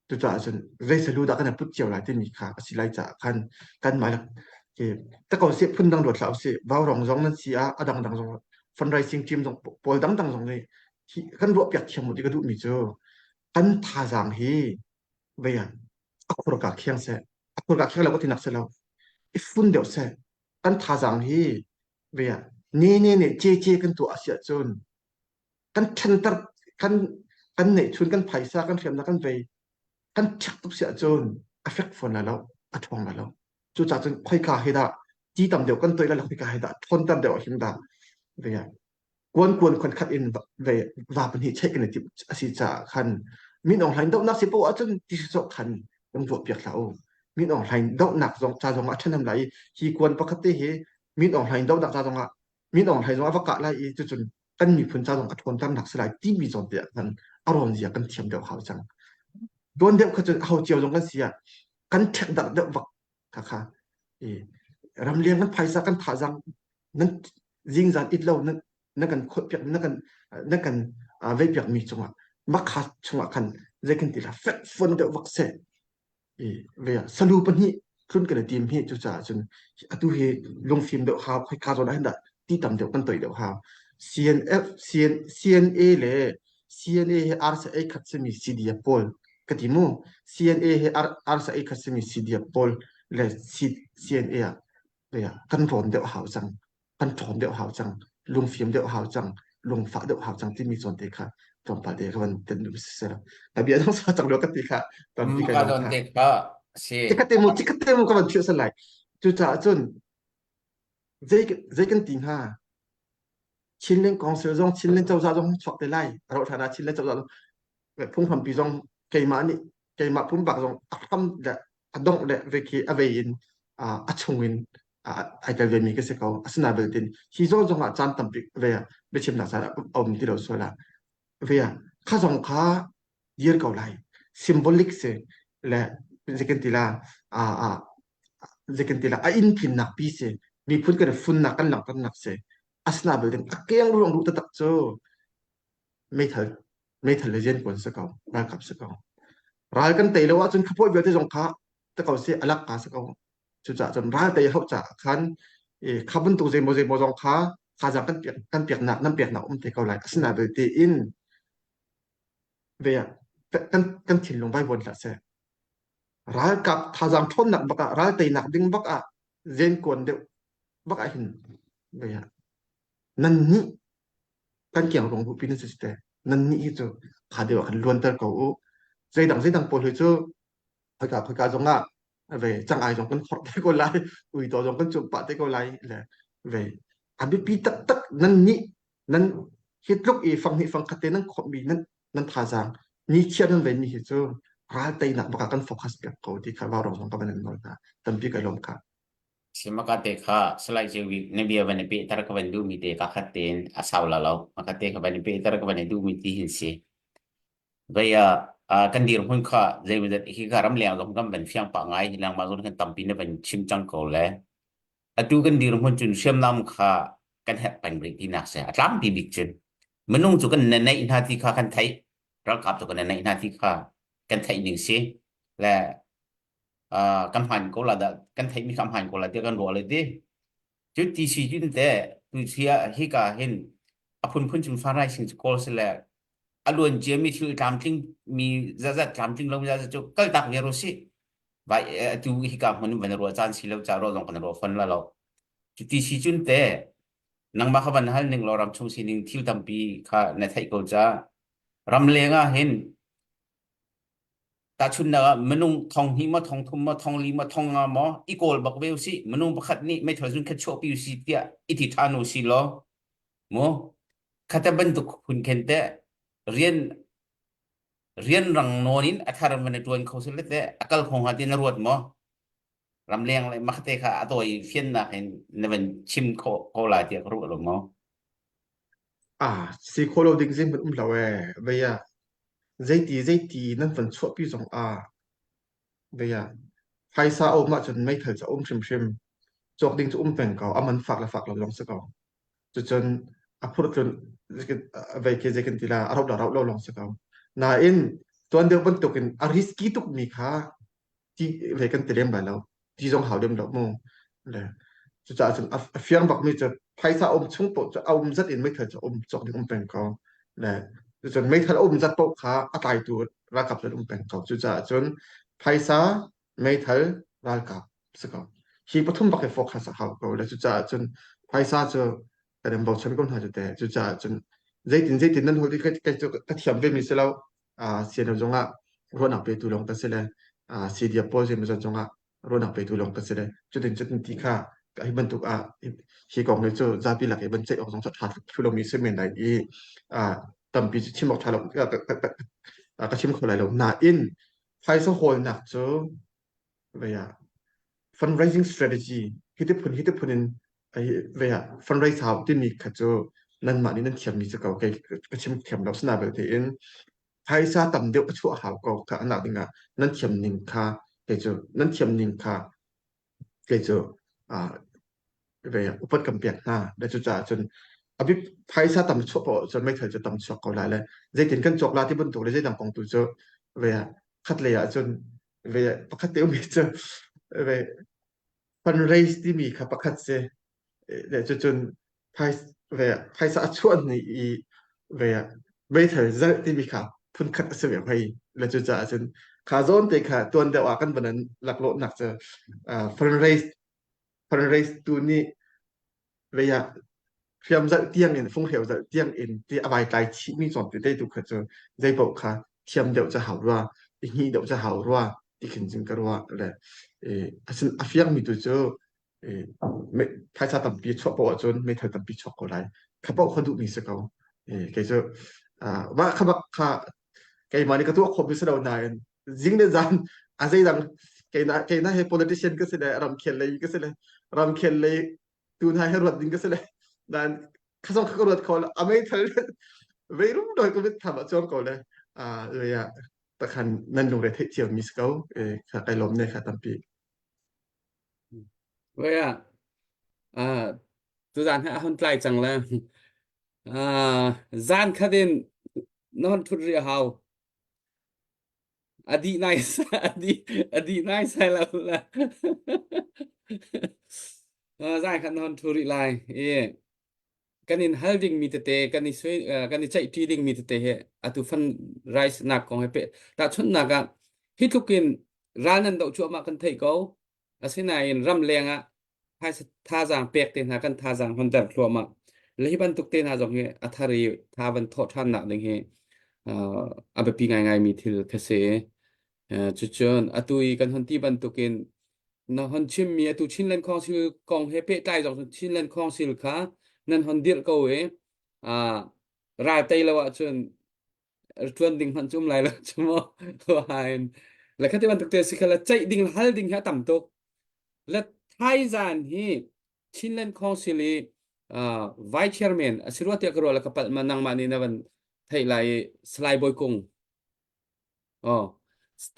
Cucaah cun zei salu dah kan i put cio lai timi kha a si lai caah khan kanmah le ta ko sih phundang ruat hlah usih vaurawng zong nan si ah a dangdang zong fundraising team zong pawl dangdang zong nih hi kan ruahpiak thiam u ti ka duhmi cu kan thazaang hi vei ah a khurka khiang seh a khurka khiang lo ka tinak si lo i fun deuh seh. Kan thazaang hi ve ah ne ne ne ce ce kan tuah a si ahcun kan ṭhenter kan kan neihchun kan phaisa kan hriamnak kan vei kan ṭhek tuk si ahcun a fek fawn lai lo a ṭhawng lai lo. Cucaah cun khoika hi dah ti tam deuh kan toih lai lo khoika hi dah ṭhawnter deuh a him dah ve ah kuan kuan khon khat in ve va pahnih cheih kan i timh a si caah khan Min Aung Hlaing dohnak si poah ahcun ti sawh khan kan ruah piak hlah u. Min Aung Hlaing dohnak zong ca zong ah ṭhahnem lai i hi kuan pakhat te hi Min Aung Hlaing dohnak ca zong ah Min Aung Hlaing zong a va kah lai i cucun kan miphun ca zong a ṭhawnternak si lai timi zawn te ah khan a rawn zia kan thiam deuh hau cang. Tuan deuh kha cun aho cio zong kan si ah kan ṭhek darh deuh vak kha kha i ramleng kan phaisa kan thazaang nan zingzan it lo nan na kan khawt piak na kan na kan vei piak mi cungah makha chungah khan zei kan ti la fek fon deuh vak seh i ve salu pahnih tlun kan i tim hi cucaah cun atu hi lungfim deuh hau khoi ka zawn ah hin dah ti tam deuh kan toih deuh hau CNF CN, CNA le CNA he RSA khat simi CDF pawl ka ti mu CNA he RSA khat simi CDF pawl le CNA ah kan rawn deuh hau cang kan ṭhawn deuh hau cang lungfim deuh hau cang lungfah deuh hau cang timi zawn te kha tlawmpal te ka van ten duh si lo ka bia dong sa cang lo ka ti kha tampi ka zawn te kha si tikhat te mu tikhat te mu ka van phiah sal lai cucaah cun zei zei kan ti hnga Chinland Council zong Chinland cozah zong chuak te lai a rauh hlan ah Chinland cozah zong phunghrampi zong keimah nih keimah pumpak zong a hram le a dongh le ve khi a vei in a chung in ai tel vemi ka si ko asinain beltin hi zawn zong ah caan tampi ve ah biachimnak caan a um ti lo sual ah ve ah kha zong kha dir ko lai symbolic si le zeikan ti la a a zeikan ti la a inn tlinnak pi si miphun kan funnak kan langhternak si asina beltin a keng ruang ruh taktak cu meithal meithal le riantuan si ko ralkap si ko ral kan tei lo ahcun khapawi vialte zong kha ta ko si alak ka si ko cucaah cun ral tei hauh caah khan kha bantuk zeimaw zeimaw zong kha thazaang kan piak kan piaknak nan piaknak um te ko lai asinain belte in ve kan kan thinlung vaivuan hlah seh ralkap thazaang ṭhawnnak bak ah ral teinak ding bak ah zenkuan deuh bak ah hin ve nan nih kan kiang rong bupi nan si te nan nih hi cu kha deuh ah khan luanter ko u zeidang zeidang pawl hi cu khoika khoika zong ah ve cang-ai zong kan khorh te ko lai uito zong kan cumh pah te ko lai le ve a biapi taktak nan nih nan hi tluk i fang hnih fang khat te nan khawmh mi nan nan thazaang ni chiar nan vei mi hi cu ral teinak baka kan focus piak ko ti kha vau rong zong ka van in nawl hna tampi kai lawm kha Simaka te kha Salai Jewi na bia van i pehter ka van duhmi te ka khat tein a sau la lo. Maka te ka van i pehter ka van i duhmi ti hin si. Vei ah kan dirhmun kha zeimawzat hi ka ramleng zong kan van fiang pah ngai hi lengmang zong kan tampi na van chim cang ko le. Atu kan dirhmun cun hriamnam kha kan herh peng rih tinak si. A tlangpi bik cun minung cu kan na neih hna ti kha kan theih. Ralkap cu kan na neih hna ti kha kan theih ning si. Le kan hman ko la dah kan theihmi kha hman ko la tiah kan ruah le ti cu ti si cun te tu sia hika hin a phunphun chung farai sing cu kawl si le a luan ciami thil tlamtling mi zazat tlamtling lo mi zazat cu kal tak viar u si vai atu hika hmun van ruah caan si lo ca ruah zong kan ruah fon la lo cu ti si cun te nangmah kha van hal ning law ram chung sining thil tampi kha na theih ko ca ram leng ah hin Tahchunhnak ah minung thong hnih maw thong thum maw thong li maw thong nga maw i kawl bak ve usih minung pakhat nih meithal zun khat chuahpi usih tiah i ti ṭhan usih law mu khata bantuk phun khen teh rian rian rang nawn in a thar van i ṭuan kho sile teh a kal kho hnga ti na ruat maw ramleng le makate kha a tawi fiannak in na van chim khawh ko lai tiah ka ruah lo maw Ah, si kho lo ding zeihmanh um lo ee. Vei ah zeiti zeiti nan van chuahpi zong ah vei ah phaisa a um ahcun meithal cu a um hrimhrim. Cawk ding cu um peng ko. A man fak le fak lo lawng si ko. Cucun a phurtlun vei khi zei kan ti la a rauh la rauh lo lawng si ko. Nain tuan deuh bantukin a risky tukmi kha ti ve kan ti lem lai lo ti zong hau lem lo mu le cucaah cun a fiang bakmi cu phaisa um chung paoh cu a um zat in meithal cu um cawk ding um peng ko le cucun meithal a um zat paoh kha a tlaitu ralkap cu an um peng ko cucaah cun phaisa meithal ralkap si ko. Hi pathum bak hi focus a hau ko le cucaah cun phaisa cu kan in bochan ko hna cu te. Cucaah cun zeitin zeitin nan hol i kei cu ka thiam ve mi si lo. CNO zongah ruahnak petu lawng ka si le CDF pawl zeimawzat zongah ruahnak petu lawng ka si le cutin cutin ti kha hi bantuk ah hi kong hi cu zapi lak i van ceih awk zong cu ṭha thlu lomi si men lai i tampi cu chim awk ṭha lo ka chim kho lai lo nain phaisa hawlnak cu vei ah fundraising strategy hi ti phun hi ti phun in vei ah fundraise hau timi kha cu nanmah nih nan thiammi cu ko kei ka chim thiam lo sina belte in phaisa tam deuh a chuah hau ko kha anak ding ah nan thiam ning kha kei cu nan thiam ning kha kei cu vei ah upat kan pek hna le cucaah cun abi phaisa tam chuah paoh cun meithal cu tam chuak ko lai le zeitin kan cawk la ti bantuk le zeidang kong tu cu vei ah khat lei ah cun ve pakhat te umi cu ve fundraise timi kha pakhat si le cucun ve phaisa a chuah ni i ve meithal zalh timi kha phunkhat a si ve hoi le cucaah cun kha zawn te kha tuan deuh ah kan van an laklawhnak cu fundraise fundraise tu nih vei ah hriam zalh tiang in funghreu zalh tiang in ti a vai tlai chihmi cawn tete tu kha cu zeipaoh kha thiam deuh cu hau rua i hngih deuh cu hau rua ti khin cun ka ruah le asin a fiangmi tu cu phaisa tampi chuah paoh ahcun meithal tampi chuak ko lai kha paoh kha duhmi si ko kei cu mah kha bak kha keimah nih ka tuah khawhmi si lo nain zing le zan a zeidang keina keina he politician ka si le ramkhel lei ka si le ramkhel lei tu hna he ruat ding ka si le nan khasong ka ruat kho a meithal veirum doi ko mit tham a chuang ko le a ya takhan nan lungre theih cio mi si ko e kha kai lom ne kha tampi Wei ah ah tuzan he a hun tlai cang le ah zan khat in na hon thut ri a hau A dih nai a dih a dih nai sai lo la. Zai khat na hon ṭhu rih lai. I kan in hal ding mi tete kan i sui kan i ceih ṭi ding mi tete hi atu fund rice nak kong he pe tahchunhnak ah hi tluk in ral nan doh cuahmah kan theih ko. Asinain ram leng ah phaisa thazaang pek te hna kan thazaang hon der thluahmah. Le hi bantuk te hna zong hi a thar i tha van thawh ṭhan nak ding hi uh, a biapi ngaingai mi thil kha si. Uh, cucun atu i kan hon ti bantukin na hon chimmi atu Chinland Council kong he pehtlai zong Chinland Council kha nan hon dirh ko i uh, ral tei lo ahcun ṭuan ding hmanh cu um lai lo cu mu hain le khati bantuk te si kha le ceih ding hal ding hi a tam tuk le thaizan hi Chinland Council i uh, vice chairman a si rua tiah ka ruah le ka palh ma nangmah nih na van theih lai i Salai Bawi Kung oh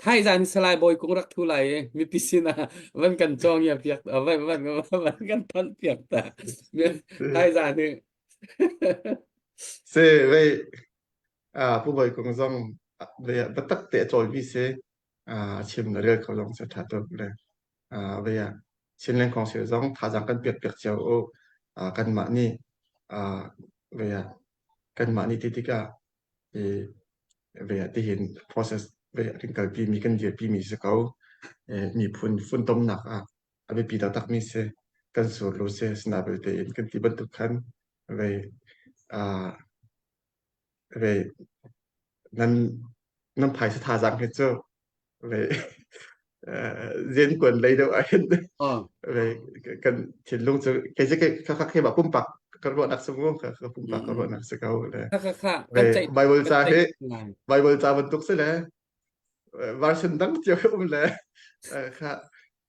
thaizan hi Salai Bawi Kung rak thu lai i mipi sinah van kan cawng ya piak van van van kan thanh piak ta thaizan hi se vei Pu Bawi Kung zong ve ah biatak te a cawlmi si. A chim le rel kho zong si ṭha tuk le ve ah Chinland Council zong thazaang kan pek piak cio u. Kanmah nih ve ah kanmah nih ti tikah ve ah tihin process ve ah kan kalpi mi kan dirpi mi si ko. Miphun funtomnak ah a biapi taktakmi si. Kan surlu si sina belte in kan ti bantuk khan ve ve nan nan phaisa thazaang hi cu ve rian kuan lei deuh ah hin ve kan thinlung cu kei cu kha kha keimah pumpak ka ruahnak si mu ka pumpak ka ruahnak si ko le ve Bible ca hi Bible ca bantuk si le version dang cio um le kha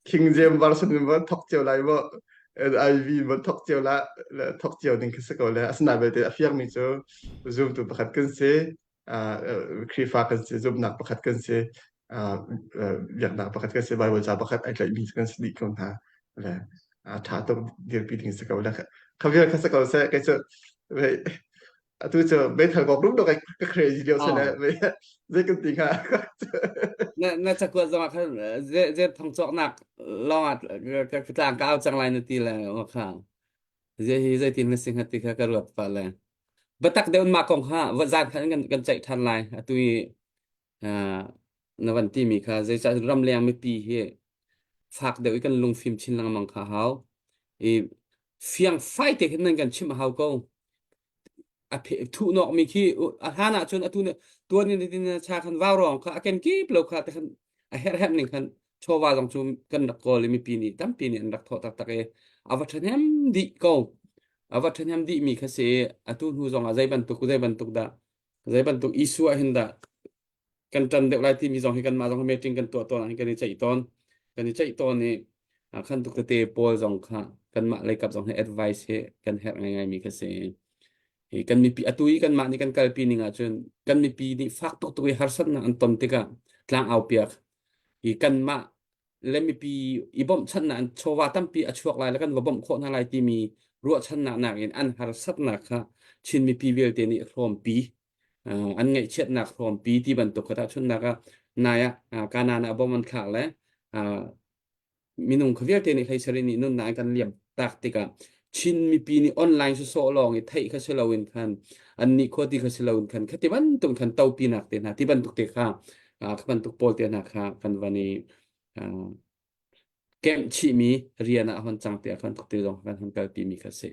King James version in van thok cio lai maw NIV van thok cio la thok cio ding khi si ko le asinain belte a fiangmi cu zumtu pakhat kan si Khrihfa kan si zumnak pakhat kan si biaknak pakhat kan si Bible ca pakhat ai tlaihmi kan si dih ko hna le ṭha tuk dirpi ding si ko le kha vial kha si ko seh kei cu atu cu meithal kok rum dok ka crazy lio se le zei kan ti hnga na na cakuat zong ah khan ze thong cawknak lawng ah ka tlang ka au cang lai na ti le ma kha ze hi zeitin na si hnga ti kha ka ruat pa le batak deuh ma kong ha va zan khan kan kan ceih than lai atu i na van ti mi kha zeicah ramleng mipi hi. Fak deuh i kan lungfim chin lengmang kha hau. I fiang fai te khin nan kan chimh a hau ko. A phe thuhnawk mi khi a hlan ah cun atu tuan in tin cha khan vau rong kha a ken kip lo kha te khan a herh herh ning khan chawva zong cu kan rak kawl i mipi nih tampi nih an rak thawh taktak i a va ṭhahnem dih ko. A va ṭhahnem dih mi kha si i atu hnu zong ah zei bantuk zei bantuk dah zei bantuk issue ah hin dah kan ṭan deuh lai timi zong hi kanmah zong hi meeting kan tuah tawn ah hin kan i ceih tawn kan i ceih tawn i khan tuk tete pawl zong kha kanmah leikap zong hi advice hi kan herh ngaingai mi kha si. Hi kan mipi atu i kanmah nih kan kalpi ning ahcun kan mipi nih fak tuk tuk i harsatnak an ton tikah tlang au piak i kanmah le mipi i bawmhchanhnak an chawva tampi a chuak lai le kan va bawmh khawh hna lai timi ruahchannak nakin an harsatnak kha Chin mipi vialte nih hrawmpi an ngaihchiatnak hrawmpi ti bantuk kha tahchunhnak ah nai ah Kanan ah bom an thlak le minung kha vialte nih hleisari nih nunnak an kan liam tak tikah Chin mipi nih online sawsawh lawng i theih kha si loin khan an nih khua ti kha si loin khan khati bantuk khan topinak te hna ti bantuk te kha kha bantuk pawl te hna kha kan van i kemh chihmi rian ah hon cang te ah khan tuk te zong kan hon kalpi mi kha si.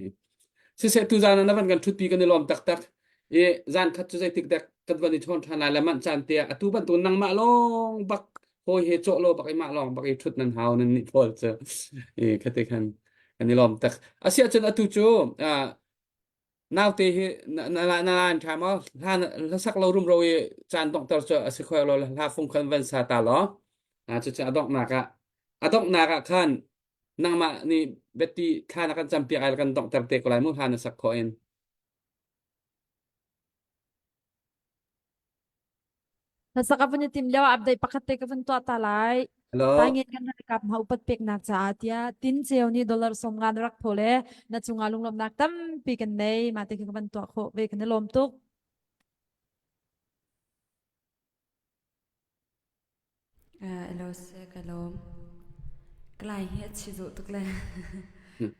Siseh tuzan ah na van kan ṭhutpi kan i lawm taktak i zan khat cu zeitik dek kan van i chawn ṭhan lai le manh caan te ah atu bantuk nangmah lawng bak hawi he cawh lo bak i mah lawng bak i ṭhut nan hau nan nih pawl cu i khate khan kan i lawm tak. Asiahcun atu cu naute hi na na na lan ṭha maw hla hlasak lo rumro i caan donghter cu a si khoi lo hla fung khan van sa ta law cucu a donghnak ah a donghnak ah khan nangmah nih biati thla na kan campiak ai kan donghter te ko lai mu hla na sak khawh in. Hlasak a vun i tim lio ah update pakhat te ka vun tuah ta lai. Hello. Taingen kan ralkap hna upat peknak caah tiah tin ceu nih dollar 50 na rak thawl e na cungah lunglawmhnak tampi kan nei mah te khi ka van tuah khawh ve kan i lawm tuk. Hello se ka lawm. Ka lai hi a chi zuh tuk le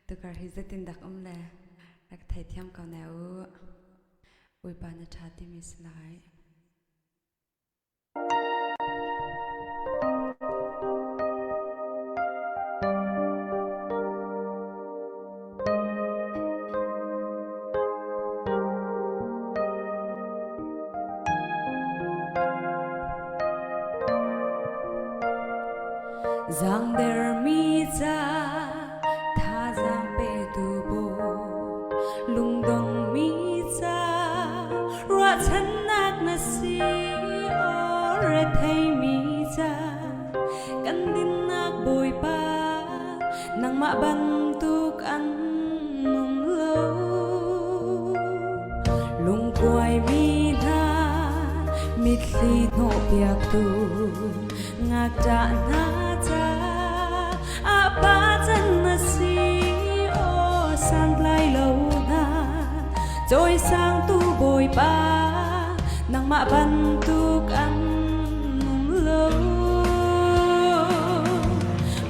tukar hi zeitin dak um le rak theithiam ko ne u. Bawipa na ṭha timi si lai. Zangdermi ca thazaang petu bawi lungdongmi ca ruahchannak na si aw retheimi ca kan dinnak Bawipa nangmah bantuk an um lo lungkuaimi hna mitthli hnawhpiaktu ngakṭah hna ca ah pa can na si aw santlai lo hna cawisangtu Bawipa nangmah bantuk an um lo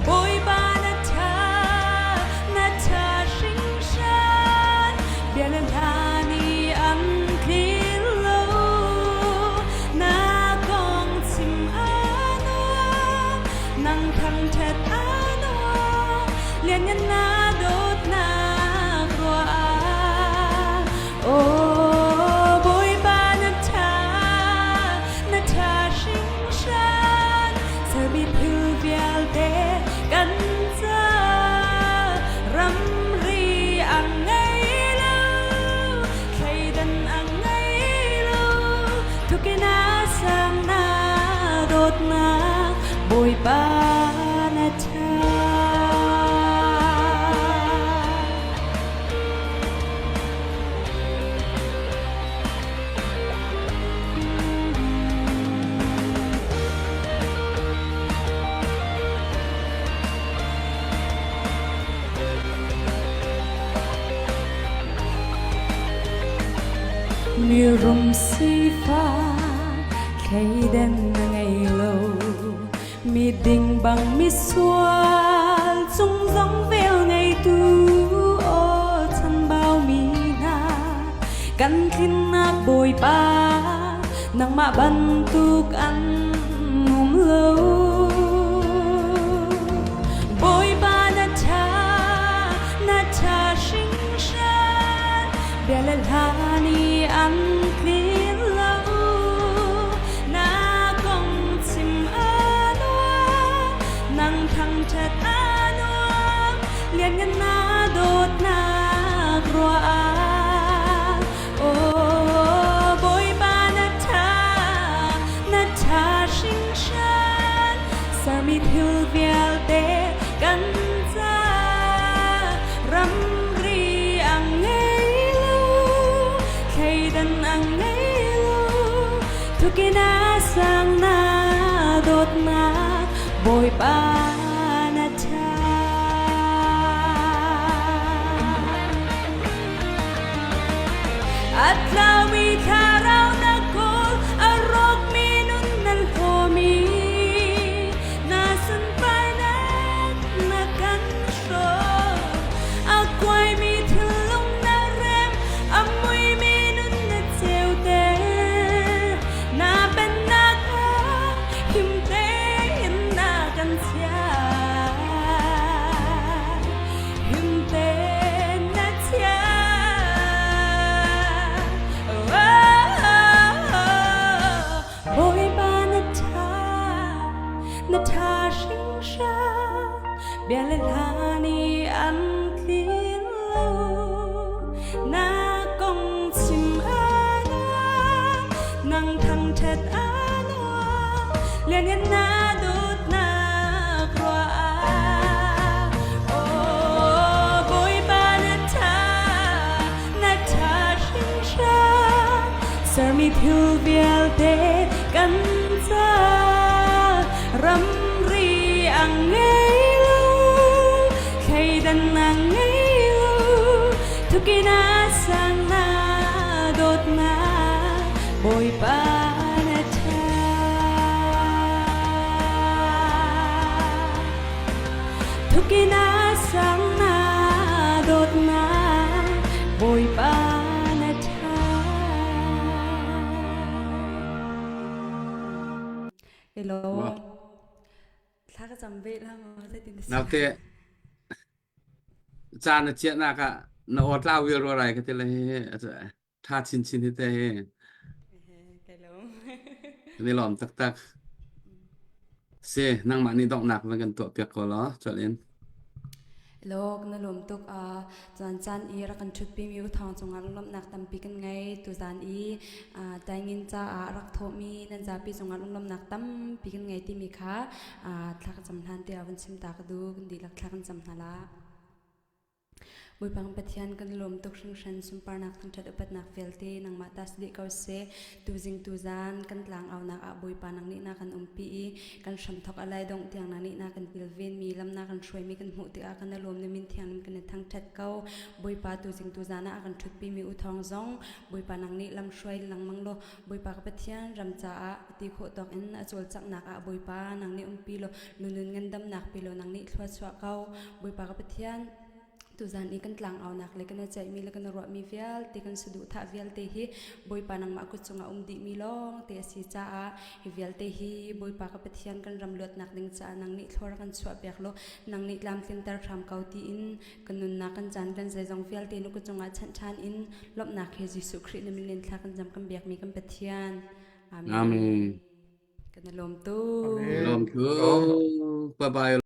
Bawipa na ṭha na ṭha hringhran bia le hla nih an tlin lo na kong chim a nuam nang thangṭhat a nuam lianngan na dawtnak ruah ah Aw Bawipa na ṭha, na ṭha hringhran, sermi thil vialte kan caah ramri a ngei lo, thleidan a ngei lo, thukin a sang na dawtnak Bawipa na ṭha. Mirum sifak thleidan na ngei lo Miding bang misual cung zong vel ngeitu aw chanbau mi hna kan tlinnak Bawipa nangmah bantuk an um lo. Bia le hla nih an tlin lo. Na kong chim a nuam, nang thangṭhat a nuam, lianngan na dawtnak ruah ah. Aw Bawipa na ṭha, na ṭha hringhran, sermi thil vialte kan caah ramri a ngei lo, thleidan a ngei lo, thukin a sang na dawtnak Bawipa na ṭha. A tlaumi thlarau na kawl, a rawkmi nun nan hlawmi. Na sunparnak na kan hrawm. A kuaimi thinlung na rem, a muimi nun na ceuter. Na pennak ah him tein na kan chiah. Him tein na chiah. Oh, Bawipa na ṭha, na ṭha hringhran, bia le hla nih an tlin lo. Na kong chim a nuam, nang thangṭhat a nuam, lianngan na dawtnak ruah ah. Aw Bawipa na ṭha, na ṭha hringhran, sermi thil vialte kan caah ramri a ngei lo, thleidan a ngei lo, thukin a sang na dawtnak Bawipa na ṭha. Thukin a sang na dawtnak Bawipa na ṭha. Hello. Thla ka cam ve la maw zeitin na si? Naute ca na chiahnak ah na aw tlau vial rua rai ka ti le hi tha chinchin hi te hi. Kan i lawm taktak. Si, nangmah nih donghnak van kan tuah piak ko law, cawlh in. Lawk na lawm tuk a caan caan i rak kan ṭhutpimi u thawng cungah lunglawmhnak tampi kan ngei. Tuzaan i taingin caah rak thawhmi nan zapi cungah lunglawmhnak tampi kan ngei timi kha thla ka cam hlan tiah van chim ta ka duh. Kan dihlak thla kan cam hna la. Bawipa Pathian kan lawm tuk hringhran sunparnak thangṭhat upatnak vialte nangmah ta si dih ko seh. Tuzing tuzan kan tlangaunak ah Bawipa nang nih na kan umpi i kan hramthok a lai dongh tiang na nih na kan kilvenmi lam na kan hruaimi kan hmuh tikah kan lawm na min thianghlim kan i thangṭhat ko. Bawipa tuzing tuzan ah a kan ṭhutpimi u thawng zong Bawipa nang nih lam hruai lengmang law Bawipa ka Pathian ram caah ti khawh tawk in a cawlcanghnak ah Bawipa nang nih umpi law lunun ngandamnak pe law nang nih thlua chuah ko. Bawipa ka Pathian tuzan i kan tlangaunak le kan i ceihmi le kan i ruahmi vialte kan saduhthah vialte hi Bawipa nangmah kut cungah um dihmi lawng te a si caah hi vialte hi Bawipa ka Pathian kan ram luatnak ding caah nang nih thlor kan chuah piak law nang nih tlamtlinter hram ko tiin kan nunnak kan caan kan zeizong vialte nu kut cungah chanh ṭhan in lawmhnak he Jesuh Khrih na min in thla kan cam kan biakmi kan Pathian Amen. Amen. Kan i lawm tu. Lawm tu. Bye bye.